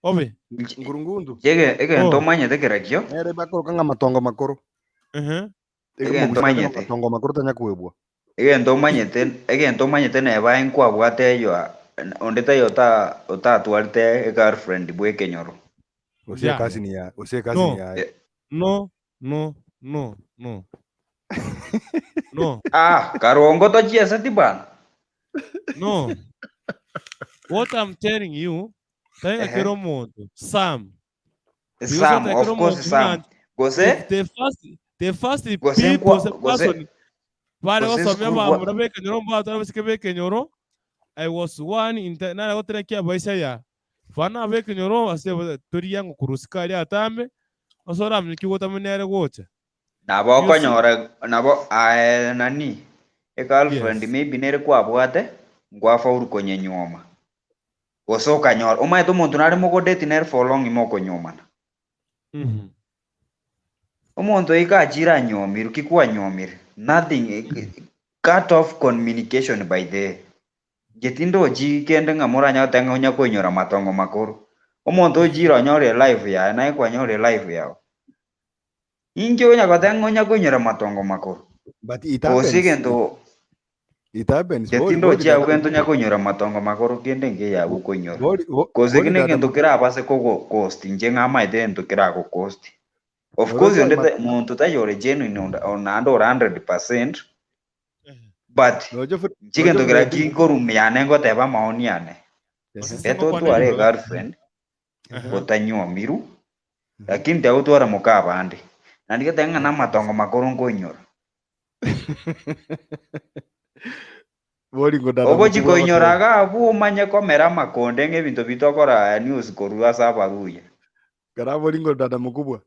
Speaker 2: Obe.
Speaker 4: Ngurungundu.
Speaker 7: Ege egento omanyete kerakio.
Speaker 4: Nere bakoroka ng'a matongo makoro.
Speaker 7: Egento omanyete.
Speaker 4: Matongo makoro tanya kwebwa.
Speaker 7: Egento omanyete, egento omanyete neba nkwabwate your Onde taiyo ota otatwarete egirlfriend bwa ekenyoro.
Speaker 4: Gose
Speaker 2: Yeah.
Speaker 4: ecousin ya gose ecousin
Speaker 2: No.
Speaker 4: yaye.
Speaker 7: Eh,
Speaker 2: No, no, no, no. No,
Speaker 7: Ah, karongo tochieseti bana.
Speaker 2: no. What I'm telling you, taiga
Speaker 7: Ehe.
Speaker 2: kera omonto, Sam. Because
Speaker 7: Sam,
Speaker 2: what
Speaker 7: of
Speaker 2: kera
Speaker 7: course
Speaker 2: omonto
Speaker 7: Sam.
Speaker 2: buna
Speaker 7: Gose
Speaker 2: the, the first the first
Speaker 7: gose
Speaker 2: people
Speaker 7: nkwa
Speaker 2: se
Speaker 7: gose
Speaker 2: person bare
Speaker 7: gose
Speaker 2: gosomia
Speaker 7: school bwa
Speaker 2: abamura bekenyoro mbatwara abasike bekenyoro I was one in the nare gotera ki abaisa ya bana abekenyoro ase torigia ng'o korwa isiko aria atambe ase oramanye ki ogotamenya nere gocha
Speaker 7: nabo
Speaker 2: you see
Speaker 7: okonyora nabo aye nani egirlfriend
Speaker 2: yes
Speaker 7: maybe nere kwabwate nkwafaulu konyenyuoma. Gose okanyora omanyete omonto nare mogodate nere for long mokonyuomana.
Speaker 2: Mhm.
Speaker 7: Omonto oika achire anyuomirwe ki kwanyuomire nothing cut off communication by the way. Inche tindochi kende ng'a moranye goteba ng'a onya koinyora matongo makoro. Omonto ochire onyorire life yaye naye kwanyorire life yao. Inki onya goteba ng'a onya koinyora matongo makoro?
Speaker 4: But it
Speaker 7: Gose
Speaker 4: happens. It,
Speaker 7: egento
Speaker 4: it happens.
Speaker 7: inche
Speaker 4: Bori bori
Speaker 7: tindochi
Speaker 4: dada
Speaker 7: abwo gento onya
Speaker 4: mkubwa.
Speaker 7: koinyora matongo makoro kende nkeiyo abwo koinyora.
Speaker 4: Bori bo-
Speaker 7: Gose
Speaker 4: bori
Speaker 7: ki
Speaker 4: dada
Speaker 7: negento
Speaker 4: mkubwa.
Speaker 7: kerabase kogocost inche ng'amaete egento keragocost. Of course
Speaker 4: Oroche
Speaker 7: onde
Speaker 4: ma
Speaker 7: ta monto taiyo ore genuine onda naende ore 100% but
Speaker 4: roche Fre-
Speaker 7: inche
Speaker 4: roche
Speaker 7: egento kera
Speaker 4: Freddy.
Speaker 7: kinkorumia yane ngoteba amaoni ane.
Speaker 4: Ehe.
Speaker 2: Ase
Speaker 7: Better
Speaker 2: ngokwana
Speaker 7: otware
Speaker 2: ribaga.
Speaker 7: egirlfriend
Speaker 2: Aha.
Speaker 7: otanywomirwe
Speaker 4: Mhm.
Speaker 7: lakini tiagotwara moka abande. Naende geteba ng'a namatongo makoro nkoinyora.
Speaker 4: Bori ngo dada
Speaker 7: Ogochi
Speaker 4: mkubwa
Speaker 7: koinyora
Speaker 4: agoteba.
Speaker 7: iga abwo omanye komera amakonde ng'a ebinto bi tokora news korwa ase abaruya.
Speaker 4: Kara bori ngo dada mkubwa.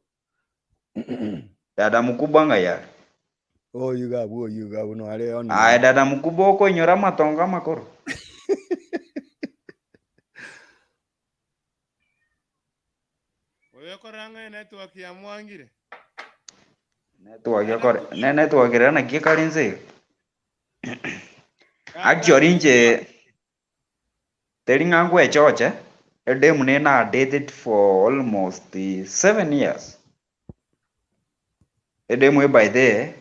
Speaker 7: Dada mkubwa ng'ai are?
Speaker 4: Oyo iga abwo oyo iga abwo no are on
Speaker 7: Aye
Speaker 4: mic.
Speaker 7: dada mkubwa okoinyora amatongo amakoro.
Speaker 2: Oyo okorora ng'a enetwork yamwangire.
Speaker 7: Network
Speaker 2: Dada
Speaker 7: ekore
Speaker 2: mkubwa.
Speaker 7: ne network ere naki ekare inse iga.
Speaker 2: Dada
Speaker 7: Actually
Speaker 2: mkubwa.
Speaker 7: inche teri ng'a ngwechoche, edemu nere na dated for almost 7 years. Edemu eye by the way,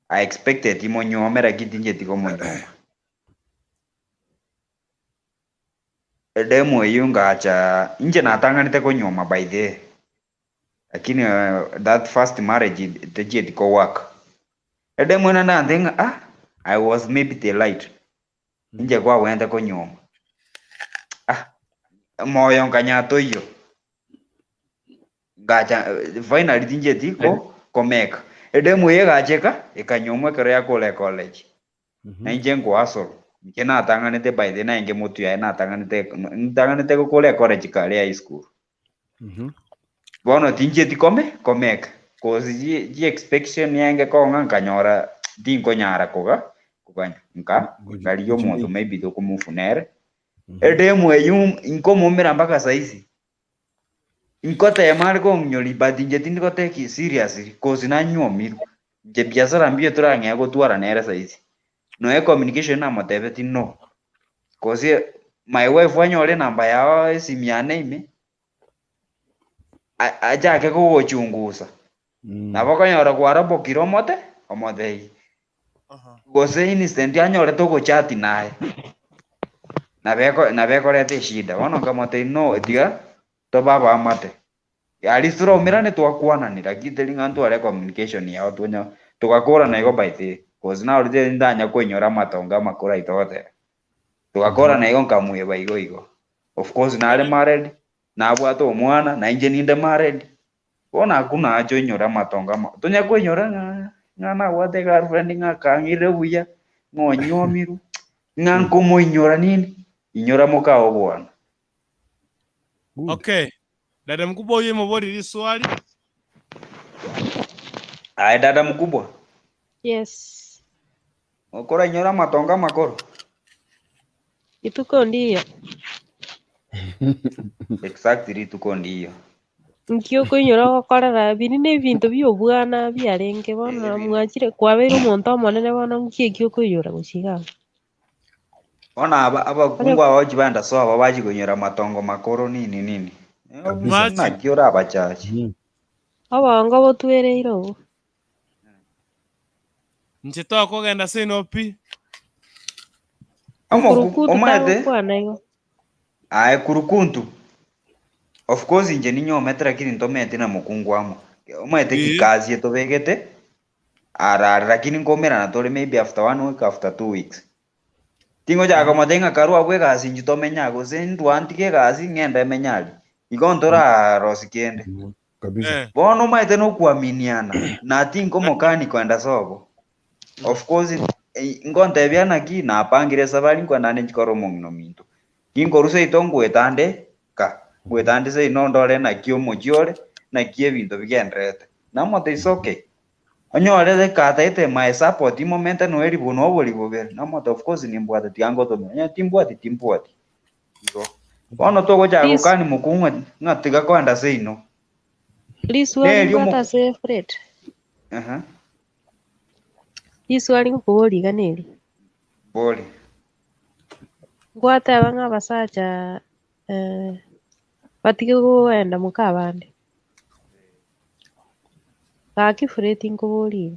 Speaker 7: I expected imonyuome lakini tincheti komonyuoma. Edemu eyio ngacha, inche natang'anete konyuoma by the way, lakini that first marriage techieti kowork. Edemu eye naende ng'a ah, I was maybe the light, inche kwabwenerete konyuoma. Ah, moyo nkanya toiyo. Ngacha finally tincheti ko komeka. Edemu eye egacheka ekanyuomwa ekero yakora ecollege. Na inche nkohustle. Inche natang'anete by the way naenge motwe yaye natang'anete ntang'anete gokora ecollege kare high school. Bono tincheti kome komeka cause chi chi expectation yange kong'a nkanyora tinkonyara koga koganya nka nkarigia omonto maybe tokomove nere. Edemu eywo nkomoumera mpaka saizi. Nkotema are kong'inyori but inche tindi gotake seriously cause nanywomirwe. Inche biasara mbiyo torang'ea gotwara nere saizi. Nonya ecommunication namotebetie no. Cause my wife anyore enamba yao esimi yane ime, achake kogochungusa. Nabo okonyora kwarobokire omote omotebie. Gose instant anyorete ogochati naye. Nabo nabo ekoreta eshida. Bono nkamotebia no tiga tobe abaamate. At least toraumerane twakwanani lakini teri ng'a ntware communication yao tonya togakorana igo by the way. Cause narorire ntanya koinyora amatongo amakoro aito goteba. Togakorana igo nkamweba igo igo. Of course nare married, nabwate omwana, na inche ninde married. Bono akwo nache oinyore amatongo ama tonya koinyora ng'a ng'a nabwate egirlfriend ng'a akang'irire buya, ng'a onywomirwe, ng'a nkomoinyora nini, inyora mokao bwana.
Speaker 4: Good.
Speaker 2: Okay. Dada mkubwa oyo imobori riswali.
Speaker 7: Aye dada mkubwa,
Speaker 6: Yes.
Speaker 7: okorainyora amatongo amakoro?
Speaker 6: Rituko ndiyo.
Speaker 7: Exactly rituko ndiyo.
Speaker 6: Nki okoinyora ogokorera biri na ebinto bia obwana biarenge bono mwachire kwabeire omonto omonene bono nki eki okoinyora gochia iga abwo.
Speaker 7: Bono aba abakungu aba bachi baenda sobo bachi koinyora amatongo makoro nini nini.
Speaker 4: Kabisa.
Speaker 2: Machi.
Speaker 7: Naki orabachache.
Speaker 6: Obongo botwereire obwo.
Speaker 2: Inche tokogenda seino pi.
Speaker 7: Omoku
Speaker 6: Kurukutu
Speaker 7: omanyete
Speaker 6: tagokwana igo.
Speaker 7: aye kurukuntu of course inche ninyomete lakini ntometi na mokungu amo. Omanyete
Speaker 2: Ee.
Speaker 7: kikazi etobegete arare lakini nkoumerana tore maybe after one week after 2 weeks. Tingochaka komotebia ng'a karue abwo egasi inche tomenye aa gose ndwa ntige egasi ng'ende menye aria. Igo ntorarosi kende.
Speaker 4: Kabisa.
Speaker 7: Bono omanyete nokoaminiana na tinkomokani koenda sobo. Of course ngontebia naki napangire esabari nkoenda ande nchikore omong'ina ominto. Ginkorwa seito ngoeta ande ka, ngoeta ande seino ndore naki omochie ore, naki ebinto bigendererete. Namotebia it's okay. Onyore kataete my support imomente noe ribu nobori bobere. Namotebia of course nimbwate tiga ngotomere, onye timbwati timbwati. Igo. Bono togochaka
Speaker 6: Ris-
Speaker 7: gokani mokungu ng'a tiga koenda seino.
Speaker 6: Riswali
Speaker 7: Nerio
Speaker 6: mbwate
Speaker 7: mo
Speaker 6: ase Fred.
Speaker 7: Aha.
Speaker 6: Riswali ngokoboria iga neri.
Speaker 7: Bori.
Speaker 6: Ngwateba ng'a abasacha batige koenda moka abande. Gaki Fred nkoborie iga.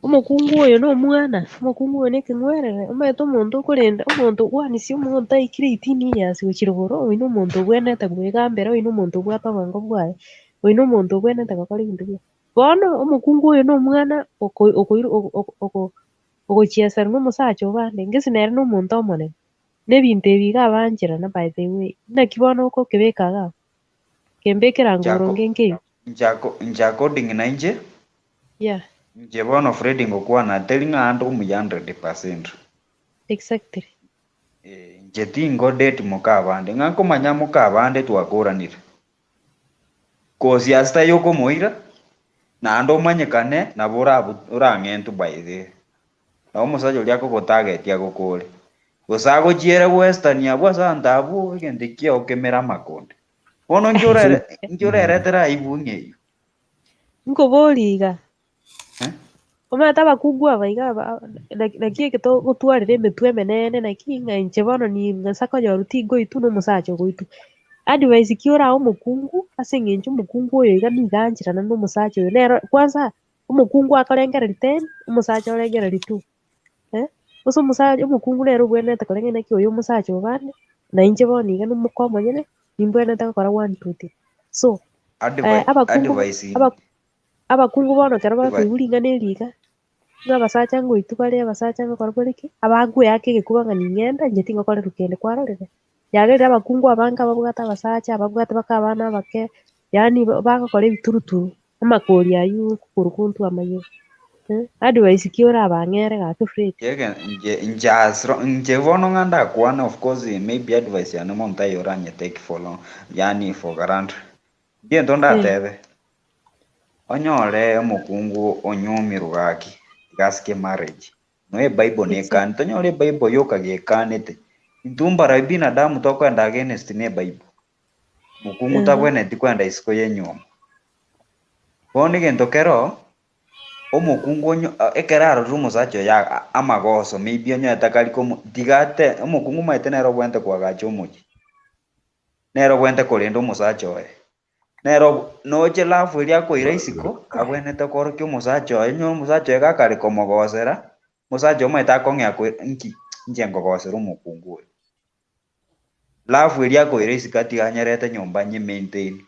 Speaker 6: Omokungu oyo na omwana, omokungu oyo na ekeng'werere, omanyete omonto okorenda omonto gwanisia omonto aikire 18 years gochia rogoro, oyio na omonto obwenerete koegambera, oyio na omonto obwate obongo bwaye, oyio na omonto obwenerete gokora ebinto biaye. Bono omokungu oyo na omwana oko- okoirwa oko- oko- oko- ogochiesera na omosacha obande, ngesi nere na omonto omonene, na ebinto ebi iga abancherana by the way, naki bono okokebeka iga abwo? Kembekera
Speaker 7: Nchako
Speaker 6: ngoronge nkeiyo.
Speaker 7: nchako inche according na inche,
Speaker 6: Yeah.
Speaker 7: inche bono Fred ngokwana teri ng'a ande omuya 100%.
Speaker 6: Exactly.
Speaker 7: Eh, inche tingo date moka abande, ng'a nkomanya moka abande twakoranire. Kosi ase taiyo okomoira, naende omanyekane nabo orabu orang'entwe by the way. Nabo omosacha oria akogotarget agokore. Gose agochiere western abwo ase abanto abwo egento ekiao kemere amakonde. Bono inki orere inki oreretere aibu ng'a eyio?
Speaker 6: Nkoboria iga,
Speaker 7: Eh?
Speaker 6: omanyete abakungu aba iga aba naki naki eke togotwarera emetwe emenene naki ng'a inche bono ning'asa konyorwa tingoitwa na omosacha ogoitwa. Advice ki orae omokungu ase eng'encho omokungu oyo iga nigo aancherana na omosacha oyo nero kwanza omokungu akorengereria 10, omosacha orengereria 2 eh, gose omosacha omokungu nere obwenerete koreng'ana naki oyo omosacha obande, na inche bono iga nomoka omonyene, nimbwenerete gokora one, two, three. So, abakungu
Speaker 7: Advice
Speaker 6: aba abakungu bono ekero
Speaker 7: advi
Speaker 6: bakoigwa ring'ana eri iga, ng'a abasacha ngoitwa bare abasacha ngokora bare ki, abagoeaka egekuba ng'a ning'ende inche tingokorerwa kende kwarorire? Yagerire abakungu abange ababwate abasacha, ababwate baka abana abake, yaani bagokora ebituruturu, amakori aywo korukuntwa amanyire eh, advice ki orabang'ere gaki Fred?
Speaker 7: Inche inche inche as inche bono ng'a ndakwane of course maybe advice yane monto aye oranye take for long yaani for granted. Egento ndatebe, onyore omokungu onywomirwe gaki, tiga asike marriage. Noe ebible nekane, tonyore ebible yoka gekanete. Intwe mbara binadamu tokoenda against na ebible. Mokungu tabwenereti koenda isiko y'enywomo. Bono egento kero, omokungu onyo ekero arorire omosacha oye amagoso maybe onyorete akari komo tiga ate omokungu omanyete nere obwenerete koagacha omochie, nere obwenerete korenda omosacha oye, nere noche love eria akoira isiko, abwenerete koorokia omosacha oye, onye omosacha oye gakare komogosera, omosacha omanyete akong'ea nki, inche nkogosera omokungu oyo. Love eria akoira isiko atiga anyerete nyomba nye maintain.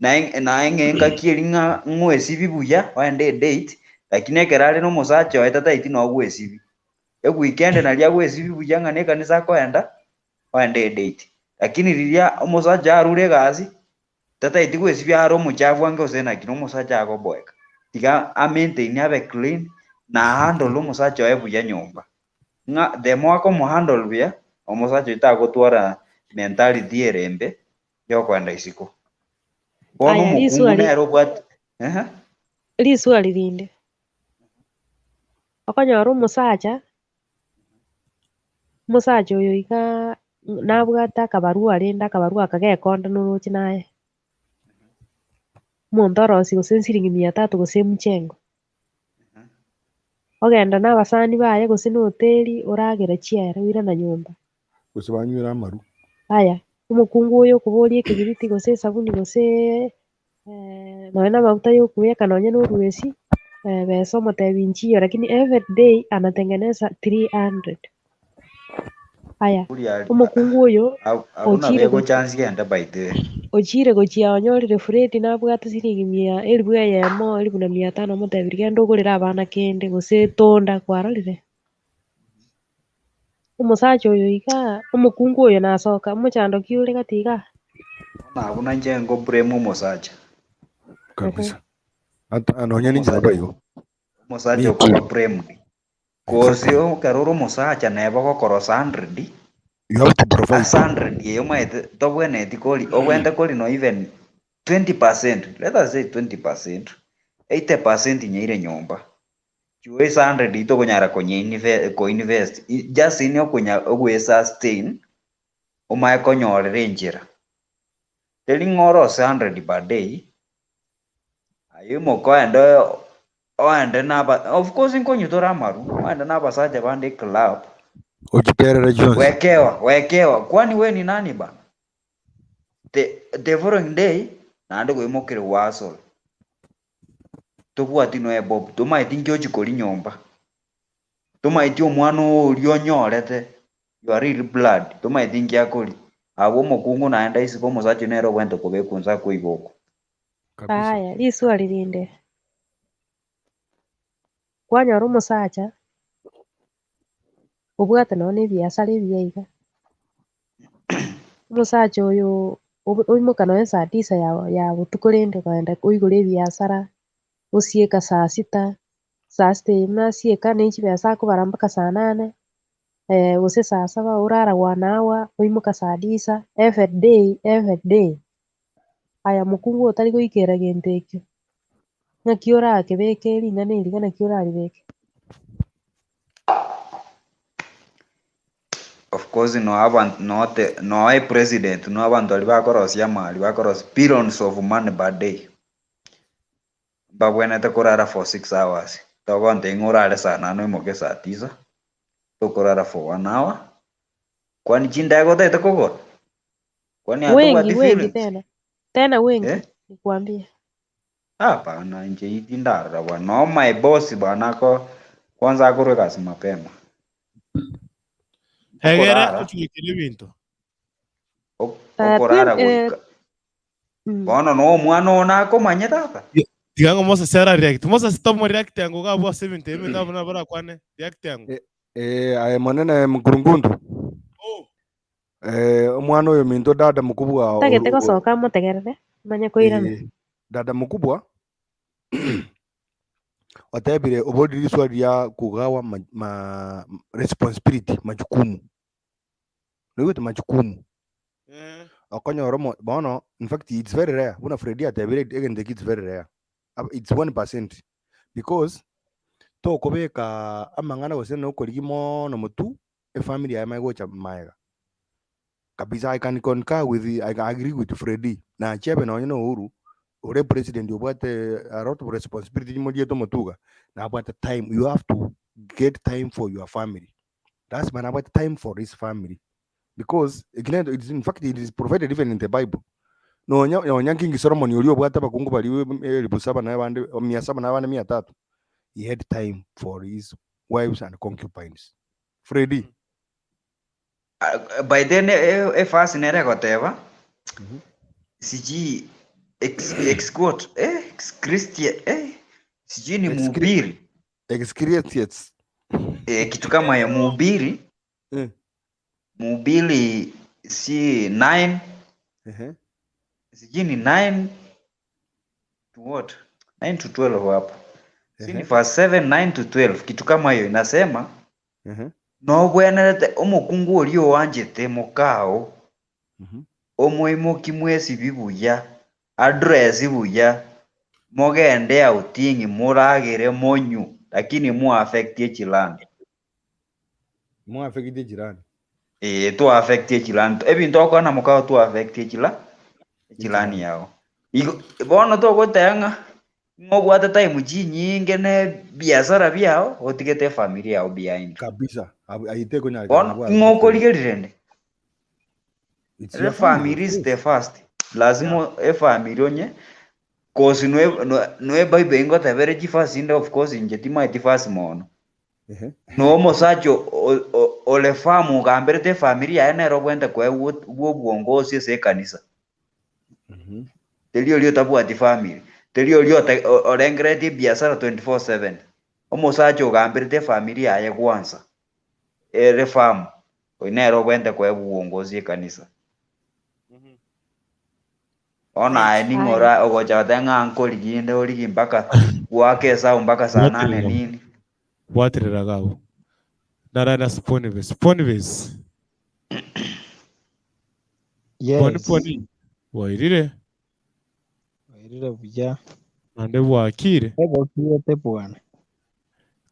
Speaker 7: Naye naye ng'a engaki eria ng'a ng'oesibi buya oende edate, lakini ekero are na omosacha oye tataeti noo gwesibi. Eweekend naria agwesibi buya ng'a na ekanisa akoenda, oende edate. Lakini riria omosacha arure egasi, tataeti gwesibia are omochafu ange gose naki, na omosacha agoboeka. Tiga a maintain abe clean, na ahandle omosacha oye buya nyomba. Ng'a the more akomohandle buya, omosacha oyio tagotwara mentality ere embe yokoenda isiko. Bono
Speaker 6: Aya,
Speaker 7: omokungu
Speaker 6: riswali
Speaker 7: nere obwate ehe.
Speaker 6: riswali rinde, okonyora omosacha, omosacha oyo iga nabwate akabarua rende akabarua aka gekonda noroche naye. Omonto orosia gose siringi mia tatu gose emchengo. Ogenda na abasani baye gose na hoteli oragera chiere oirana nyomba.
Speaker 4: Gose banywere amaru.
Speaker 6: Aya, omokungu oyo okoboria ekebiriti gose esabuni gose nonya na amaguta ya okobeka nonya na oruesi. Besa omotebi nchiyo lakini everyday anatengeneza 300. Aya,
Speaker 7: Buri ari
Speaker 6: omokungu oyo
Speaker 7: abwo abwo nabo
Speaker 6: ochire go
Speaker 7: egochance genda by the way.
Speaker 6: ochire gochia onyorire Fred nabwate siringi mia elifu eyemo, elifu na mia tano omotebirie genda ogorere abana kende gose tonda kwarorire? Omosacha oyo igaa, omokungu oyo nasoka, omochando ki ore gati igaa?
Speaker 7: Bono abwo nainche nko blame omosacha.
Speaker 4: Kabisa. Ata nonya ninche
Speaker 7: Omosacha
Speaker 4: nabo igo.
Speaker 7: omosacha
Speaker 4: Me too.
Speaker 7: okoba blamed. Gose
Speaker 4: Exactly.
Speaker 7: ekero ore omosacha neba ogokorosa 100,
Speaker 4: You have to provide.
Speaker 7: ase 100 eyo omanyete tobwenereti kori obwenerete kori no even 20%, let us say 20%, 80% nyaire nyomba. Chwo ase 100 tokonyara konye koinvest, just in okonya ogoesustain, omanye konyorera enchera. Teri ng'a orose 100 per day, aye imoka oende oende na aba of course nkonywa tore amaru, oende na abasacha bande eclub,
Speaker 4: Ochiterere chionsi.
Speaker 7: wekewa wekewa, kwani we ni nani bana? The, the following day, naende koimokire gwasora. Tobwati noe bob, tomaeti nki ochia koria nyomba. Tomaeti omwana oria onyorete, your real blood, tomaeti nki akoria. Abwo omokungu naende aisiko omosacha nere obwenerete kobekwa inse akoiga oko.
Speaker 4: Kabisa.
Speaker 6: Aya, riswali rinde, kwanyora omosacha, obwate nonye na ebiasara ebiya iga, omosacha oyo oimoka nonye saa tisa ya ya botuko rende kogenda oigore ebiasara, osieka saa sita, saa sita eywo buna asieka na chibesa akobara mpaka saa nane, gose saa saba orara one hour, oimoka saa tisa, everyday everyday. Aya mokungu otari goikera gento ekio, ng'aki orakebeke ring'ana eri naki oraribeke?
Speaker 7: Of course no abantu no te no e president no abantu baria bakorosia amari bakorosia billions of money per day. Mbabwenerete korara for 6 hours. Togontebia ng'a orare saa nane oimoke saa tisa, tokorara for one hour, kwani chindege otagete kogora? Kwani
Speaker 6: Wengi
Speaker 7: atobwati
Speaker 6: wengi
Speaker 7: feelings?
Speaker 6: tena tena wengi
Speaker 7: Eh?
Speaker 6: nikwambie.
Speaker 7: Hapana, inche iti ndarora bwana. No my boss bwana ako kwanza akorwe egasi mapema.
Speaker 2: Egere
Speaker 7: Okorara,
Speaker 2: ochuikire ebinto.
Speaker 7: okorara
Speaker 6: Eh,
Speaker 7: goika.
Speaker 6: mm.
Speaker 7: Bono no omwana one akomanya tata.
Speaker 2: Tiga ng'a Moses ara react. Moses tomo react yango iga abwo ase ebinto ebi ebinto abwo nabo barakwane react yango.
Speaker 4: Eh, eh, aye monene mkurungundu.
Speaker 2: Oh.
Speaker 4: Eh, omwana oyo minto dada mkubwa
Speaker 6: Tagete gosoka amotegerere, manye koirana.
Speaker 4: eh, dada mkubwa otebire oborire riswali ria kugawa ma, ma responsibility majukumu noigwete majukumu
Speaker 2: Eh.
Speaker 4: okonyora omo bono in fact it's very rare buna Freddy atebire egento eki it's very rare it's 1% because tokobeka amang'ana gose na okorigia mono motwe efamily yaye emanye gocha maega kabisa I can concur with I can agree with Freddy nachebe nonye na Uhuru ore president obwate a lot of responsibility moriete omotuga nabwate time you have to get time for your family lazima nabwate time for his family because eki nento it's in fact it is provided even in the bible nonya nonya King Solomon oria obwate abakungu baria elifu saba na abande mia saba na abande mia tatu he had time for his wives and concubines Freddy
Speaker 7: Ah, By then efasi nere egoteba sijui ex, ex quote eh, ex Christian eh, sijui ni mhubiri
Speaker 4: Excreates
Speaker 7: eh, kitu kama ya mhubiri
Speaker 4: eh.
Speaker 7: mhubiri si 9
Speaker 4: Ehe.
Speaker 7: sijui ni 9 to what 9 to 12 hapo si ni
Speaker 4: Ehe.
Speaker 7: verse 7 9 to 12 kitu kama hiyo inasema
Speaker 4: Ehe.
Speaker 7: nobwenerete omokungu oria oanchete mokao
Speaker 4: Mhm.
Speaker 7: omoimoki mwesibi buya address buya mogende outing muragere monyu lakini muaffectie chilani
Speaker 4: Mwafekite jirani.
Speaker 7: eh tuaffectie chilani ebinto okona mokao tuaffectie chila chilani
Speaker 4: Jirani.
Speaker 7: yao igo bono togoteba ng'a ng'obwate time chinyinge ne biasara biao otigete efamily yao behind
Speaker 4: Kabisa. Aite konyarikana
Speaker 7: bono
Speaker 4: nabwo Freddy.
Speaker 7: ng'okorigererende
Speaker 4: It's
Speaker 7: the
Speaker 4: your family,
Speaker 7: family
Speaker 4: of
Speaker 7: is the
Speaker 4: course.
Speaker 7: first
Speaker 4: Yeah.
Speaker 7: lazima efamily onye Cause noe noe noe ebible ingoteba ere chifasi inde of course inche timaeti fasi mono.
Speaker 4: Ehe.
Speaker 7: No omosacha o- o- ore firm ogamberete efamiri yaye nere obwenerete koegwa bwa obwongosi ase ekanisa. Teri oria otabwati family, teri oria ote orengereretie ebiasara 24/7. Omosacha ogamberete efamiri yaye gwansa, ere firm, oyio nere obwenerete koegwa obwongosi ekanisa. Bono aye
Speaker 2: Right.
Speaker 7: ning'o
Speaker 6: Aye.
Speaker 7: ora ogocha goteba ng'a nkorigi inde origi mpaka goaka esabu mpaka saa nane
Speaker 2: Bwaterera.
Speaker 7: nini.
Speaker 2: Bwaterera iga abwo. Nara na Sponives. Sponives. Poni
Speaker 8: Yes,
Speaker 2: poni. Bwairire.
Speaker 8: bwairire buya.
Speaker 2: Naende bwakire.
Speaker 8: Ebokiete bwana.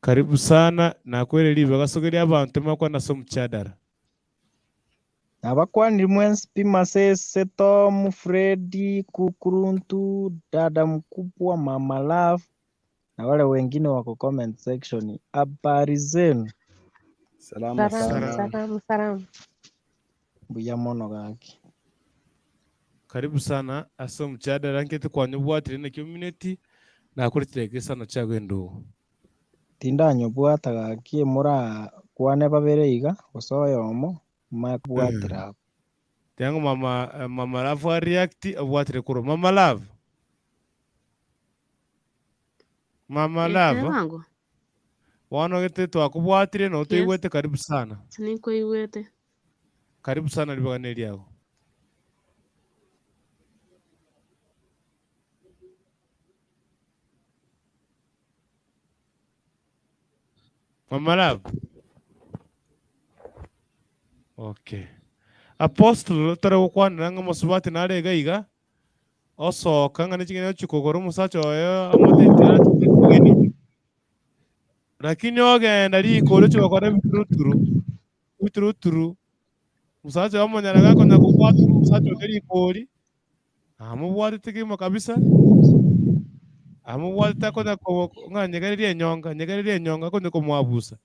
Speaker 2: Karibu sana nakoire ribaga sogeria abanto makwana ase omochadara.
Speaker 8: Nabakwaniri mwensi pi Masese, Tom, Freddy, Kukuruntu, dada mkubwa, Mama Love na wale wengine wako comment section. Habari zenu?
Speaker 4: Salama
Speaker 6: Salamu,
Speaker 4: sana.
Speaker 6: salamu, salamu.
Speaker 8: Mbuya mono gaki.
Speaker 2: Karibu sana ase omochadara nkete kwanyobwatire naki omineti nakore chidakika isano chiago endugu.
Speaker 8: Tindanyobwata gaki morakwane babere iga gose oyomo manye kobwatera abwo.
Speaker 2: Tiga ng'a mama eh, mama love a react obwatire korwa mama love. Mama
Speaker 5: Eh,
Speaker 2: love
Speaker 5: tebango.
Speaker 2: bono gete twakobwatire no
Speaker 5: Yes.
Speaker 2: toigwete karibu sana.
Speaker 5: Ninkoigwete.
Speaker 2: Karibu sana ribaga neriago. Mama Love. Okay. Apostle tore gokwanera ng'a omosubati nare iga iga osoka ng'a neching'eni ochia kogora omosacha oye amotetire achie kogeni lakini ogenda riko oria ochia gokora ebituruturu ebituruturu omosacha oye omonyara gakonya kobwata omosacha oria rikori Amobwatete kegima kabisa, amobwatete akonya ko ng'a nyegererie enyonga, nyegererie enyonga akonya komoabusa.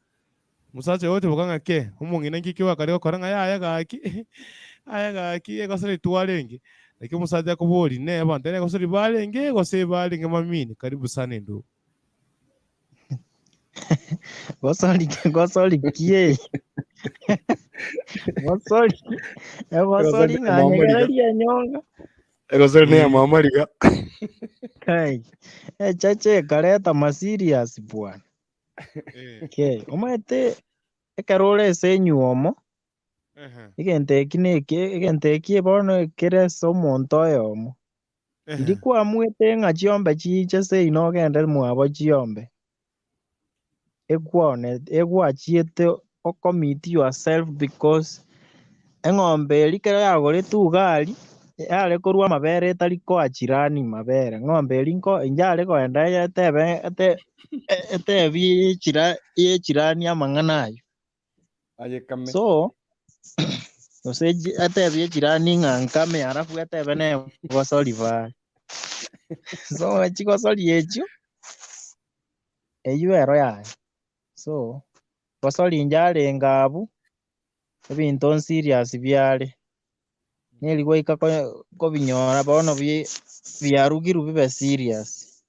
Speaker 2: Omosacha oyo ogotiboka ng'a kee, omong'ina nki ki gwakare gokora ng'a yaya gaki, yaya gaki egosori twarenge. Naki omosacha akoboria, inee abanto ere egosori barenge gose barenge mamini? Karibu sana endugu.
Speaker 8: Gosori gosori ki? Gosori egosori
Speaker 4: Egosori
Speaker 8: ng'a
Speaker 4: ya mama riga.
Speaker 8: nyegererie enyonga.
Speaker 4: Egosori ne ya mama riga.
Speaker 8: Kai. Echache ekareta maserious bwana.
Speaker 2: Eh,
Speaker 8: Okay. Omanyete ekero ore ase enywomo,
Speaker 2: ehe,
Speaker 8: egento eki neke egento eki bono ekere ase omonto oyomo. Riria kwamuete ng'a chiombe chiiche seino ogende mwabo chiombe, ekwane egwachiete ocommit yourself because eng'ombe eria ekero yagoretwe iga aria, yare korwa amabere etari koa jirani mabere, eng'ombe eria nko yare kogenda etebe ete etebi echira echirani amang'ana aywo.
Speaker 4: Ayekame.
Speaker 8: So, gose echi- atebie echirani ng'a nkame alafu atebe ne gosori bare. So chigosori echio, eywo ero yaye. So, gosori inche arenge abwo, ebinto nserious biare, neri goika ko- kobinyora bono bi- biarugirwe bibe serious.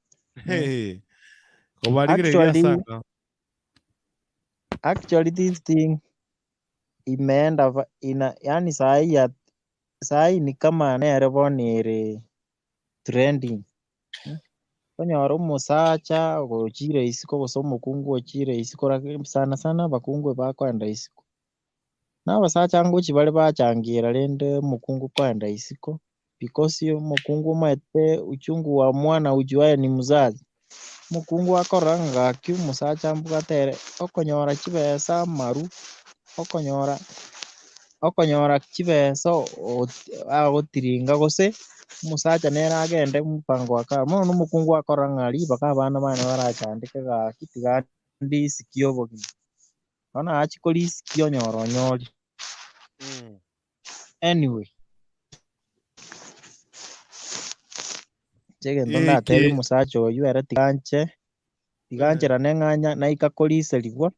Speaker 2: Hey, kobarigereria
Speaker 8: Actually,
Speaker 2: sana.
Speaker 8: Actually this thing imeenda va- ina yani sahi ya sahi ni kama nere bono ere trending mm. Okonyora omosacha ogochire isiko gose omokungu ochire isiko lakini sana sana abakungu ebakoenda isiko. Na abasacha ngochi bare bachangira rende omokungu koenda isiko because omokungu omanyete uchungu wa mwana ujuaye ni mzazi. Omokungu akorora ng'a gaki omosacha mbwate ere, okonyora chibesa amaru, okonyora okonyora chibesa agotiringa gose, omosacha nere agende mopango wa kando. Bono omokungu akorora ng'a ribaga abana bane barachandeke gaki tiga ndisikie obogima. Bono achia korisikia onyora onyorire. Anyway, inche egento ndatebie
Speaker 2: Eke
Speaker 8: omosacha oyio ere tiga anche, tiga ancherane ng'a nya- naika koriserigwa,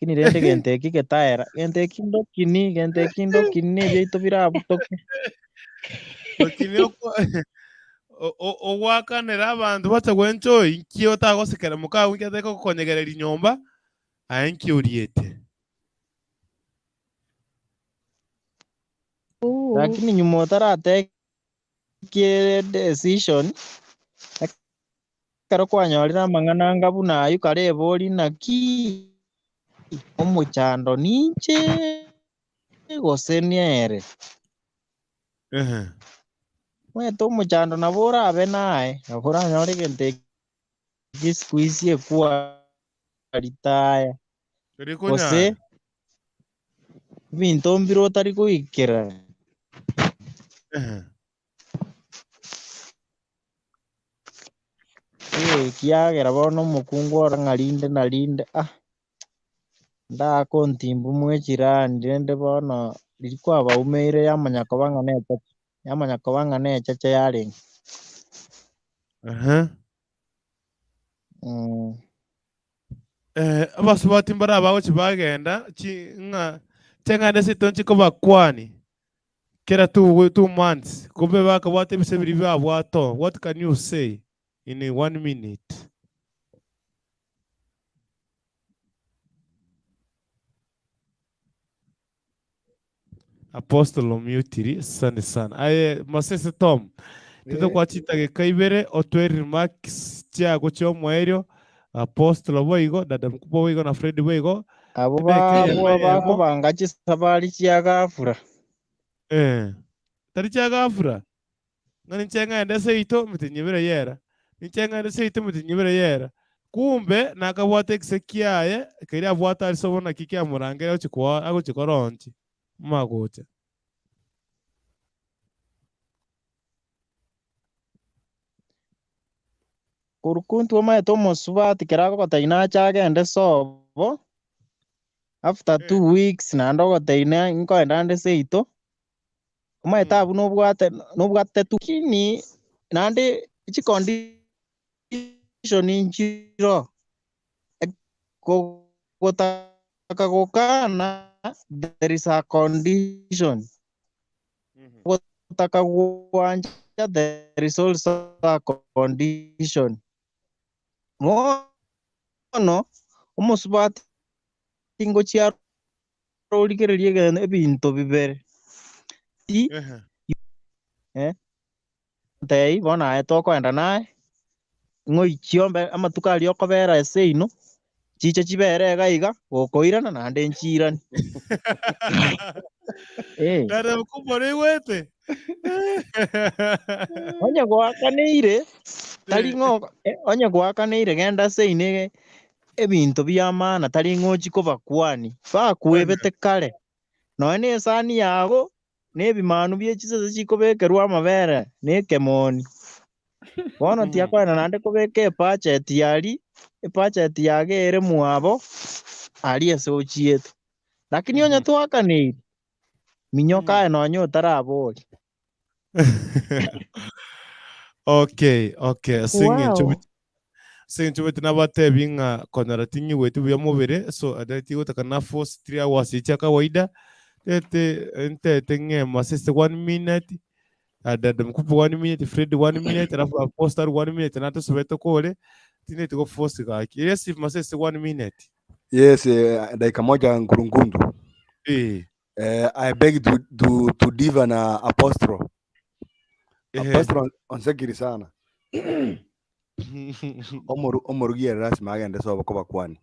Speaker 8: lakini rende egento eki getaera, gento eki ndokini, gento eki ndokini na ebiaito birabutoke.
Speaker 2: Dokini okwa Ogwakanera abanto bacha gwenchoi, inki otagosekera mokao inki atari gokonyegereria nyomba, aye inki oriete?
Speaker 8: Lakini nyuma otaratake decision, ekero kwanyorire amang'ana anga buna aywo kare ebori naki omochando ninche gose nere.
Speaker 2: Ehe.
Speaker 8: Omanyete omochando nabo orabe naye, nabo oranyore egento eke siku hizi ekwaritaya.
Speaker 2: Eri
Speaker 8: Gose
Speaker 2: konyara.
Speaker 8: ebinto mbire otari goikera.
Speaker 2: Ehe.
Speaker 8: Eh, ekiagera bono omokungu ore ng'a rinde na rinde ah, ndakontimbu mwechirani rende bono riria kwabaumeire yamanya koba ng'a nechache, yamanya koba ng'a nechache yarenge.
Speaker 2: Ehe.
Speaker 8: Mm.
Speaker 2: Eh, abasubati mbare abagochi bagenda chi ng'a ching'anda ase tonchi kobakwani kera 2 months kumbe bakabwata ebise biria babwate oo. What can you say in one minute? Apostle omutiri asante sana. Aye Masese Tom, titokwa chidageka ibere otwe remarks chiago chia omoerio Apostle boigo, dada mkubwa boigo na Fred boigo.
Speaker 8: Abo
Speaker 2: Edageka eyemo
Speaker 8: babwa
Speaker 2: eyemo.
Speaker 8: bakobanga chisafari chia ghafla.
Speaker 2: Eh, tari chia ghafla. Ng'a ninche ng'ende seito emetienyi ebere yera, ninche ng'ende seito emetienyi ebere yera. Kumbe nakabwate ekise kiaye, keria abwate arise obo naki kiamorangera agochia koa agochia koronchi magocha.
Speaker 8: Korukuntu omanyete omosubati kero agogotebia nache agende sobo, after 2 weeks naende ogotebia na nkoenda ande seito, omanyete abwo nobwate nobwate tu lakini naende chicondition nchiro, gotaka gokana there is a condition, gotaka gwancha there is also a condition. Bono omosubati ngochia origererie ebinto bibere, ti ntei bono aye tokoenda naye, ng'oichie ombe amatuko aria okobera ase ino, chiche chibere iga iga, gokoirana naende nchiirani. Eh.
Speaker 2: Dada mkubwa noigwete?
Speaker 8: Onye goakaneire, tari ng'o onye goakaneire genda ase ino ebinto bia maana tari ng'ochi kobakwani, bakwebete kare. Nonya na esani yago, na ebimanu bie chisese chikobekerwa amabere na ekemoni. Bono tiakoenda naende kobeka ebudget aria, ebudget yago ere mwabo, aria ase ochiete. Lakini onye twakaneire, minyoka aye nonya otarabori.
Speaker 2: Okay, ase eng'encho ase eng'encho bete nabatebi ng'a konyora ting'igweti buya mobere, so ade tigotaka na force 3 hours echi chia kawaida, tete ntete ng'ema ase ase one minute, dada mkubwa one minute, Fred one minute, alafu Apostle one minute natosube tokore, tindeti go force gaki. Yes, mase ase one minute.
Speaker 4: Yes, dakika moja Nkurungundu. I beg to differ na Apostle. Apostle onsekiri sana. Omorugi ere lazima agende sobo kobakwani.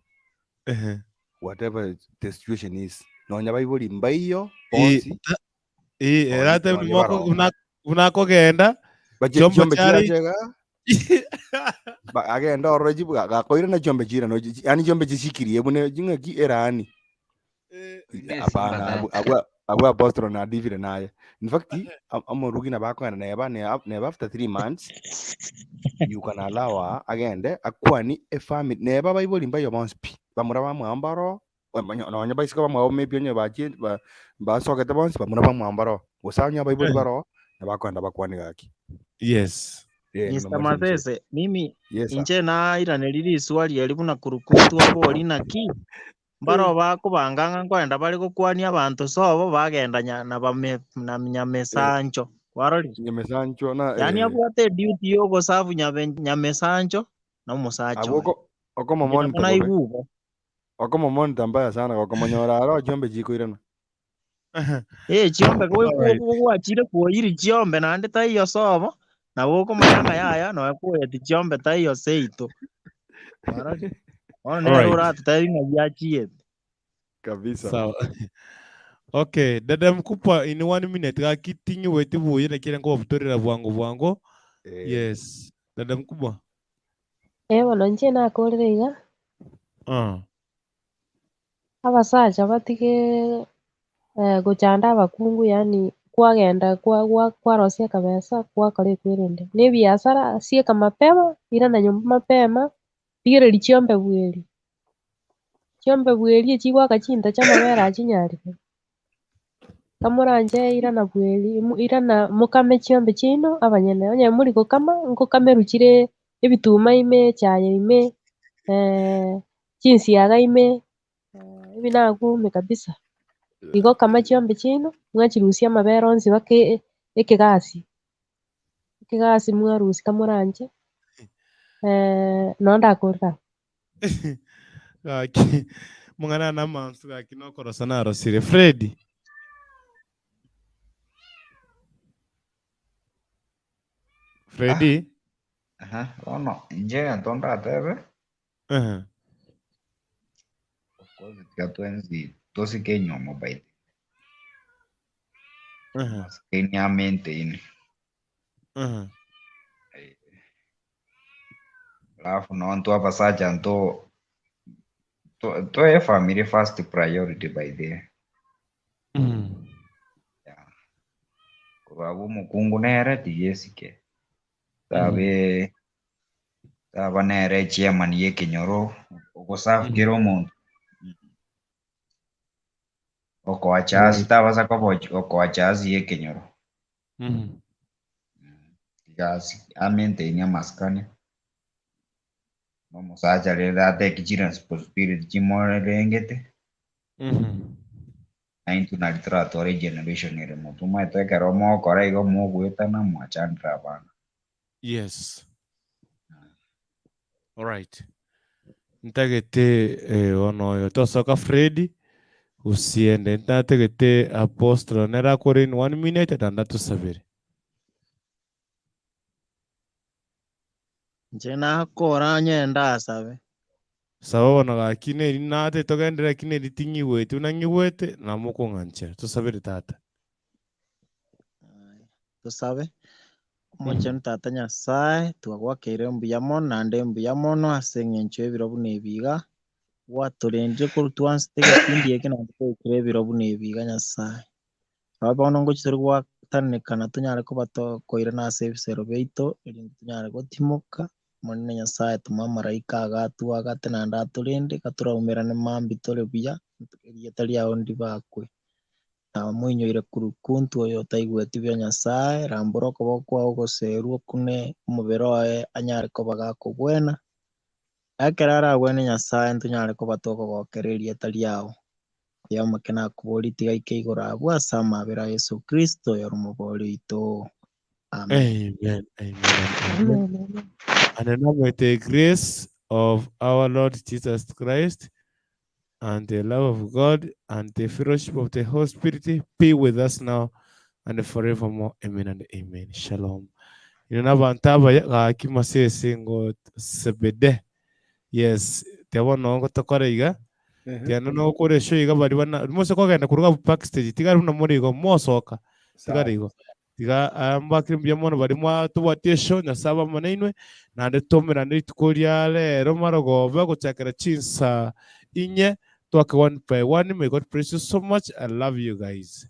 Speaker 4: Whatever the situation is. Nonya baibori mbaiyo bonsi.
Speaker 2: Erate moko buna akogenda
Speaker 4: chombo chiombe chirachega agenda orore gakoirana chiombe chirano yani chiombe chisikirie buna ching'aki erani. Hapana, abwo Apostle na divire naye. In fact, omorugi nabo akogenda neba neba after 3 months you can allow her agende akwani efamily neba abaibori mbaiyo bonsi pi bamura bamwabo mbaro nonya baisiko bamwabo maybe onye bachie basogete bonsi bamura bamwabo mbaro gose onye abaibori baroo nabo akogenda bakwane gaki.
Speaker 8: Mr.
Speaker 4: Nomalize mzee.
Speaker 8: Masese, mimi
Speaker 4: Yes, sir.
Speaker 8: inche nairaneri riswali eri buna kurukuntu abori naki mbaro bakobanga ng'a nkoenda bare gokwania abanto sobo bagenda na nyamesancho. Kwarorire?
Speaker 4: Nyamesancho na
Speaker 8: Yaani
Speaker 4: eh,
Speaker 8: abwate eduty ya ogoserve nyabe nyamesancho na omosacha
Speaker 4: abwo
Speaker 8: oye.
Speaker 4: oko
Speaker 8: Inche nabo
Speaker 4: okomomonita bobe.
Speaker 8: naigwa igo.
Speaker 4: Okomomonita mbaya sana gokomonyora aro chiombe chikoirana.
Speaker 8: Eh, chiombe go- go-
Speaker 2: Alright.
Speaker 8: go- gwachire kwoyiri chiombe naende taiyo sobo, nabo okomanya ng'a yaya noe kwoyeti chiombe taiyo seito. Kwarorire? Bono nere
Speaker 2: Alright.
Speaker 8: oratotebi ng'a giachiete.
Speaker 4: Kabisa.
Speaker 2: Sawa. Okay, dada mkubwa in one minute gaki ting'iweti buya lakini nkobabutorera bwango bwango.
Speaker 4: Eh.
Speaker 2: Yes. Dada mkubwa.
Speaker 6: Eh bono inche nakorire iga,
Speaker 2: Ah.
Speaker 6: abasacha batige gochanda abakungu yaani kwagenda kwa gwa kwarosia akabesa gwakora ekwerende. Na ebiasara sieka mapema, irana nyomba mapema, rigereria chiombe bweeri. Chiombe bweeri echigoaka chinto chi'amabere achinyarire. Kamoranche irana bweeri irana mokame chiombe chiaino abanyene, onye mori gokama, nkokamerwa chire ebituma ime, echaye ime, chinsiaga ime, ebi nagume kabisa. Igo kama chiombe chiaino, mwachirusia amabere onsi mpaka ekegasi, ekegasi mwarusia kamoranche, nonye ndakorera abwo.
Speaker 2: Gaki mong'ana namansu gaki nokorosa narosire. Freddy. Freddy.
Speaker 7: Aha, bono inche egento ndatebe,
Speaker 2: Ehe.
Speaker 7: of course tiga twensi tosike enyiomo by the way.
Speaker 2: Ehe.
Speaker 7: Masikani a maintain.
Speaker 2: Ehe.
Speaker 7: Alafu nontwe abasacha nto to- toe family first priority by the way. Yeah. Korwa abwo omokungu nere tiga esike. Tabe taba nere chairman ya ekenyoro ogoserve kera omonto. Okoacha ase tabasa koba okoacha ase ya ekenyoro. Tiga a maintain amasikani. Na omosacha rende atake chiresponsibility chimorengete. Na intwe nari toratware egeneration ere motwe omanyete ekero mogokora igo mogoetana mwachandire abana.
Speaker 2: Yes. Alright. Ntagete eh, bono oyo tosoka Fred usiende ntatagete Apostle nere akore in one minute naende atusabere.
Speaker 8: Inche nakora onye ndasabe.
Speaker 2: Saba bono gaki neri nate togenderere lakini neri ting'igweti buna ng'igwete namokong'anchera. Tosabere tata.
Speaker 8: Tosabe. Omochenu Tata Nyasae, twagoakeire mbuya mono naende mbuya mono ase eng'encho y'ebiro buna ebi iga, gwatorendire korwa twansete egepindi eke naende toikire ebiro buna ebi iga Nyasae. Nabo bono ngochia tore gwatananekana tonyare koba tokoirana ase ebisero biaito, erinde tonyare gotimoka, Omonene Nyasae toma amaraika iga atwagate naende atorende, iga toraumerane mambia tore buya, erieta riao ndibakwe. Namoinyoire Kurukuntu oyo otaigweti buya Nyasae, rambora okoboko kwao goserwe okune omobere oye anyare koba gakogwena. Ekero aragwene Nyasae ntonyare koba tokogokera erieta riao. Aye omoke nakoborie tiga aike igoro abwo ase amabera a Yeso Kristo oyore Omobori oito. Amen.
Speaker 2: Amen, amen, and amen.
Speaker 6: Amen, amen.
Speaker 2: And now may the grace of our Lord Jesus Christ and the love of God and the fellowship of the Holy Spirit be with us now and forevermore. Amen and amen. Shalom. Ino nabanto abaya gaki masese ngo sebede. Yes, tebo nongo tokore iga. Tiano nokore esho iga bari bana mose kogenda kuruga backstage tigari buna muri igo mosoka tigari igo. Tiga aya mbakire mbuya mono baria mwatobwatie esho, Nyasae abe amo nainwe, naende toumerane rituko ria rero marogoba gochakera chinsa inye, twake one by one, may God bless you so much, I love you guys.